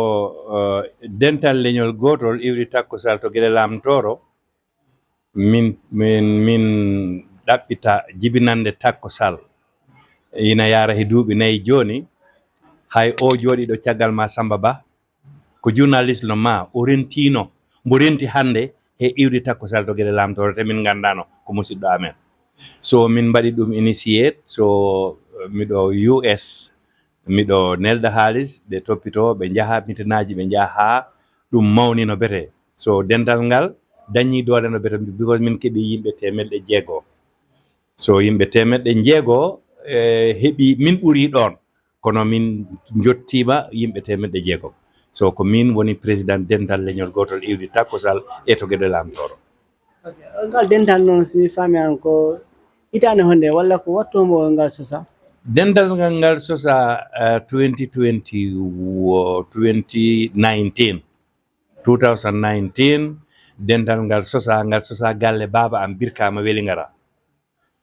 eh, dental leñol gotol iwri takkosal to Guédé Lamtoro. Min, min, min ɗaɓɓita jibinande takkosal. Ina yaara he duuɓi nayi jooni. Hay o jooɗiiɗo caggal ma Samba Ba, ko journaliste no ma, o rentino, mbo renti hannde he iwdi takkosal to Guédé Lamtoro, te min nganndaano ko musidɗo amen. So min mbaɗi ɗum initiate, so miɗo U S, miɗo nelda haalis, ɓe toppito, ɓe njaha mitinaaji, ɓe njaha haa ɗum mawnino bete. So dental ngal dañi doole no bete, because min keɓi yimɓe teemeɗɗe jeego. So yimɓe teemeɗɗe jeego, e, heɓi, min ɓuri ɗoon. Kono min njottiima yimɓe teemeɗɗe jeegom. So ko min woni président dental leñol gootol iwdi takkosal e to Guédé Lamtoro. Ok. Ngal dental noon, so mi faami aan, ko hitaande honde walla ko wattu hombo ngal sosa? Dental ngal, ngal sosa, eh, twenty twenty, wo-, twenty nineteen, two thousand nineteen, dental ngal sosa, ngal sosa galle baaba am Birkama Welingara.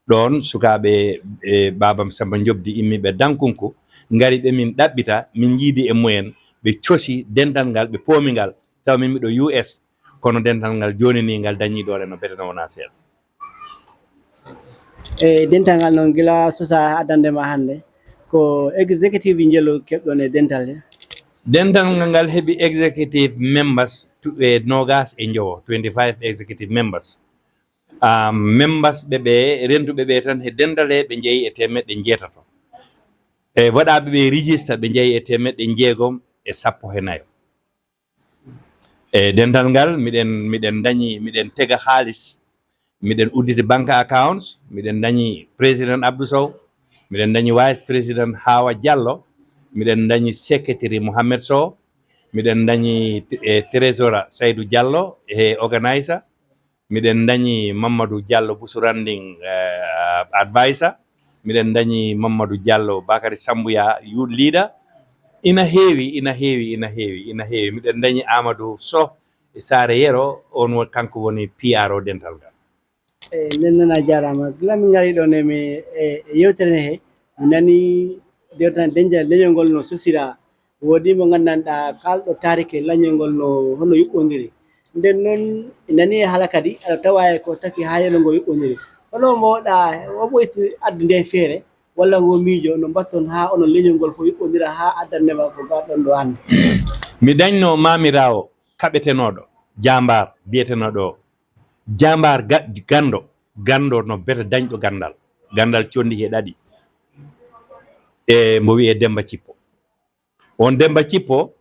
Ɗoon sukaaɓe e baabam Samba Njoɓdi immiiɓe Dankunku ngari ɓe min ɗaɓɓita, min njiidi e mumen, ɓe cosi dental ngal, ɓe poomi ngal, tawa min miɗo U S, kono dental ngal jooni nii ngal dañii doole no bete no wonaa seeɗa. E dental ngal noon gila sosaa addande ma hannde, ko executive njelu keɓɗon e dental he? Dental ngal ngal heɓi executive members tu-, e noogaas e njowo, twenty-five executive members. Ah, members ɓe ɓe, rentuɓe ɓe tan he dental he ɓe njeyi e teemeɗɗe njeetato. E waɗaaɓe ɓe register ɓe njeyi e teemeɗɗe njeegom e sappo he nayo. E dental ngal miɗen, miɗen dañi, miɗen tega haalis Miɗen udditi banque accounts, miɗen dañi président Abdou Sow, miɗen dañi vice président Hawa Diallo, miɗen dañi secretary Mohamed Sow, miɗen dañi e trésora Saydou Diallo e organizer, miɗen dañi Mamadou Diallo Bousouranding, eh, advisor, miɗen dañi Mamadou Diallo Bakary Sambouya, youth leader. Ina heewi, ina heewi, ina heewi, ina heewi. Miɗen dañi Amadou Sow e Saare Yero, on won, kanko woni P R o dental ngal. E nden noon a jaaraama. Gila min ngari ɗoon e mi e e yewtere nde he, mi nani dewtan denja leñol ngol no sosira. Woodi mo nganndanɗaa kaalɗo taarike leñol ngol no hono yuɓɓondiri. Nden noon mi nani e haala kadi aɗa tawa e ko taki haa yelo ngo yuɓɓondiri. Hono mboɗa omo itti addu nde feere walla ngo miijo no mbatton haa onon leñol ngol fof yuɓɓondira haa addannde ma ko garɗon ɗo hannde. Mi dañno maamiraawo kaɓetenooɗo, jaambaar biyetenooɗo o. Jaambaar ga- ganndo, ganndo no bete dañɗo ganndal. Ganndal conndi he ɗaɗi. E mbo wiyee Demmba Cippo. On Demmba Cippo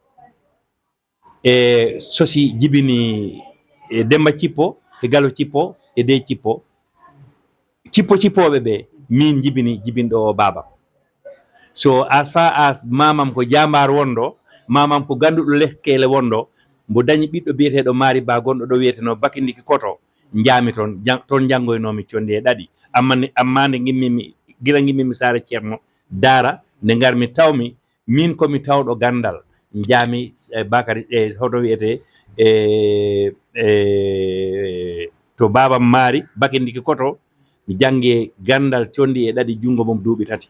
e sosi jibini e Demmba Cippo e Galo Cippo e Dey Cippo. Cippo cippooɓe ɓe min jibini jibinɗo o baabam. So as far as mamam ko jaambaar wonɗo, mamam ko gannduɗo lekkeele wonɗo, mbo dañi ɓiɗɗo biyeteeɗo Maari Ba gonɗo ɗo wiyetenoo Bakindiki Koto, njaami toon, jan- toon njanngoynoomi conndi e ɗaɗi. Amma ni- amma nde ngimmimi, gila ngimmimi Saare Ceerno Daara, nde ngarmi tawmi, min ko mi tawɗo ganndal, njaami e Bakari e hoto wiyetee e e to baabam Maari Bakindiki Koto, mi janngi ganndal conndi e ɗaɗi junngo mum duuɓi tati.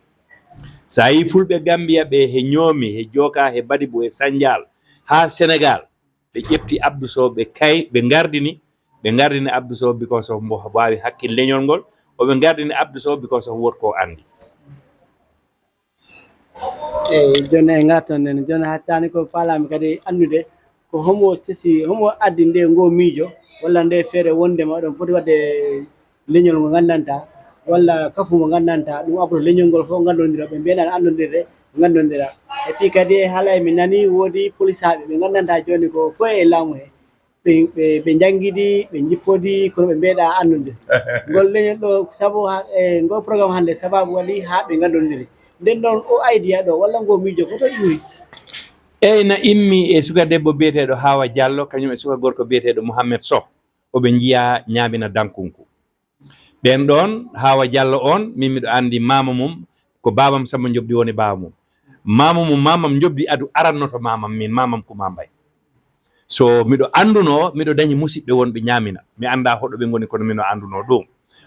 So a yii fulɓe Gammbiya ɓe he Ñoomi, he Jooka, he Badibu, he Sannjaal, haa Senegaal, ɓe ƴefti Abdou Sow, ɓe kay ɓe ngardini, ɓe ngardini Abdou Sow because of mbo waawi hakkil leñol ngol, o ɓe ngardini Abdou Sow because of wot ko anndi. Eyi, jooni en ngartan nden. Jooni hattaani ko paalaami kadi anndude ko homo sesi, homo addi nde ngo miijo walla nde feere wonde ma ɗon poti waɗde leñol ngo nganndantaa walla kafu mo nganndantaa ɗum apoto leñol ngol fof nganndondira, ɓe mbeɗan anndondirde nganndondira. E puis kadi e haalay mi nani woodi polisaaɓe ɓe nganndantaa jooni ko koye e laamu he. Ɓe ɓe ɓe njanngidi, ɓe njippodi, kono ɓe mbeeɗa anndude ngol leñol ɗo. Sabu ha- e ngol programme hannde sababu waɗi haa ɓe nganndondiri. Nden noon o idea ɗo walla ngo miijo ko to iwi? Eyi, na immi e suka debbo biyeteeɗo Hawa Diallo, kañum e suka gorko biyeteeɗo Mouhamed Sow. Oɓe njiya ñaamina dankunku. Ɓeen ɗoon, Hawa Diallo oon, min miɗo anndi maama mum ko baabam Samba Njoɓdi woni baaba mum. Maama mum, maamam Njoɓdi Adu arannoto maamam, min maamam Kuma Mbay. So miɗo anndunoo, miɗo dañi musiɓɓe wonɓe ñaamina. Mi anndaa hoɗo ɓe ngoni, kono mino anndunoo ɗum.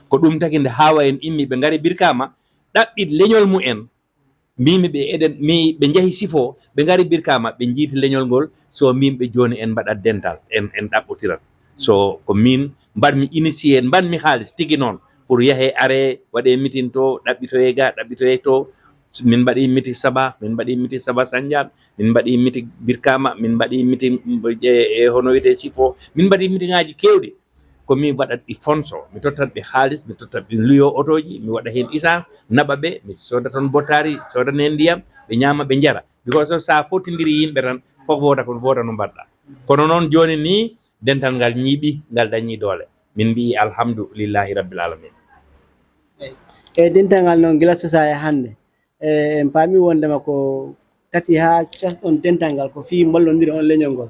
Ko ɗum tagi nde Hawa en immi, ɓe ngari Birkama, ɗaɓɓit leñol mumen. Mbimi ɓe eɗen, mi ɓe njahi sifo, ɓe ngari Birkama, ɓe njiiti leñol ngol, so min ɓe jooni en mbaɗat dental, en en ɗaɓɓotirat. So ko min mbaɗmi initié, mbaɗmi haalis tigi noon pour yahee aree, waɗee mitin to, ɗaɓɓitoyee ga, ɗaɓɓitoyee to. Min mbaɗi mitin Saba, min mbaɗi mitin Saba Sanjaan, min mbaɗi mitin Birkama, min mbaɗi mitin e e hono wiyetee sifo, min mbaɗi mitingaaji keewɗi. Ko mi waɗat ɗi fonso, mi tottat ɓe haalis, mi tottat ɓe luyo otooji, mi waɗa heen isan, naɓa ɓe, mi sooda toon bottaari, soodana heen ndiyam, ɓe ñaama, ɓe njara. Because so a fotindiri yimɓe tan, fof voota ko voota no mbaɗɗa. Kono noon jooni ni, dental ngal ñiiɓi, ngal dañi doole. Min mbiyi alhamdulillahi rabbil alamin. E dental ngal noon gila sosaa e hannde, e en paami wondema ko tati haa cosɗon dental ngal ko fii mballondire on leñol ngol.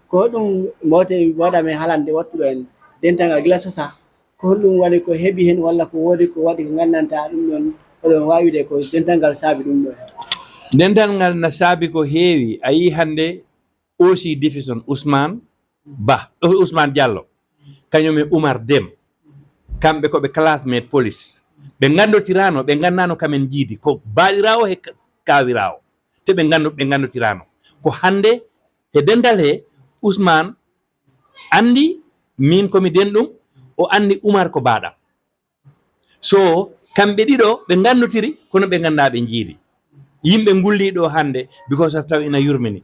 Ko hoɗum mbawte waɗa men haalande wattuɗo en dental ngal gila sosaa? Ko honɗum waɗi ko heɓi heen walla ko woodi ko waɗi ko nganndantaa ɗum ɗoon, oɗon waawi wiide ko dental ngal saabi ɗum ɗoon? Dental ngal na saabi ko heewi. A yii hannde O C division Ousmane Ba, Ousmane Diallo, kañum e Oumar Dem, kamɓe ko ɓe classmate police. Ɓe nganndotiraano, ɓe nganndaano kamen njiidi. Ko baaɗiraawo he ka- kaawiraawo. Te ɓe nganndu- ɓe nganndotiraano. Ko hannde he dental he Ousmane anndi min ko mi denɗum, o anndi Oumar ko baaɗam. So kamɓe ɗiɗo ɓe nganndotiri, kono ɓe nganndaa ɓe njiidi. Yimɓe ngullii ɗo hannde because of taw ina yurmini.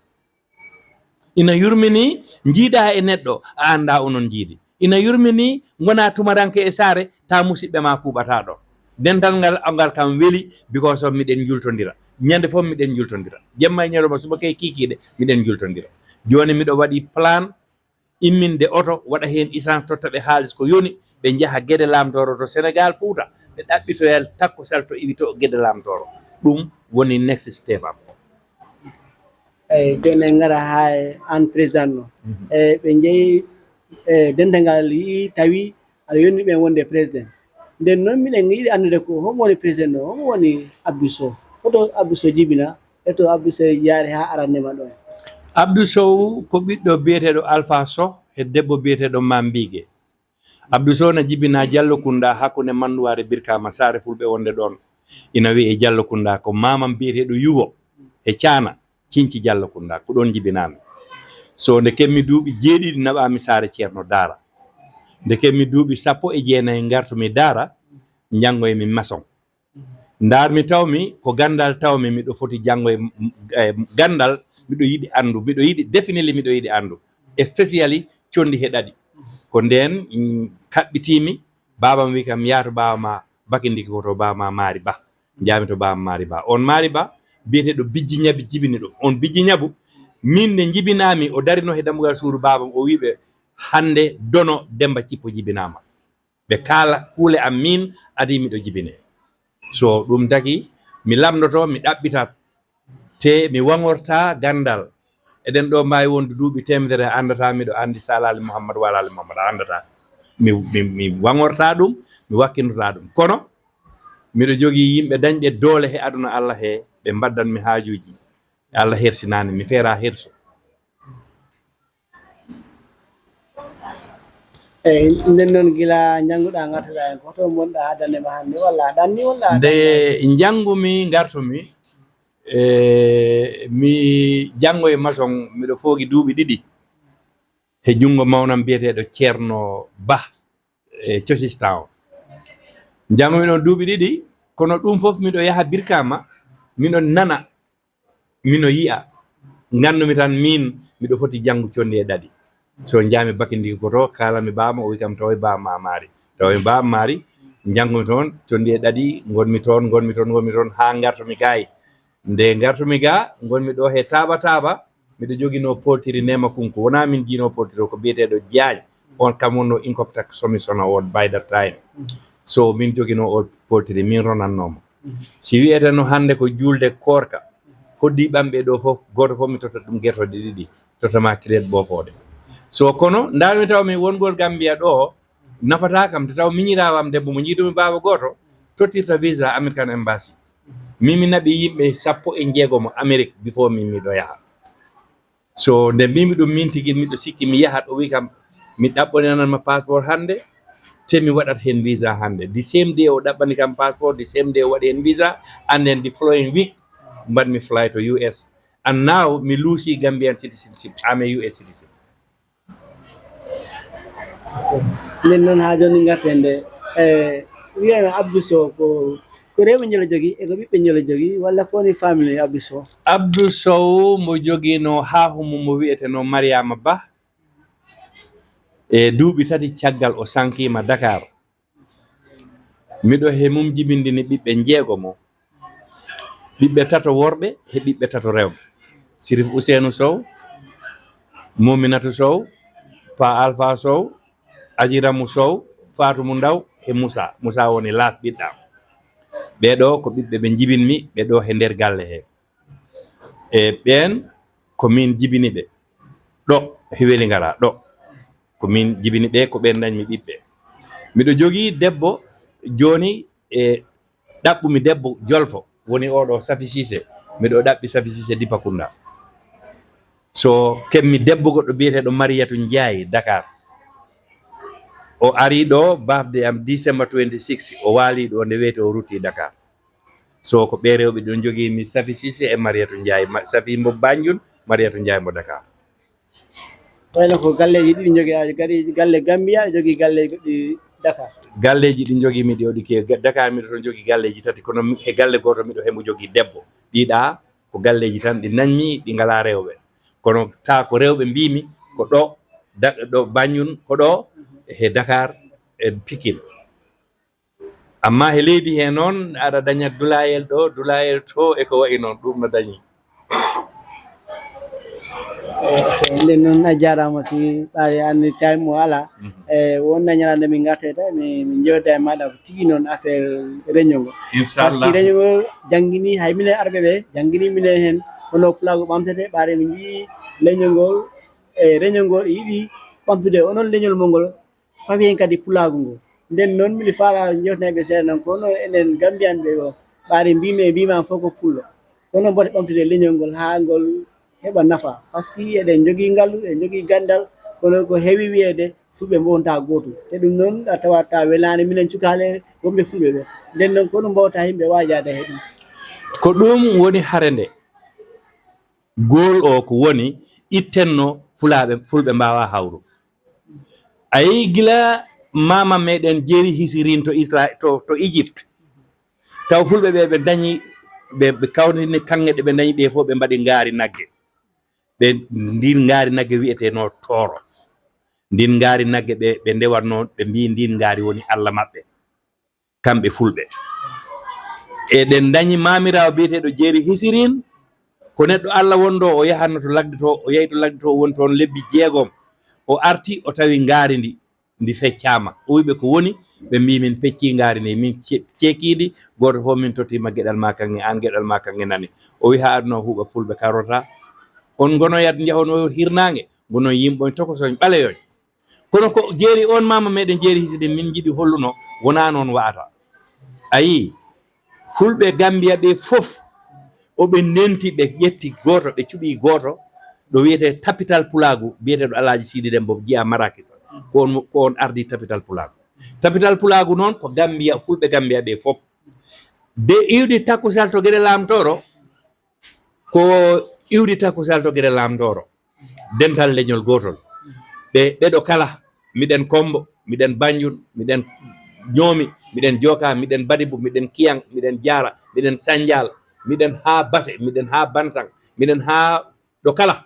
Ina yurmini njiidaa e neɗɗo, a anndaa onon njiidi. Ina yurmini ngonaa tumaranke e saare, ta musiɓɓe ma kuuɓataa ɗo. Dental ngal, ngal kam weli because of miɗen njultondira. Ñande fof miɗen njultondira. Jemma e ñalawma, subaka e kiikiiɗe, miɗen njultondira. Jooni miɗo waɗi plan imminde oto, waɗa heen essence, totta ɓe haalis ko yoni, ɓe njaha Gede Lamtooro to Senegal Fuuta, ɓe ɗaɓɓitoya takkosal to iwi to Gede Lamtooro. Ɗum woni next step am. Eyi, jooni en ngara haa e aan président no. Eyi, ɓe njehi e denndangal yii tawi aɗa yonni ɓen wonde président. Nden noon miɗen yiɗi anndude ko homo woni président o, homo woni Abdou Sow? Hoto Abdou Sow jibina, e to Abdou Sow yaari haa arannema ɗo? Abdou Sow ko ɓiɗɗo biyeteeɗo Alpha Sow e debbo biyeteeɗo Mambige. Abdou Sow na jibina Jallo Kunda hakkunde Manduwaare Birkama, saare fulɓe wonde ɗoon. Ina wiyee Jallo Kunda, ko maamam biyeteeɗo Yugo e Caana, Cinci Jallo Kunda, ko ɗoon jibinaami. So nde keɓmi duuɓi jeeɗiɗi naɓaami saare Ceerno Daara. Nde keɓmi duuɓi sappo e jeenayi ngartumi Daara, njanngoymi maçon. Ndaarmi tawmi ko ganndal tawmi miɗo foti janngoye, eh, ganndal miɗo yiɗi anndu, miɗo yiɗi definitely miɗo yiɗi anndu, especially conndi he ɗaɗi. Ko ndeen mm, kaɓɓitiimi, baabam wi kam yaha to baaba ma Bakindiki ko to baaba ma Maari Ba. Njaami to baaba Maari Ba. On Maari Ba biyeteeɗo Bijji Ñabi jibini ɗum. On Bijji Ñabu min nde jibinaami o darino he dammugal suudu baabam o wi ɓe hannde Dono Demmba Cippo jibinaama. Ɓe kaala kuule am miin adii miɗo jibine. So ɗum daki mi lamndoto mi ɗaɓɓitat te mi waŋorta ganndal. Eɗen ɗo mbaawi wonde duuɓi teemedere a anndataa miɗo anndi Saalaali Muhammad Waalaali Muhammad a anndataa. Mi, mi, mi waŋorta ɗum, mi wakkindotaa ɗum. Kono miɗo jogii yimɓe dañɓe doole he aduna Allah he ɓe mbaddan mi haajuuji. Allah hersinaani mi feeraa herso. Eyi, nden noon gila njannguɗaa ngartoɗaa heen ko hoto wonɗaa addande ma hannde walla a ɗanni walla a Nde njanngumi ngartumi e mi janngo e maçon miɗo foogi duuɓi ɗiɗi he junngo mawnam biyeteeɗo Ceerno Bah e Cosistan o. Njanngumi ɗoon duuɓi ɗiɗi kono ɗum fof miɗo yaha Birkama miɗo nana miɗo yi'a, nganndumi tan miin miɗo foti janngu conndi e ɗaɗi. So njaami Bakindiki ko to kaalanmi baaba o wi kam tawoy baaba ma Maari, tawoy baaba Maari, njanngumi toon conndi e ɗaɗi, ngonmi toon ngonmi toon ngonmi toon haa ngartumi gaay. Nde ngartumi ga ngonmi ɗo he Taaba Taaba, miɗo joginoo pooltiri Neema Kunku, wonaa min jiinoo pooltiri o ko biyeteeɗo Jaañ, oon kam wonnoo income tax commissioner on by that time. So min joginoo o pooltiri min ronannoo mo. Si wiyeteno hannde ko juulde koorka hoddii ɓamɓe ɗo fof gooto fof mi totta ɗum gertooɗe ɗiɗi, totta ma kireet ɓoofooɗe. So kono ndaarmi taw mi wongol Gambia ɗo nafataa kam te taw miñiraawo am debbo mo njiidumi baaba gooto tottirta visa American embassy. Min mi naɓi yimɓe sappo e njeego mo Amerique before min miɗo yaha. So nde mbimi ɗum min tigi miɗo sikki mi yahat o wi kam mi ɗaɓɓoninanma passeport hannde te mi waɗat heen visa hannde. The same day o ɗaɓɓani kam passeport, the same day o waɗi heen visa, and then the following week mbaɗmi fly to U S. And now mi luusi Gambian citizenship, I'm a U S citizen. Nden noon haa jooni ngarten nde e wiyama Abdou Sow ko ko rewɓe njolo jogii e ko ɓiɓɓe njolo jogii walla ko woni famille Abdou Sow? Abdou Sow mo jogiino haa humo mo wiyeteno Mariama Bah e duuɓi tati caggal o sankiima Dakar. Miɗo he mum jibindini ɓiɓɓe njeego mo, ɓiɓɓe tato worɓe he ɓiɓɓe tato rewɓe, Sirif Ousseynou Sow, Mouminatou Sow, Pa Alpha Sow, Aji Ramu Sow, Fatou Mu Ndaw he Moussa. Moussa woni laas ɓiɗɗam. Ɓee ɗo ko ɓiɓɓe ɓe njibinmi ɓe ɗo he nder galle he. E ɓeen ko min jibini ɓe ɗo he Weli Ngara ɗo. Ko min jibini ɓe ko ɓeen dañmi ɓiɓɓe. Miɗo jogii debbo jooni e ɗaɓɓumi debbo jolfo woni oɗo Safi Sise. Miɗo ɗaɓɓi Safi Sise Dipakunda. So keɓmi debbo goɗɗo biyeteeɗo Mariyatu Njaay Dakar. O ari ɗo birthday am December twenty-six o waali ɗo nde weeti o rutti Dakar. So ko ɓe rewɓe ɗon jogii mi Safi Sise e Mariyatu Njaay, Safi mbo Banjul, Mariyatu Njaay mbo Dakar. Wayno ko galleeji ɗiɗi njogii, a kadi galle Gambia, a jogii galleeji goɗɗi Dakar. Galleeji ɗi njogii mi ɗi oɗi ke Dakar miɗo toon jogii galleeji tati kono e galle gooto miɗo hembo jogii debbo. Ɗiɗa ko galleeji tan ɗi nañmi ɗi ngalaa rewɓe. Kono taa ko rewɓe mbiimi ko ɗo ɗo Banjul ko ɗo he Dakar e Pikin. Amma he leydi he noon aɗa daña dulayel ɗo dulayel to e ko wayi noon ɗum no dañi. Ok, nden noon a jaaraama, si ɓaade anndi time o alaa. Mhm. E wonde ñalande min ngartoyta, min, min njewta e maaɗa ko tigi noon affaire réunion ngo. Parce que inchallah. Réunion ngo janngini, hay minen arɓe ɓe, janngini minen heen, hono pulaagu ɓamtete, ɓaade min njii leñol ngol, e réunion ngol yiɗi ɓamtude onon leñol mon ngol, fawi heen kadi pulaagu ngu. Nden noon, mbiɗa faala jewtanaɓe seeɗa noon, kono enen Gambiyanɓe o, ɓaade mbimi e mbima fof ko pullo. Kono mboɗo ɓamtude leñol ngol haa ngol heɓa nafa. Parce que eɗen njogii ngallu, eɗen njogii ganndal, kono ko heewi wiyeede fulɓe mbonta gootum. Te ɗum noon, a tawata welaani minen cukaale wonɓe fulɓe ɓe. Nden noon, kono mbawta yimɓe waajaade he ɗum. Ko ɗum woni hare nde. Gool o ko woni ittenno fulaaɓe, fulɓe mbaawa hawru. A yii gila maama meɗen Jeeri Hisirin to Isra-, to, to Egypte. Taw fulɓe ɓe, ɓe dañi, ɓe, ɓe kawrini kaŋŋe ɗe ɓe dañi ɗe fof, ɓe mbaɗi ngaari nagge. Ɓe, ndin ngaari nagge wi'eteno tooro. Ndin ngaari nagge ɓe, ɓe ndewatno, ɓe mbi ndin ngaari woni Allah maɓɓe. Kamɓe fulɓe. Eɗen dañi maamiraawo biyeteeɗo Jeeri Hisirin, ko neɗɗo Allah wonɗo, o yahanno to ladde to, o yahi to ladde to, o woni toon lebbi jeegom. O arti, o tawi ngaari ndi, ndi feccaama. O wiɓe ko woni, ɓe mbi min pecci ngaari ndi, min ce-, ceeki ndi, gooto fof min tottiima geɗal ma kaŋŋe, aan geɗal ma kaŋŋe nani. O wi haa aduna o huuɓa pulɓe karota. On ngonoyat njahono hirnaange, ngonon yimɓe on tokosoñ ɓaleyoñ. Kono ko Jeeri on maama meɗen Jeeri Hisirin min njiɗi holluno, wonaa noon wa'ata. A yii, fulɓe Gambiya ɓe fof, o ɓe ndenti, ɓe ƴetti gooto, ɓe cuɓi gooto, ɗo wiyetee Tapital Pulaagu, biyeteeɗo Alaaji Siidi Dembo, jiya Marakisa. Ko on, ko on ardi Tapital Pulaagu. Tapital Pulaagu noon ko Gambiya, fulɓe Gambiya ɓe fof. De iwdi takkusal to Gere Laamtooro, ko iwdi takkusal to Gere Laamtooro. Dental leñol gootol. Ɓe, ɓeɗo kala, miɗen Kombo, miɗen Banjul, miɗen Ñoomi, miɗen Jooka, miɗen Badibu, miɗen Kiyaŋ, miɗen Jaara, miɗen Sanjaal, miɗen haa Base, miɗen haa Bansaŋ, miɗen haa ɗo kala.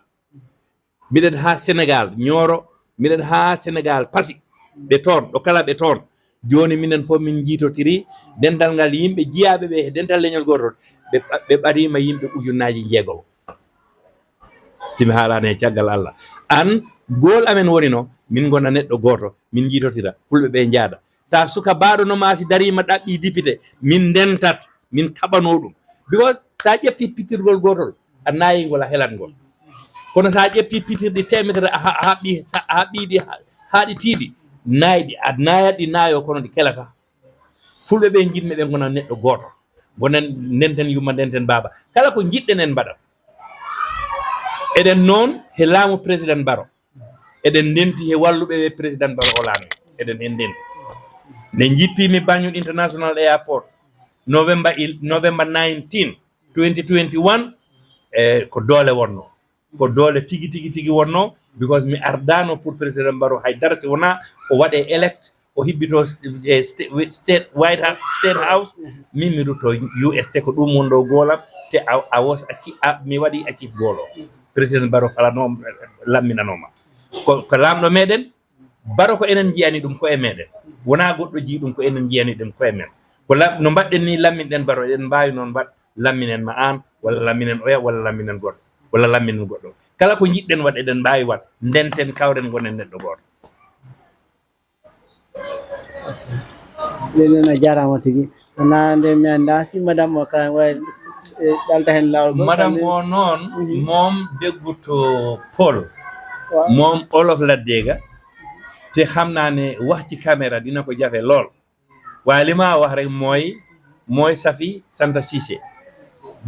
Miɗen haa Senegaal, Ñooro, miɗen haa Senegaal, Pasi, ɓe toon, ɗo kala ɓe toon. Jooni minen fof min njiitotiri, dental ngal yimɓe jiyaaɓe ɓe he dental leñol gootol, ɓe, ɓe ɓadiima yimɓe ujunnaaji njeegom. Timi haalaani e caggal Allah. Aan, gool amen woni no, min ngona neɗɗo gooto, min njiitotira, fulɓe ɓe njaada. Taa suka baaɗo no maasi dariima ɗaɓɓi dipite, min ndentat, min kaɓanoo ɗum. Because so a ƴeftii pittirgol gootol, a naayii ngol, a helat ngol. Kono so a ƴeftii pittirɗi teemedere, a ha-, a haɓɓii, sa-, a haɓɓii ɗi ha-, haaɗitiiɗi, naayɗi, a naayat ɗi naayoo, kono ɗi kelataa. Fulɓe ɓe njiɗmi ɓe ngona neɗɗo gooto. Ngonen, ndenten yumma, ndenten baaba. Kala ko njiɗɗen en mbaɗat. Eɗen noon he laamu Président Barrow. Eɗen ndenti he walluɓe ɓe Président Barrow o laami. Eɗen heen ndenti. Nde njippimi Banjul International Airport, November il-, November nineteen, twenty twenty-one, e ko doole wonno. Ko doole tigi, tigi, tigi wonno, because mi ardaano pour Président Barrow hay dara si wonaa o waɗe elect, o hibbito st-, e st-, wi-, state White House, State House, min mi rutto U S, te ko ɗum wonɗo goolam, te a, a wos a ci-, a, mi waɗi a cif goolo. Président Barrow falanooma, lamminanooma. Ko, ko laamɗo meɗen, Barrow ko enen njiyani ɗum koye meɗen. Wonaa goɗɗo jiyi ɗum, ko enen njiyani ɗum koye men. Ko la-, no mbaɗɗen ni lamminɗen Barrow, eɗen mbaawi noon mbaɗ, lamminen ma aan, walla lamminen oya, walla lamminen goɗɗo, walla lamminen goɗɗo. Kala ko njiɗɗen waɗ, eɗen mbaawi waɗ, ndenten kawren ngonen neɗɗo gooto. Ɗum noon a jaaraama tigi. Wonaa nde mi anndaa si madame o kañum wayi, e, ɗalta heen laawol gol. Madame o noon, mhm, moom déggut Pël. Waaw. Moom olof la dégg, te xam naa ne wax ci caméra dina ko jafe lool. Waaye li ma wax rek mooy, mooy Safi Santa Cissé.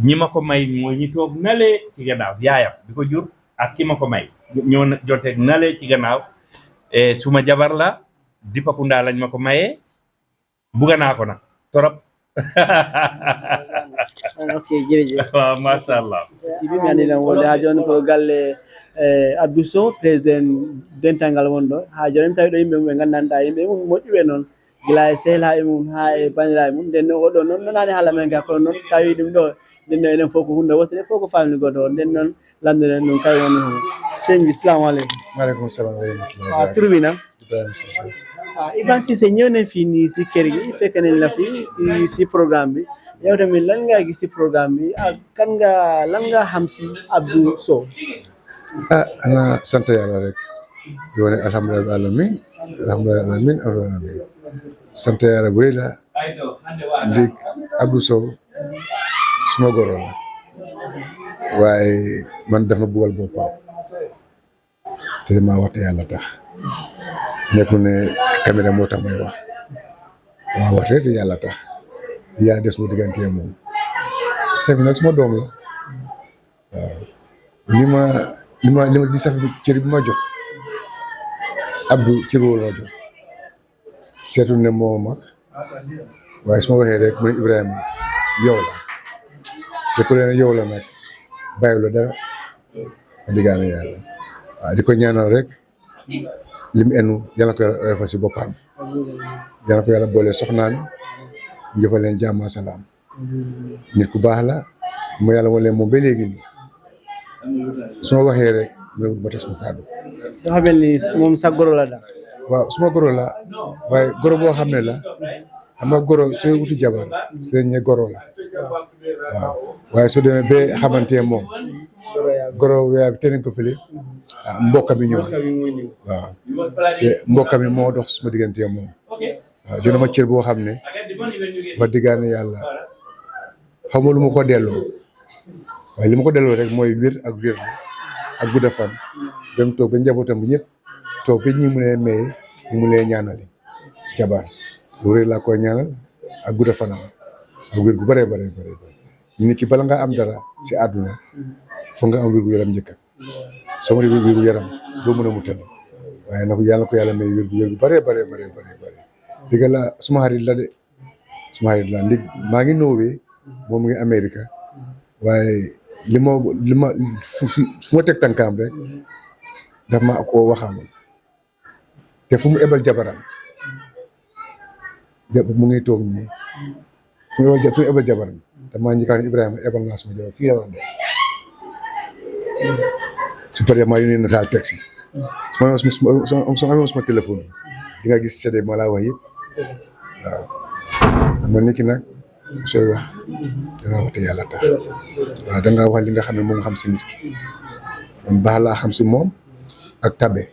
Ñi ma ko may mooy ñi toog nale ci gannaaw, yaayam bi ko jur ak ki ma ko may. Ñoo na-, joteeg nale ci gannaaw. E, suma jabar la, Dipakunda lañ ma ko mayee. Buga naa ko nag, torop. Ok, jërëjëf. Waaw, machallah. Ci bi mi andi lan wonde haa jooni ko galle, eh, Abdou Sow, président dental ngal wonɗo. Haa jooni mi tawi ɗo yimɓe mum ɓe nganndanɗaa, yimɓe mum moƴƴuɓe noon. Gila e sehlaaɓe mum haa e banndiraaɓe mum. Nden noon, oɗo noon nanaani haala men ka, kono noon tawi ɗum ɗo. Nden noon, enen fof ko huunde wootere, fof ko famille gooto. Nden noon, lamndiren ɗum kay woni hon. Sëñ bi, salamu aleykum. Maaleykum salaam wa rahmatullahi wa barakatuh. Tur bi nan? Ibrahima Cissé. Ah, Ibrahima Cissé, ñëw nañ fii nii si kër gi, fekk nañ la fii, ci, si programme bi. Yow tamit, lan nga gis si programme bi? Ak kan nga, lan nga xam si Abdou Sow? Ah, ana sant Yàlla rek. Di wane alhamdulilah alamin, alhamdulilah alamin, alhamdulilah alamin. Sant Yàlla bu rëy la. Ndig Abdou Sow suma goro la, waaye man dafa ma bugal boppam, te maa wax te Yàlla tax. Nekkul ne caméra moo tax may wax, maa wax te Yàlla tax. Yàlla des mu diggante moom. Sefi nag suma doom la. Waaw, li ma li ma li ma di saf bi, cër bi ma jox Abdou, cër boobu la ma jox. Seetu ne moo mag, waaye su ma waxee rek mu ne Ibrahima, yow la. Te ku leen yow la nag, bàyyi la dara. A diggaane Yàlla. Waaw, di ko ñaanal rek, li mu enu, Yàlla ko Yàlla oyofal si boppam. Yàlla ko Yàlla boole soxnaam, ñu jëfal leen jàmm ak salaam. Nit ku baax la, ma Yàlla wane moom ba léegi nii. Su ma waxee rek, ma wut ma teg sama kàddu. Dafa mel ni moom sa goro la daal. Waaw, suma goro la, waaye goro boo xam ne la, xam nga goro sooy wuti jabar, seen ñe goro la. Waaw, waaye soo demee ba xamante moom, goro yaa bi teneen ko fële, ah, mbokk mi ñëw. Waaw, te mbokk mi moo dox suma diggante moom. Waaw, jox na ma cër boo xam ne, wax diggaane Yàlla, xaw ma lu ma ko delloo, waaye li ma ko delloo rek mooy wér ak wér ak gudda fan. Dem toog ba njabootam bi ñëpp toog ba ñi mu ne maye, ñi mu ne ñaanali jabar. Loolu rek laa koy ñaanal, ak gudda fanam, ak wér gu bare bare bare bare. Nit ki, bala nga am dara si àdduna, foog nga am wér gu yaram njëkka. Soo ma wér gu yaram, doo mën a mu tële. Waaye nag, Yàlla ko Yàlla may wér gu wér gu bare bare bare bare bare. Dëgg la, suma xarit la de, suma xarit la. Ndig maa ngi Norway, moom mu ngi America. Waaye li ma li ma fu fu fu ma teg tànkaam rek, daf ma koo waxam. Te fu mu ebal jabaram, ja mu ngi toog nii. Fu mu ebal ja fu mu ebal jabaram, dama njëkk a ne, Ibrahima, ebal naa suma jabar, fii la war a dem. Su paree, maa yónnee nataal taxi. Su ma su ma su ma su ma amee suma téléphone, di nga gis seede ma laa wax yëpp. Waaw, xam nga nit ki nag, sooy wax, da ngaa wax te Yàlla tax. Waaw, da ngaa wax li nga xam ne moom nga xam si nit ki. Man baax laa xam si moom, ak tabe.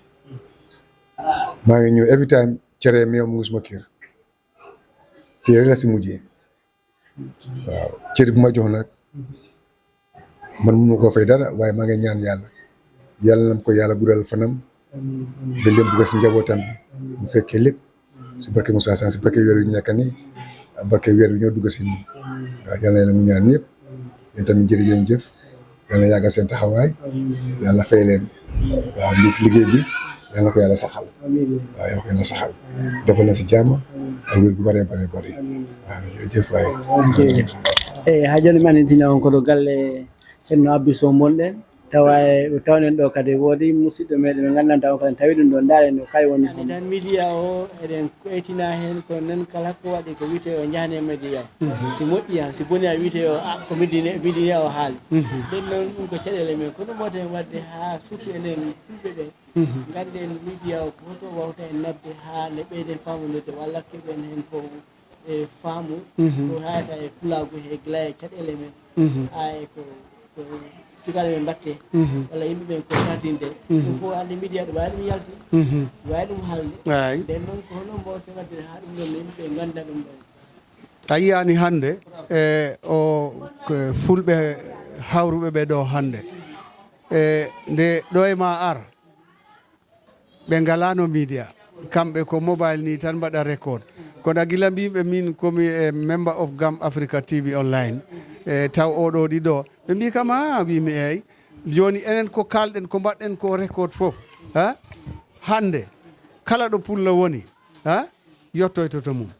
Maa ngi ñëw every time, cere meew mu ngi suma kër. Te rek la si mujjee. Waaw, cër bu ma jox nag, man mënu koo fay dara, waaye maa ngi ñaan Yàlla, Yàlla na ko Yàlla guddal fanam, ba leen bugg si njabootam bi, mu fekkee lépp, si barke Moussa Sane, si barke weer wi ñu nekk nii, ak barke weer wi ñoo dugg si nii. Waaw, Yàlla na Yàlla mu ñaan yëpp. Yéen tamit, jërëjëf, jëf. Yàlla yàggal seen taxawaay. Yàlla fay leen. Waaw, li liggéey bi, Yàlla na ko Yàlla saxal. Waaw, Yàlla na ko Yàlla saxal. Defal na si jàmm ak wér gu bare bare bare. Waaw, jërëjëf waay. E ha jooni mi anndintina on ko ɗo galle Ceerno Abdou Sow ngonɗen. Tawa e ɗo tawɗen ɗo kadi woodi musidɗo meɗen ɓe nganndanɗaa on kadi tawi ɗum ɗo, ndaaren no kay woni. Hannde tan miidiya o eɗen koytina heen, kono noon kala ko waɗi ko wiyetee o njahane miidiya. Si moƴƴi han, si boni a wiyetee o a ko miidiya o haali. Ɗen noon ɗum ko caɗeele men, kono mboten waɗde haa surtout enen fulɓe ɓe ngannden miidiya o ko hoto wawta en naɓde haa nde ɓeyden faamondirde walla keɓen heen ko e faamu ko hayata e pulaagu he gila e caɗeele men haa e ko ko cukalɓe men mbaɗte walla yimɓe ɓen ko tatinde ɗum fof hannde miidiya ɗo waawi ɗum yalti waawi ɗum haalde. Nden noon ko hono mbawten waɗde haa ɗum ɗon yimɓe ɓe ngannda ɗum ɗon. A yiyaani hannde e o fulɓe hawruɓe ɓe ɗo hannde e nde ɗo e ma ar ɓe ngalaano miidiya. Kamɓe ko mobile ni tan mbaɗa record. Kono gila mbiɓe min komi e member of Gam Africa T V online e taw oɗo ɗi ɗo ɓe mbi kam a wimi eyyi. Jooni enen ko kalɗen ko mbaɗɗen ko record fof ha hannde kala ɗo pullo woni ha yettoyto to mum.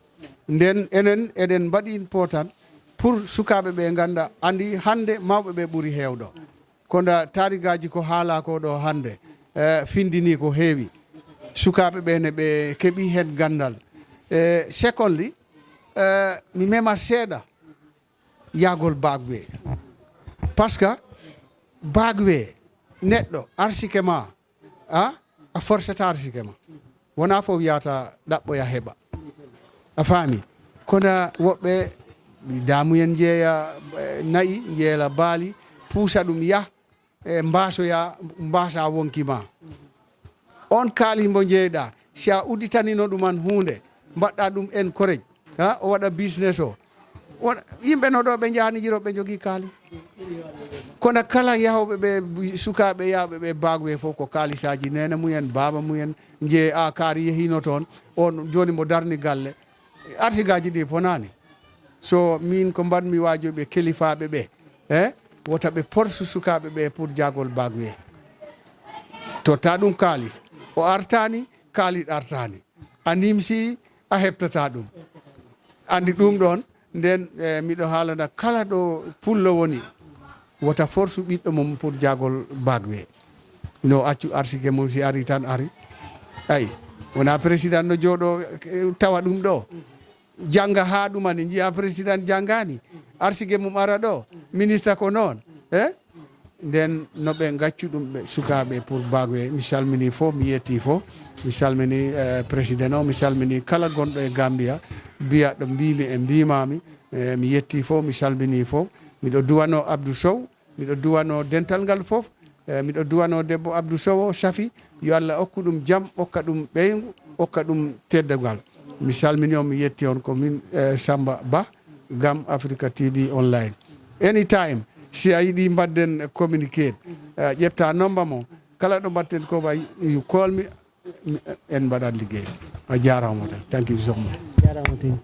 Nden enen eɗen mbaɗi important pour sukaaɓe ɓe ngannda anndi hannde mawɓe ɓe ɓuri heewɗo. Kono taarigaaji ko haalaa ko ɗo hannde e findinii ko heewi. Sukaaɓe ɓe ne ɓe keɓii heen ganndal. E secondly e mi memat seeɗa yahgol bague. Par ce que bague neɗɗo arsike ma a a forceta arsike ma. Wonaa fof wiyata ɗaɓɓoya heɓa. A faami? Kono woɓɓe damuyen njeeya nayi njeela baali puusa ɗum yah e mbaasoya, mbaasa wonki ma. On kaalis mbo njeyɗa, si a udditanino ɗum an huunde, mbaɗɗa ɗum encourage, ha, o waɗa business o. Won yimɓe no ɗo ɓe njahani Europe, ɓe njogii kaalis. Kono kala yahooɓe ɓe, sukaaɓe yahooɓe ɓe Bagwe fof ko kaalisaaji neene mumen, baaba mumen, nje a kaari yehino toon, on jooni mbo darni galle. Arsigaaji ɗi ponaani. So min ko mbaɗmi waajo ɓe kelifaaɓe ɓe, eh, wota ɓe porsu sukaaɓe ɓe pour jagol Bagwe. Totta ɗum kaalis. O artaani, kaalis artaani. A nimsi, a heɓtata ɗum. Anndi ɗum ɗoon, nden, eh, miɗo haalana kala ɗo pullo woni, wota forsu ɓiɗɗo mum pour jagol Bagwe. No accu arsike mum, si ari tan ari. Ay, wona président no jooɗo, eh, tawa ɗum ɗo. Jannga haa ɗumani, njiya président janngaani. Arsike mum ara ɗo, ministre ko noon. Eh? Nden no ɓe ngaccu ɗum ɓe sukaaɓe pour Bagwe. Mi salmini fof, mi yetti fof. Mi salmini, eh, président o, mi salmini kala gonɗo e Gambia. Mbiya ɗo mbimi e mbimami, eh, mi yetti fof, mi salmini fof. Miɗo duwano Abdou Sow, miɗo duwano dental ngal fof. Eh, miɗo duwano debbo Abdou Sow o, Safi, yo Allah okku ɗum jam, okka ɗum ɓeyngu, okka ɗum teddungal. Mi salmini on, mi yetti on, ko min, eh, Samba Ba, Gam Africa T V Online. Anytime, si a yiɗi mbaɗden communiqué, eh, ƴetta nomba mo, kala ɗo mbaɗten ko ba, you call me, en mbaɗan liggéey. A jaaraama tan. Thank you so much. Jaaraama tan.